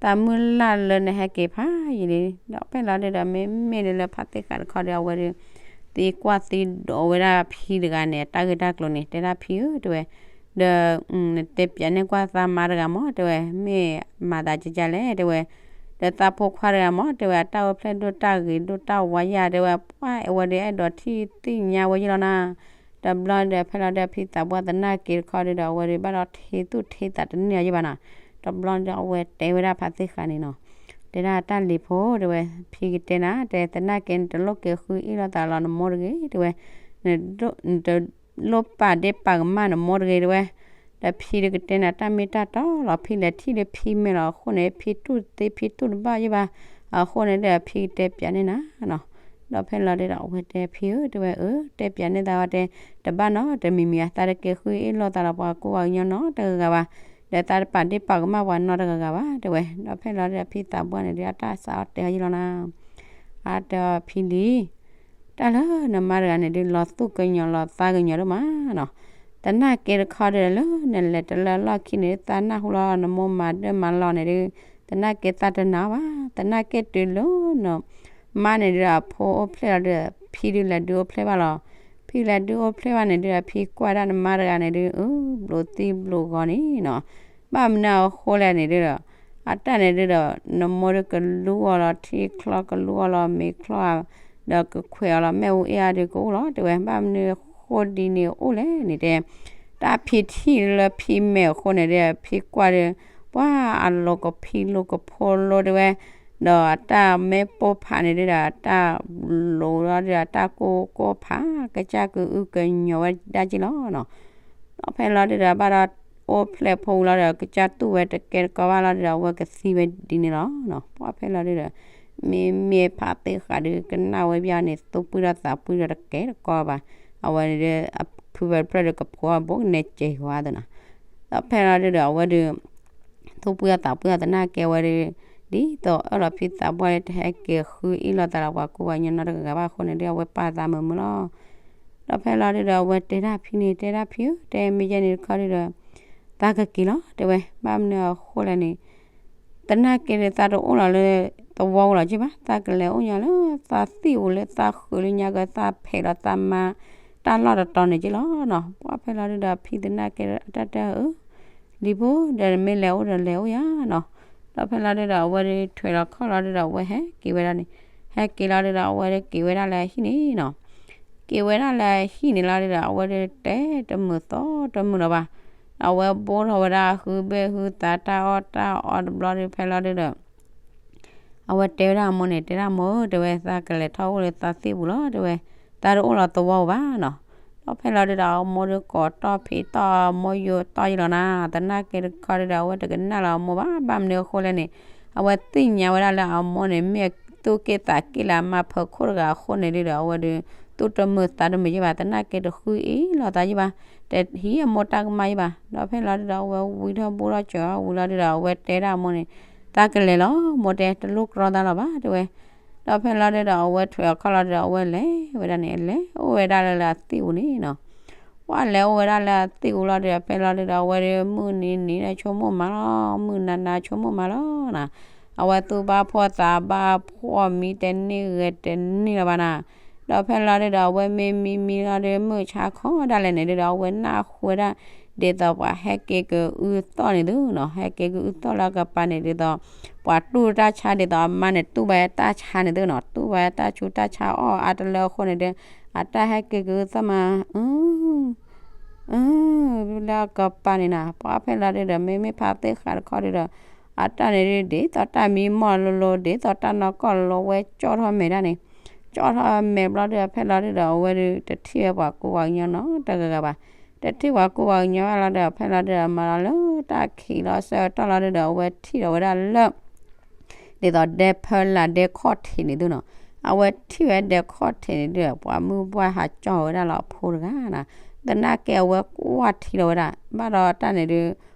သးမုၢ်လၢ်လၢနဟဲက့ၤဖးယံာ်လံ, ဒီးဖဲလီၤဒုဒီး မ့မ့ၢ်ဒုလၢဖါသ့ၣ်ဃးတခီဒီး အဝဲဒု သံကွၢ်သံဒိးဝဲဒၣ်ဖံတဂၤန့ၣ် တၢ်ဂ့ၢ်တၢ်ကျိၤန့ၣ် တဲဒၣ်ဖံဧၢ တဲဝဲ, ဒီး နတဲပၠးန့ၢ်ကွၢ်သးမါတဂၤမး တဲဝဲ, မ့ၢ်မၤသးကကလဲၣ် တဲဝဲ, ဒီးသးဖိခွါတဂၤမး တဲဝဲ အတၢ်အိၣ်ဖျဲၣ်ဒိၣ်တၢ်ဂ့ၤဒိၣ်တၢ်ဝါယၢ် တဲဝဲ, ပှၢ်အဝဲဒုအဲၣ်ဒိးထံၣ်သ့ၣ်ညါဝဲယံာ်လီၤနၤ, တဘျီဒီး ဖဲလီၤဒုဖံသးပှၢ်သနာ်က့တခီဒုဒီး အဝဲဒုဘၣ်ဒီးထံသူၣ်ထံသးတန့ၢ်အီၤယံာ်ဘၣ်နၤ, တဘျီဒီး အဝဲတဲဝဲဒၣ်ဖါသ့ၣ်ဃးန့ၣ်နီၤ, တဲဒၣ်တၢ်လံၤဖိ တဲဝဲ, ဖံကတဲနၤ တဲသနာ်က့ နတလိၣ်က့ၤဃုအ့ၣ်လိာ်သးလီၤနမိၢ်တဂ့ၤ တဲဝဲ, န နတလိၣ်ပာ်ဒ့ပာ်ကမၣ်နမိၢ်တဂ့ၤ တဲဝဲ, ဒီးဖံဒုကတဲနၤတၢ်မ့ၢ်တၢ်တီလီၤ ဖံလဲၤထံၣ်လၢဖံမဲာ်လီၤအဃိန့ၣ် ဖံတူၢ်သ့ဖံတူၢ်တဘၣ်ယံာ်ဘၣ်, အဃိန့ၣ်ဒီးဖံကတဲပၠးန့ၢ်နၤနီၤ, ဒီးဖဲလီၤဒုဒီးအဝဲတဲဖံဧၢ တဲဝဲ အၢ တဲပၠးန့ၢ်သးဝဲတဲ, တဘၣ်နီတမံၤမံၤ သးတက့ၤဃုအ့ၣ်လိာ်သးလီၤပှၤကူပှၤကညီနီတဂၤဂၤဘၣ်, ဒီးသးတပာ်ဒ့ပာ်ကမၣ်ပှၤနီတဂၤဂၤဘၣ် တဲဝဲ, ဒီးဖဲလီၤဒုဒီးဖံသးပှၢ်န့ၣ်ဒု အတၢ်စးအီၣ်တဲအီၤယံာ်လီၤနၤ အါတဲအီၤဖံလံၤ, တၢ်လၢနမါတဂၤန့ၣ်ဒု လီၤသူၣ်ကညီၤလီၤသးကညီၤဒိၣ်မးနီၤ, သနာ်က့တခီဒုလၢနလဲၤတလၢအလီၢ်ခံန့ၣ်ဒု သးနၢ်ဟူလီၤနမိၢ်မၤဒၢၣ်မၤလီၤန့ၣ်ဒု, သနာ်က့သးတနာ်ဘၣ်, သနာ်က့တုၤလၢန မါန့ၣ်ဒုဒီးအဖိအိၣ်ဖျဲၣ်လီၤဒုဒီး ဖံဒုလဲၤဒုအိၣ်ဖျဲၣ်ဘၣ်လီၤ, ဖံလဲၤဒုအိၣ်ဖျဲၣ်ဘၣ်န့ၣ်ဒုဒီး ဖံကွၢ်ဒၣ်နမါတဂၤန့ၣ်ဒု အၢ ဘျိးသံဘျိးဂီၤန့ၣ်နီၤ, ဘၣ်မနုၤအဃိလဲၣ်န့ၣ်ဒုဒီး အတၢ်န့ၣ်ဒုဒီး နမိၢ်ဒုကလူအီၤလီၤ ထံချီကလူအီၤလီၤ မ့ၤချီဧါ, ဒီးကခွဲးအီၤလီၤ မ့ၣ်အူအ့ၣ်အါဒုကအိၣ်လီၤ တဲဝဲ, ဘၣ်မနုၤအဃိဒ်န့ၣ်အိၣ်လဲၣ်န့ၣ်တဲ တၢ်ဖံထံၣ်လၢဖံမဲာ်အဃိန့ၣ်ဒု ဖံကွၢ်ဒု ပှၤအလိၤကဖံလိၤကဖိလိၤတဲဝဲ, ဒီးအတၢ်မ့ၢ်ပိၢ်ဖးန့ၣ်ဒုဒီး အတၢ်လိၤလီၤဒုဒီး အတၢ်ကိၢ်ကိၢ်ဖး ကစၢ်ကအုကညီၤဝဲဒၣ်က့လီၤနီၤ, ဒီးဖဲလီၤဒုဒီး ဘၣ်ဒီးအိၣ်ဖျဲၣ်ဖိဝံၤလီၤဒီး ကစၢ်တူၢ်ဝဲတကဲတကီဘၣ်လီၤဒုဒီး အဝဲကသံဝဲဒ်န့ၣ်လီၤနီၤ, ပှၤဖဲလီၤဒုဒီး မ့မ့ၢ်ဖါသ့ၣ်ဃးဒုကနၣ်ဝဲဘၣ်န့ၣ် သူၣ်ပှံၢ်ဒီးသးပှံၢ်ဒီးတကဲတကီဘၣ်, အဝဲဒု ဖုဖဲတဖျၢၣ်ဒုကဖိအဘိကနဲကဲၤဝါသနီၤ, ဒီးဖဲလီၤဒုဒီးအဝဲဒု သူၣ်ပှံၢ်အသးပှံၢ်အသနာ်က့ဝဲဒု, ဒ်သိးအၢၣ်လီၤဖံသးပှၢ်လၢတဟဲက့ၤဃုအ့ၣ်လိာ်သးလီၤပှၤကူပှၤကညီနီတဂၤဂၤဘၣ်အဃိန့ၣ်ဒု အဝဲပာ်သးမုာ်မုာ်လီၤ, ဒီးဖဲလီၤဒုဒီးအဝဲတဲဒၣ်ဖံန့ၣ် တဲဒၣ်ဖံဧၢ တဲမ့ၢ်ယဲန့ၣ်တခီဒုဒီး သးကက့ၤလီၤ တဲဝဲ ဘၣ်မနုၤအဃိလဲၣ်န့ၣ် သနာ်က့ဒုး သးတအိၣ်လီၤလၢသဝီပူၤလီၤက့ဘၣ်, သးကလဲၤအိၣ်ညါလၢသးသံၣ်ပူၤလၢသးဃုာ်လၢညါက့ၤ သးဖံးဒီးသးမၤတၢ်လီၢ်တတီၤန့ၣ်က့လီၤနီၤ. ပှၢ်ဖဲလီၤဒုဒီးဖံသနာ်က့ အတၢ်တဲအၢ လံၤဖိဒီး မ့ၢ်လဲၤအိၣ်ဒီးလဲၤအိၣ်ယၤနီၤ. ဒီးဖဲလီၤဒုဒီး အဝဲဒုးထွဲလီၤခီၣ်လီၤဒုဒီး အဝဲဟဲက့ၤဝဲဒၣ်န့ၣ်, ဟဲက့ၤလီၤဒုဒီးအဝဲဒုးက့ၤဝဲဒၣ်လၢဟံၣ်န့ၣ်နီၤ. က့ၤဝဲဒၣ်လၢဟံၣ်န့ၣ်လီၤဒုဒီး အဝဲဒုးတဲတမုာ်သီတမုာ်လၢၤဘၣ်. အဝဲဘိထီၣ်ဝဲဒၣ်ဟုဘ့ၣ်ဟုသးတၢ်အီၣ်တၢ်အီတဘျီဒုး ဖဲလီၤဒုဒီး အဝဲတဲဝဲဒၣ်အမိၢ်န့ၣ် တဲဒၣ်မိၢ်ဧၢ တဲဝဲ သးကလဲၤထီၣ်အိၣ်လၢသးသံၣ်ပူၤလီၤ တဲဝဲ, သးတအိၣ်လီၤသဝီပူၤဘၣ်နီၤ. ဒီးဖဲလီၤဒုဒီး အမိၢ်ဒုးကိးတီၢ်ဖံးတီၢ် အမိၢ်ယိၤတီၢ်ယံၤလီၤနၤ. သနာ်က့တခီဒုဒီး အဝဲတကနၣ်လၢအမိၢ်ဘၣ်. ဘၣ်မနုၤအဃိလဲၣ်န့ၣ် အဝဲသ့ၣ်ညါဝဲဒၣ်လၢအမိၢ်န့ၣ် မ့ၢ်သူၣ်က့ၣ်သးက့ၣ်လၢအမါဖီခိၣ်တဂၤအဃိန့ၣ်ဒုဒီး အဝဲဒုး သူၣ်တမုာ်သးတမုာ်ယံၤဘၣ်, သနာ်က့တဃုအ့ၣ်လိာ်သးယံၤဘၣ်, တဟံးအမိၢ်တၢ်ကမၣ်ယံၤဘၣ်. ဒီးဖဲလီၤဒုဒီး အဝဲဝံထီၣ်ဘိထီၣ်စၢၤအီၤဝံၤလီၤဒုဒီး အဝဲတဲဒၣ်အမိၢ်န့ၣ် သးကလဲၤလီၤ မိၢ်တဲ တလိၣ်ကြီသးလီၤဘၣ် တဲဝဲ. ဒီးဖဲလီၤဒုဒီး အဝဲထွဲအီၤခီၣ်လီၤဒုဒီး အဝဲလဲၤဝဲဒၣ်န့ၣ် အလဲၤအိၣ်ဝဲဒၣ်လၢအသံၣ်ပူၤန့ၣ်နီၤ. ပှၢ်လဲၤအိၣ်ဝဲဒၣ်လၢအသံၣ်ပူၤလီၤဒုဒီး ဖဲလီၤဒုဒီး အဝဲဒုး မုၢ်နံၤနံၤဒီးဆိကမိၣ်မးလီၤ, မုၢ်နၤနၤဆိကမိၣ်မးလီၤနီၤ. အဝဲသူၣ်ဘၣ်ဖှီၣ်သးဘၣ်ဖှီၣ် မံတန့ၢ်ဂဲၤတန့ၢ်လၢၤဘၣ်နီၤ. ဒီးဖဲလီၤဒုဒီး အဝဲမ့ၢ်မံမံလီၤဒုး မုၢ်ဆါခီဒၣ်လဲာ်န့ၣ်ဒုဒီး အဝဲနၢ်ဟူဝဲဒၣ် ဒ်သိးပှၤဟဲက့ၤကအုသီၣ်န့ၣ်သုနီၤ, ဟဲက့ၤကအုသီၣ်လၢအကပၤန့ၣ် ဒ်သိး ပှၤတူၢ်တၢ်ဆါ ဒ်သိးအမါန့ၣ် တူၢ်ဘၣ်တၢ်ဆါန့ၣ်သုနီၤ, တူၢ်ဘၣ်တၢ်ဆူးတၢ်ဆါအီၣ်အါတလၢအဃိန့ၣ်ဒုး အတၢ်ဟဲက့ၤကအုသီၣ်မး အ လၢအကပၤန့ၣ်နီၤ. ပှၢ်ဖဲလီၤဒုဒီး မ့မ့ၢ်ဖါသ့ၣ်ဃးတခီဒုဒီး အတၢ်န့ၣ်ဒုး ဒ်သိးတၢ်မံမီၢ်လိၤလိၤ ဒ်သိးတၢ်နီၢ်ကီၢ်လိၤဝဲ ကၠီၣ်ထီၣ်မဲာ်ဒၣ်န့ၣ်, ကၠီၣ်ထီၣ်မဲာ်ဘျီဒုဒီး ဖဲလီၤဒုဒီး အဝဲဒုး တထံၣ်ဝဲပှၤကူပှၤကညီနီတဂၤဂၤဘၣ်. တထံၣ်ပှၤကူပှၤကညီဘၣ်လီၤဒုဒီး ဖဲလီၤဒုဒီး မၤလီၤလၢတၢ်ခံးလီၤဆၢကတီၢ်လီၤဒုဒီး အဝဲထံၣ်ဒီးဝဲဒၣ်လၢ ဒ်သိးဒဲဖၢလာ်ဒဲခီၣ်ထံးန့ၣ်သုနီၤ. အဝဲထံၣ်ဝဲဒဲခီၣ်ထံးန့ၣ်ဒုး ပှၤမုၢ်ပှၢ်ဟးကၠီၣ်ဝဲဒၣ်လၢအဖိတဂၤနီၤ. သနာ်က့အဝဲကွၢ်ထံလီၤဝဲဒၣ် ဘၣ်ဒီးတၢ်န့ၣ်ဒုး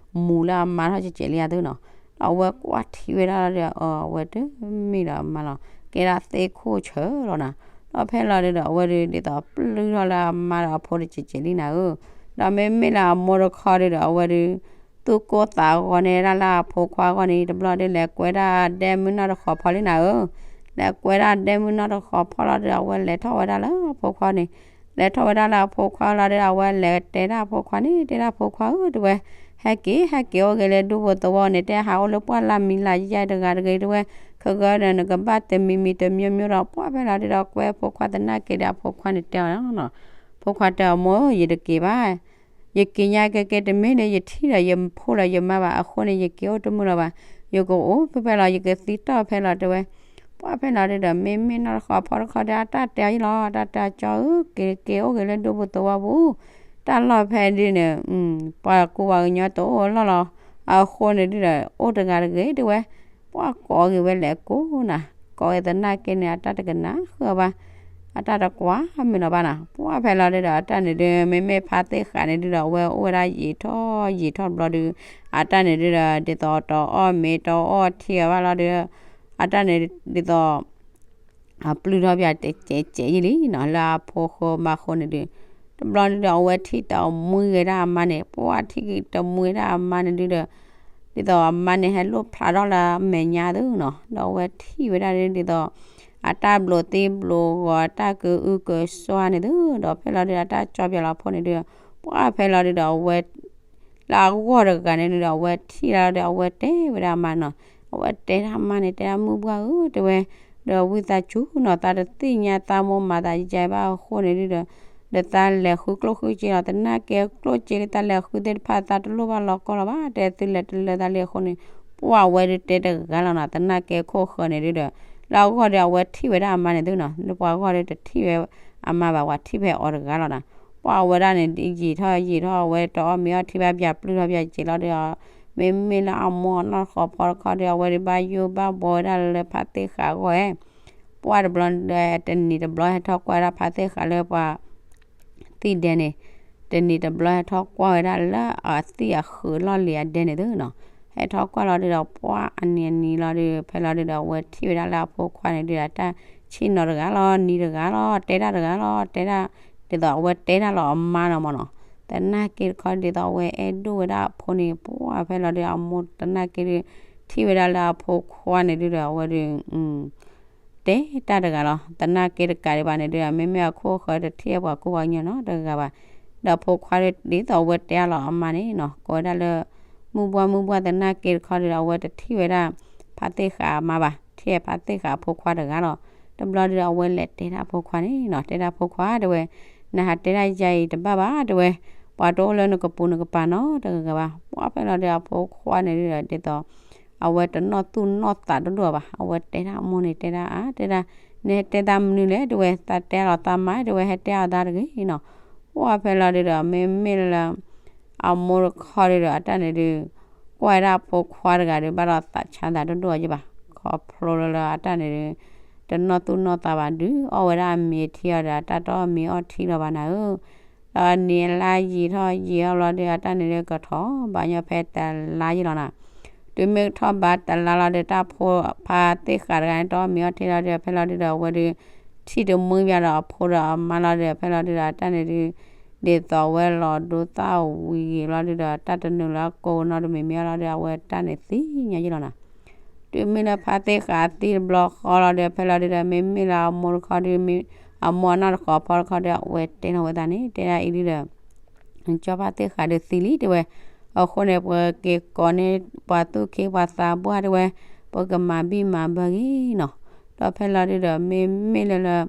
မူၤလၢအမါထီၣ်ကဲးကဲးလံဧါသုနီၤ. ဒီးအဝဲကွၢ်ထံဝဲဒၣ်လီၤဒီး အဝဲတမ့ၢ်ဒီးအမါလီၤ, ကဲဒၣ်သ့ၣ်ခိၣ်ဆၢလီၤနီၤ. ဒီးဖဲလီၤဒုဒီး အဝဲဒုးဒ်သိးပျုၢ်ထီၣ်လၢအမါဒီးအဖိတစဲးစဲးလံနၤဧၢ, ဒီးမ့မ့ၢ်လၢအမိၢ်တခီဒုဒီး အဝဲဒုး သူၣ်ကိၢ်သးဂီၤန့ၢ်ဒၣ်လၢအဖိခွါအဂီၢ်န့ၣ် တဘျီဒုးလဲၤကွဲဒၣ်ဒဲမုၢ်နီၢ်တဃီၤဖီလံနၤဧၢ, လဲၤကွဲဒၣ်ဒဲမုၢ်နီၢ်တဃီၤဖီလီၤဒုဒီး အဝဲလဲၤထီၣ်ဝဲဒၣ်လၢအဖိခွါန့ၣ်, လဲၤထီၣ်ဝဲဒၣ်လၢအဖိခွါလီၤဒုဒီး အဝဲလဲၤတဲဒၣ်အဖိခွါန့ၣ် တဲဒၣ်ဖိခွါဧၢ တဲဝဲ, ဟဲက့ၤ ဟဲက့ၤအိၣ်ဂ့ၤလၢဒူပူၤသဝီန့ၣ် တဲဟးအိၣ်လၢပှၢ်လၢ်မံလၢ်ယဲၢ်တဂၤတဂ့ၤ တဲဝဲ, ခဲဂီၤဒီးနကဘၣ်တမံၤမံၤတမံၤမံၤဒီး ပှၢ်ဖဲလီၤဒုဒီးကွဲအဖိခွါသနာ်က့ဒီး အဖိခွါန့ၣ်တဲအီၤ, ဖိခွါတဲအီၤ မိၢ်ဧၢ ယတက့ၤဘၣ် ယက့ၤညါကဲကဲ တမ့ၢ်လၢယထံၣ်ဒီးယဖိးဒီးယမါဘၣ် အဃိန့ၣ် ယက့ၤအိၣ်တမုာ်လၢၤဘၣ်, ယကအိၣ်ဖဲဖဲလီၤ ယကသံတီၢ်ဖဲလီၤ တဲဝဲ, ပှၢ်ဖဲလီၤဒုဒီး မ့မ့ၢ်နီၢ်တဃီၤဖီတခီဒီး အတၢ်တဲအီၤယလီၤ အတၢ်တဲအီၤကၠီဧၢ က့ၤက့ၤအိၣ်ဂ့ၤလၢဒူပူၤသဝီပူၤ, တၢ်လီၢ်ဖဲဒုန့ၣ် ပှၤကူပှၤကညီတအိၣ်လီၢ်လီၤ, အဃိန့ၣ်ဒုဒီး အိၣ်တဂၤတဂ့ၤ တဲဝဲ, ပှၢ်ကိးဂ့ၤဝဲလဲၤကိးနၤ, ကိးဂ့ၤသနာ်က့န့ၣ် အတၢ်တကနၣ်ဃုာ်ဘၣ်, အတၢ်တကွၢ်မုာ်လီၤဘၣ်နၤ, ပှၢ်ဖဲလီၤဒုဒီး အတၢ်န့ၣ်ဒု မ့မ့ၢ်ဖါသ့ၣ်ဃးန့ၣ်ဒုဒီး အဝဲအိၣ်ဝဲဒၣ်ယံာ်ထီၣ်ယံာ်ထီၣ်တဘျီဒု, အတၢ်န့ၣ်ဒုဒီး ဒ်သိးတအီၣ်မ့ၤတအီၣ်ထံအီၤဘၣ်လီၤဒု, အတၢ်န့ၣ်ဒ်သိး အပျုၢ်ထီၣ်ပၠးတစဲးစဲးယံာ်လံနီၤ လၢအဖိဃိမါဃိန့ၣ်ဒု, တဘျီဒုဒီး အဝဲထံၣ်တမှံဝဲဒၣ်အမါန့ၣ် ပှၢ်ထံၣ်တမှံဝဲဒၣ်အမါန့ၣ်ဒုဒီး ဒ်သိးအမါန့ၣ်ဟဲလိၣ်ဖျါထီၣ်လၢအမဲာ်ညါသုနီၤ ဒီးအဝဲထံၣ်ဝဲဒၣ်ဒ်သိး အတၢ်ဘျိးသံဘျိးဂီၤ တၢ်ကအုကစွါန့ၣ်သု, ဒီးဖဲလီၤဒုဒီး အတၢ်ကၠီပၠးလီၤအဖိန့ၣ်ဒု, ပှၢ်ဖဲလီၤဒုဒီး အဝဲ လၢအဂီၢ်တဂၤန့ၣ်ဒုဒီး အဝဲထံၣ်လီၤဒီး အဝဲတဲဝဲဒၣ်အမါနီၤ, အဝဲတဲဒၣ်အမါန့ၣ် တဲဒၣ်မုၢ်ပှၢ်ဧၢ တဲဝဲ, ဒီးဝံသးစူၤနီၤ သးတသ့ၣ်ညါသးမိၢ်မၤသးယဲဘၣ်အဃိန့ၣ်ဒုဒီး ဒီးသးလဲၤဃုကျိၣ်ဃုစ့လီၤ သနာ်က့ကျိၣ်စ့လၢသးလဲၤဃုသ့ၣ်တဖၣ် သးတလိၣ်ဘၣ်လီၤကီလီၤဘၣ် တဲသုလဲၤတလၢသးလံအဃိန့ၣ်, ပှၢ်ဝဲဒုတဲတဂၤလီၤနီၤ သနာ်က့ခိၣ်ဃၢၤန့ၣ်ဒုဒီး လၢအဂီၢ်ဒီး အဝဲထံၣ်ဝဲဒၣ်အမါန့ၣ်သုနီၤ လၢပှၤအဂီၢ်ဒီးတထံၣ်ဝဲအမါဘၣ် ပှၤထံၣ်ဖဲအီၤတဂၤလီၤနီၤ, ပှၢ်ဝဲဒၣ်န့ၣ် ယံာ်ထီၣ်ယံာ်ထီၣ် အဝဲတအီၣ်မ့ၤအီၣ်ထံဘၣ် ပၠးပျုၢ်ထီၣ်ပၠးစဲးလီၤဒီး မ့မ့ၢ်လၢအမိၢ်အနီၢ်ဃီၤဖီတခီဒီး အဝဲဒုးဘၣ်ယိၣ်ဘၣ်ဘှီဝဲဒၣ်လၢဖါသ့ၣ်ဃးအဂီၢ်ဧဲ, ပှၢ်တဘျီဒီး တနံၤတဘျီဟဲထီၣ်ကွၢ်ဝဲဒၣ်ဖါသ့ၣ်ဃးလၢပှၤ သံၣ်ဒဲန့ၣ်, တနံၤတဘျီဟဲထီၣ်ကွၢ်ဝဲဒၣ်လၢအသံၣ်အဃုာ်လီၢ်လံၤအဒဲန့ၣ်သုနီၤ, ဟဲထီၣ်ကွၢ်လီၤဒုဒီး ပှၢ်အနံၤအနံၤလီၤဒုး ဖဲလီၤဒုဒီး အဝဲထံၣ်ဝဲဒၣ်လၢအဖိခွါန့ၣ်ဒုဒီး တၢ်ဆ့ၣ်နီၤတဂၤလီၤ နံၤတဂၤလီၤ တဲတၢ်တဂၤလီၤ တဲဒၣ်, ဒ်သိးအဝဲတဲတၢ်လီၤအမါနီၤမးနီၤ, သနာ်က့တခီဒ်သိးအဝဲအဲၣ်ဒိၣ်ဝဲဒၣ်အဖိန့ၣ် ပှၢ်ဖဲလီၤဒုဒီး အမိၢ်သနာ်က့ဒုး ထံၣ်ဝဲဒၣ်လၢအဖိခွါန့ၣ်ဒုဒီး အဝဲဒုး တဲတၢ်တဂၤလီၤ သနာ်က့တကးဒံးဘၣ်န့ၣ်ဒုဒီး မ့မ့ၢ်အခိၣ်ဃၢၤတထံၣ်ပှၤကူပှၤကညီနီတဂၤဘၣ်, ဒီးအဖိခွါဒုးဒ်သိးအဝဲတဲအါလီၤအမါန့ၣ်နီၤ ကိးဝဲဒၣ်လၢ မုၢ်ပှၢ်မုၢ်ပှၢ်သနာ်က့တခီဒုဒီး အဝဲတထံၣ်ဝဲဒၣ် ဖါသ့ၣ်ဃးအမါဘၣ် ထံၣ်ဖါသ့ၣ်ဃးအဖိခွါတဂၤလီၤ, တဘျီဒုဒီး အဝဲလဲၤတဲဒၣ်အဖိခွါန့ၣ်နီၤ တဲဒၣ်ဖိခွါတဲဝဲ, နဟးတဲဒၣ်ယၤအံၤတဘၣ်ဘၣ်တဲဝဲ, ပှၤတအိၣ်လၢနကပူၤနကပၤနီတဂၤဘၣ်, ပှၢ်ဖဲလီၤဒုးအဖိခွါန့ၣ်ဒုဒီး ဒ်သိး အဝဲတနီၢ်သူၣ်နီၢ်သးဒိၣ်ဒိၣ်ဘၣ်, အဝဲတဲဒၣ်အမိၢ်န့ၣ် တဲဒၣ်အါ တဲဒၣ်, နဟဲတဲသးမနုၤလဲၣ် တဲဝဲ, သးတဲလီၤသးမါ တဲဝဲ, ဟဲတဲအသးတဂ့ၤနီၤ, ပှၢ်ဖဲလီၤဒုဒီး မ့မ့ၢ်လၢ အမိၢ်တခီဒုဒီး အတၢ်န့ၣ်ဒုး ကွၢ်ဝဲဒၣ်အဖိခွါတဂၤဒုး ဘၣ်ဒီးသးဆါသးဒိၣ်ဒိၣ်အါယဘၣ်, ခီဖျိလၢလၢအတၢ်န့ၣ်ဒုး တနီၢ်သူၣ်နီၢ်သးဘၣ်ဒုး အီၣ်ဝဲဒၣ်အမ့ၤထံအီၤဒီး အတၢ်တအီၣ်မ့ၤအီၣ်ထံလီၤဘၣ်နၤဧၢ ဒီးနံၤအလါယံာ်ထီၣ်ယံာ်အီၤလီၤဒီး အတၢ်န့ၣ်ဒုးကထီၣ်ဘးညီဖဲတလါယလီၤနၤ, တုၤမ့ၢ်ကထီၣ်ဘးတလါလီၤဒီး တၢ်ဖိဖါသ့ၣ်ဃးတဂၤန့ၣ် တအီၣ်မ့ၤအီၣ်ထံလီၤဒီး ဖဲလီၤဒုဒီး အဝဲဒုး ထံၣ်တမှံဘၣ်ဒီးအဖိဒီးအမါလီၤဒီး ဖဲလီၤဒုဒီး အတၢ်န့ၣ်ဒုး ဒ်သိးအဝဲလီၤဒိသၣ်ဝံၤဂ့ၤလီၤဒုဒီး တၢ်တနုာ်လၢအကိးနီတမံၤမ့ၢ်အီၤလီၤဒီး အဝဲတၢ်န့ၣ်သံညါယလီၤနၤ တုၤမ့ၢ်လၢဖါသ့ၣ်ဃးသံတဘျီဃီလီၤဒီး ဖဲလီၤဒုဒီး မ့မ့ၢ်လၢအမိၢ်တခီဒုး အမိၢ်အနီၢ်တဃီၤဖီတခီဒီး အဝဲတဲနီၣ်ဝဲသးန့ၣ် တဲဒၣ်အံၤဒုဒီး ကၠီဖါသ့ၣ်ဃးဒုးသံလံတဲဝဲ, အဃိန့ၣ် ပက့ၤကိးန့ၢ် ပှၤသူၣ်က့သးပှၢ်တဲဝဲ, ပကမၤဘံၣ်မၤဘၢဂ့ၤနီၤ, ဒီးဖဲလီၤဒုဒီး မ့မ့ၢ်လၢလၢ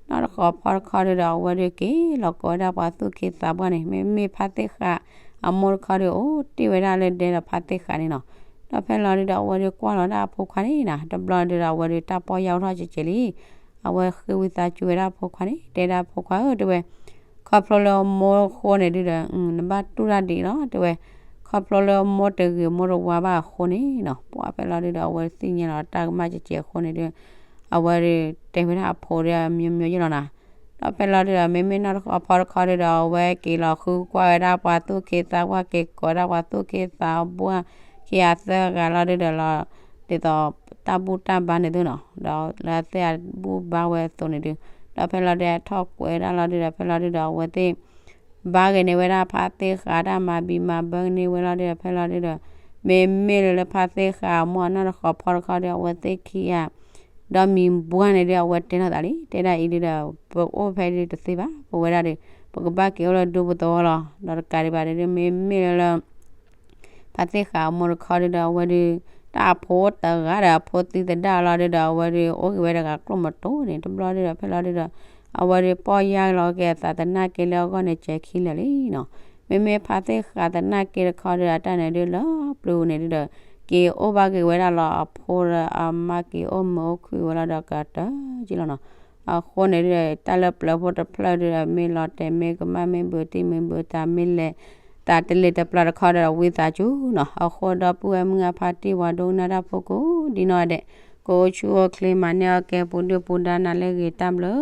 နီၢ်တဃီၤဖီတခီဒုဒီး အဝဲဒုးက့ၤလီၤကိးဝဲဒၣ်ပှၤသူၣ်က့သးပှၢ်န့ၣ် မ့မ့ၢ်ဖါသ့ၣ်ဃး အမိၢ်တခီဒုး အိၣ်တ့ၢ်ဝဲဒၣ်လၢဒဲဒီးဖါသ့ၣ်ဃးန့ၣ်နီၤ, ဒီးဖဲလီၤဒုဒီး အဝဲဒုးကွၢ်လီၤဒၣ်အဖိခွါန့ၣ်နၤ တဘျီဒုဒီး အဝဲဒုးတၢ်ပီၢ်ယၢ်အိၣ်ထီၣ်ကဲးကဲးလံ အဝဲဃ့ဝံသးစူၤဝဲဒၣ်အဖိခွါန့ၣ် တဲဒၣ်ဖိခွါဧၢ တဲဝဲ, ခီဖျိလၢမိၢ်အဃိန့ၣ်ဒုဒီး နဘၣ်တူၢ်တၢ်ဒ်အံၤလီၤ တဲဝဲ, ခီဖျိလၢမိၢ်တဂ့ၤမိၢ်တဝါဘၣ်အဃိန့ၣ်နီၤ ပှၢ်ဖဲလီၤဒုဒီး အဝဲသ့ၣ်ညါလီၤတၢ်ကမၣ်ကဲးကဲးအဃိန့ၣ်ဒု အဝဲဒုးတဲဝဲဒၣ်အဖိဒုး မျိုးမျိုး ယလီၤနၤ, ဒီးဖဲလီၤဒုဒီး မ့မ့ၢ်နီၢ်တဃီၤဖီတခီဒုဒီး အဝဲက့ၤလီၤဃုကွၢ်ဝဲဒၣ်ပှၤသူၣ်က့သးပှၢ် က့ၤကိးဒၣ်ပှၤသူၣ်က့သးပှၢ် ခံဂၤသၢဂၤလီၤဒုဒီးလီၤ ဒ်သိးတၢ်ဘူၣ်တၢ်ဘါန့ၣ်သုနီၤ, ဒီးလၢသ့ၣ်အဘူၣ်ဘါဝဲအသိးန့ၣ်ဒု ဒီးဖဲလီၤဒုးအထီၣ်ကွဲးဒၣ်လီၤဒုးဒီး ဖဲလီၤဒုးဒီးအဝဲသ့ၣ် ဘါက့ၤန့ၢ်ဝဲဒၣ်ဖါသ့ၣ်ဃာ်တၢ်မၤဘံးမၤဘၢန့ၢ်ဝဲလီၤဒုးဒီး ဖဲလီၤဒုးဒီး မ့မ့ၢ်လၢလၢဖါသ့ၣ်ဃာ်အမိၢ်အနီၢ်တဃီၤဖီတခီဒီး အဝဲသ့ၣ်ခံဂၤ ဒီးမံၤဘှါန့ၣ်ဒုး အဝဲတဲထီၣ်သးလံ တဲဒၣ်အံၤဒုးဒီး ပအိၣ်ဖဲဒုးတသ့ဘၣ် ပဝဲဒၣ်ဒီး ပကဘၣ်က့ၤအိၣ်လၢဒူပူၤသဝီလီၤ. ဒီးတကးဒံးဘၣ်ဒုး မ့မ့ၢ်လၢလၢ ဖါသ့ၣ်ဃာ်အမိၢ်တခီဒုးဒီး အဝဲဒုး တၢ်အဖိတဂၤဒီး အဖိသံသဒၣ်လီၤဒုးဒီး အဝဲဒုး အိၣ်က့ၤဝဲတဂၤကျိၣ်မတိၢ်န့ၣ် တဘျီဒုးဒီး ဖဲလီၤဒုးဒီး အဝဲဒုးပီၢ်ယၢ်လီၤက့ၤအသးသနာ်က့လၢအဂီၢ်န့ၣ် ကဲခံလၢာ်လံနီၤ. မ့မ့ၢ်ဖါသ့ၣ်ဃာ်သနာ်က့တခီဒုးဒီး အတၢ်န့ၣ်ဒုးလၢပျုၤန့ၣ်ဒုးဒီး က့ၤအိၣ်ဘၣ်က့ၤဝဲဒၣ်လီၤအဖိဒီးအမါ က့ၤအိၣ်မုာ်အိၣ်ခုၣ်ဝဲလီၤဒီးကတၢၢ်က့လီၤနီၤ. အဃိန့ၣ်ဒုးဒီး တၢ်လၢပျၢၤဖိတဖျၢၣ်ဒုးဒီး မ့ၢ်လီၤတဲာ်မ့ၢ်ကမၣ် မ့ၢ်ဘုးတံၢ်မ့ၢ်ဘုးသး မ့ၢ်လဲၤသးတလ့ၤတပျၢၤတခီဒီး ဝံသးစူၤနီၤ. အဃိဒီပုၢ်ဝဲၢ်မုၢ်ဂၢ်ဖါတံၢ် ပှၤဒိကနၣ်တၢ်ဖိကိးဒ်နီၢ်ဒဲး ကအိၣ်ဆူၣ်အိၣ်ချ့ မၤန့ၢ်အီၣ်ကဲ ပူၤဒုၣ်ပူၤဒါ နၤလၢအဂ့ၤ တၢ်ဘျုး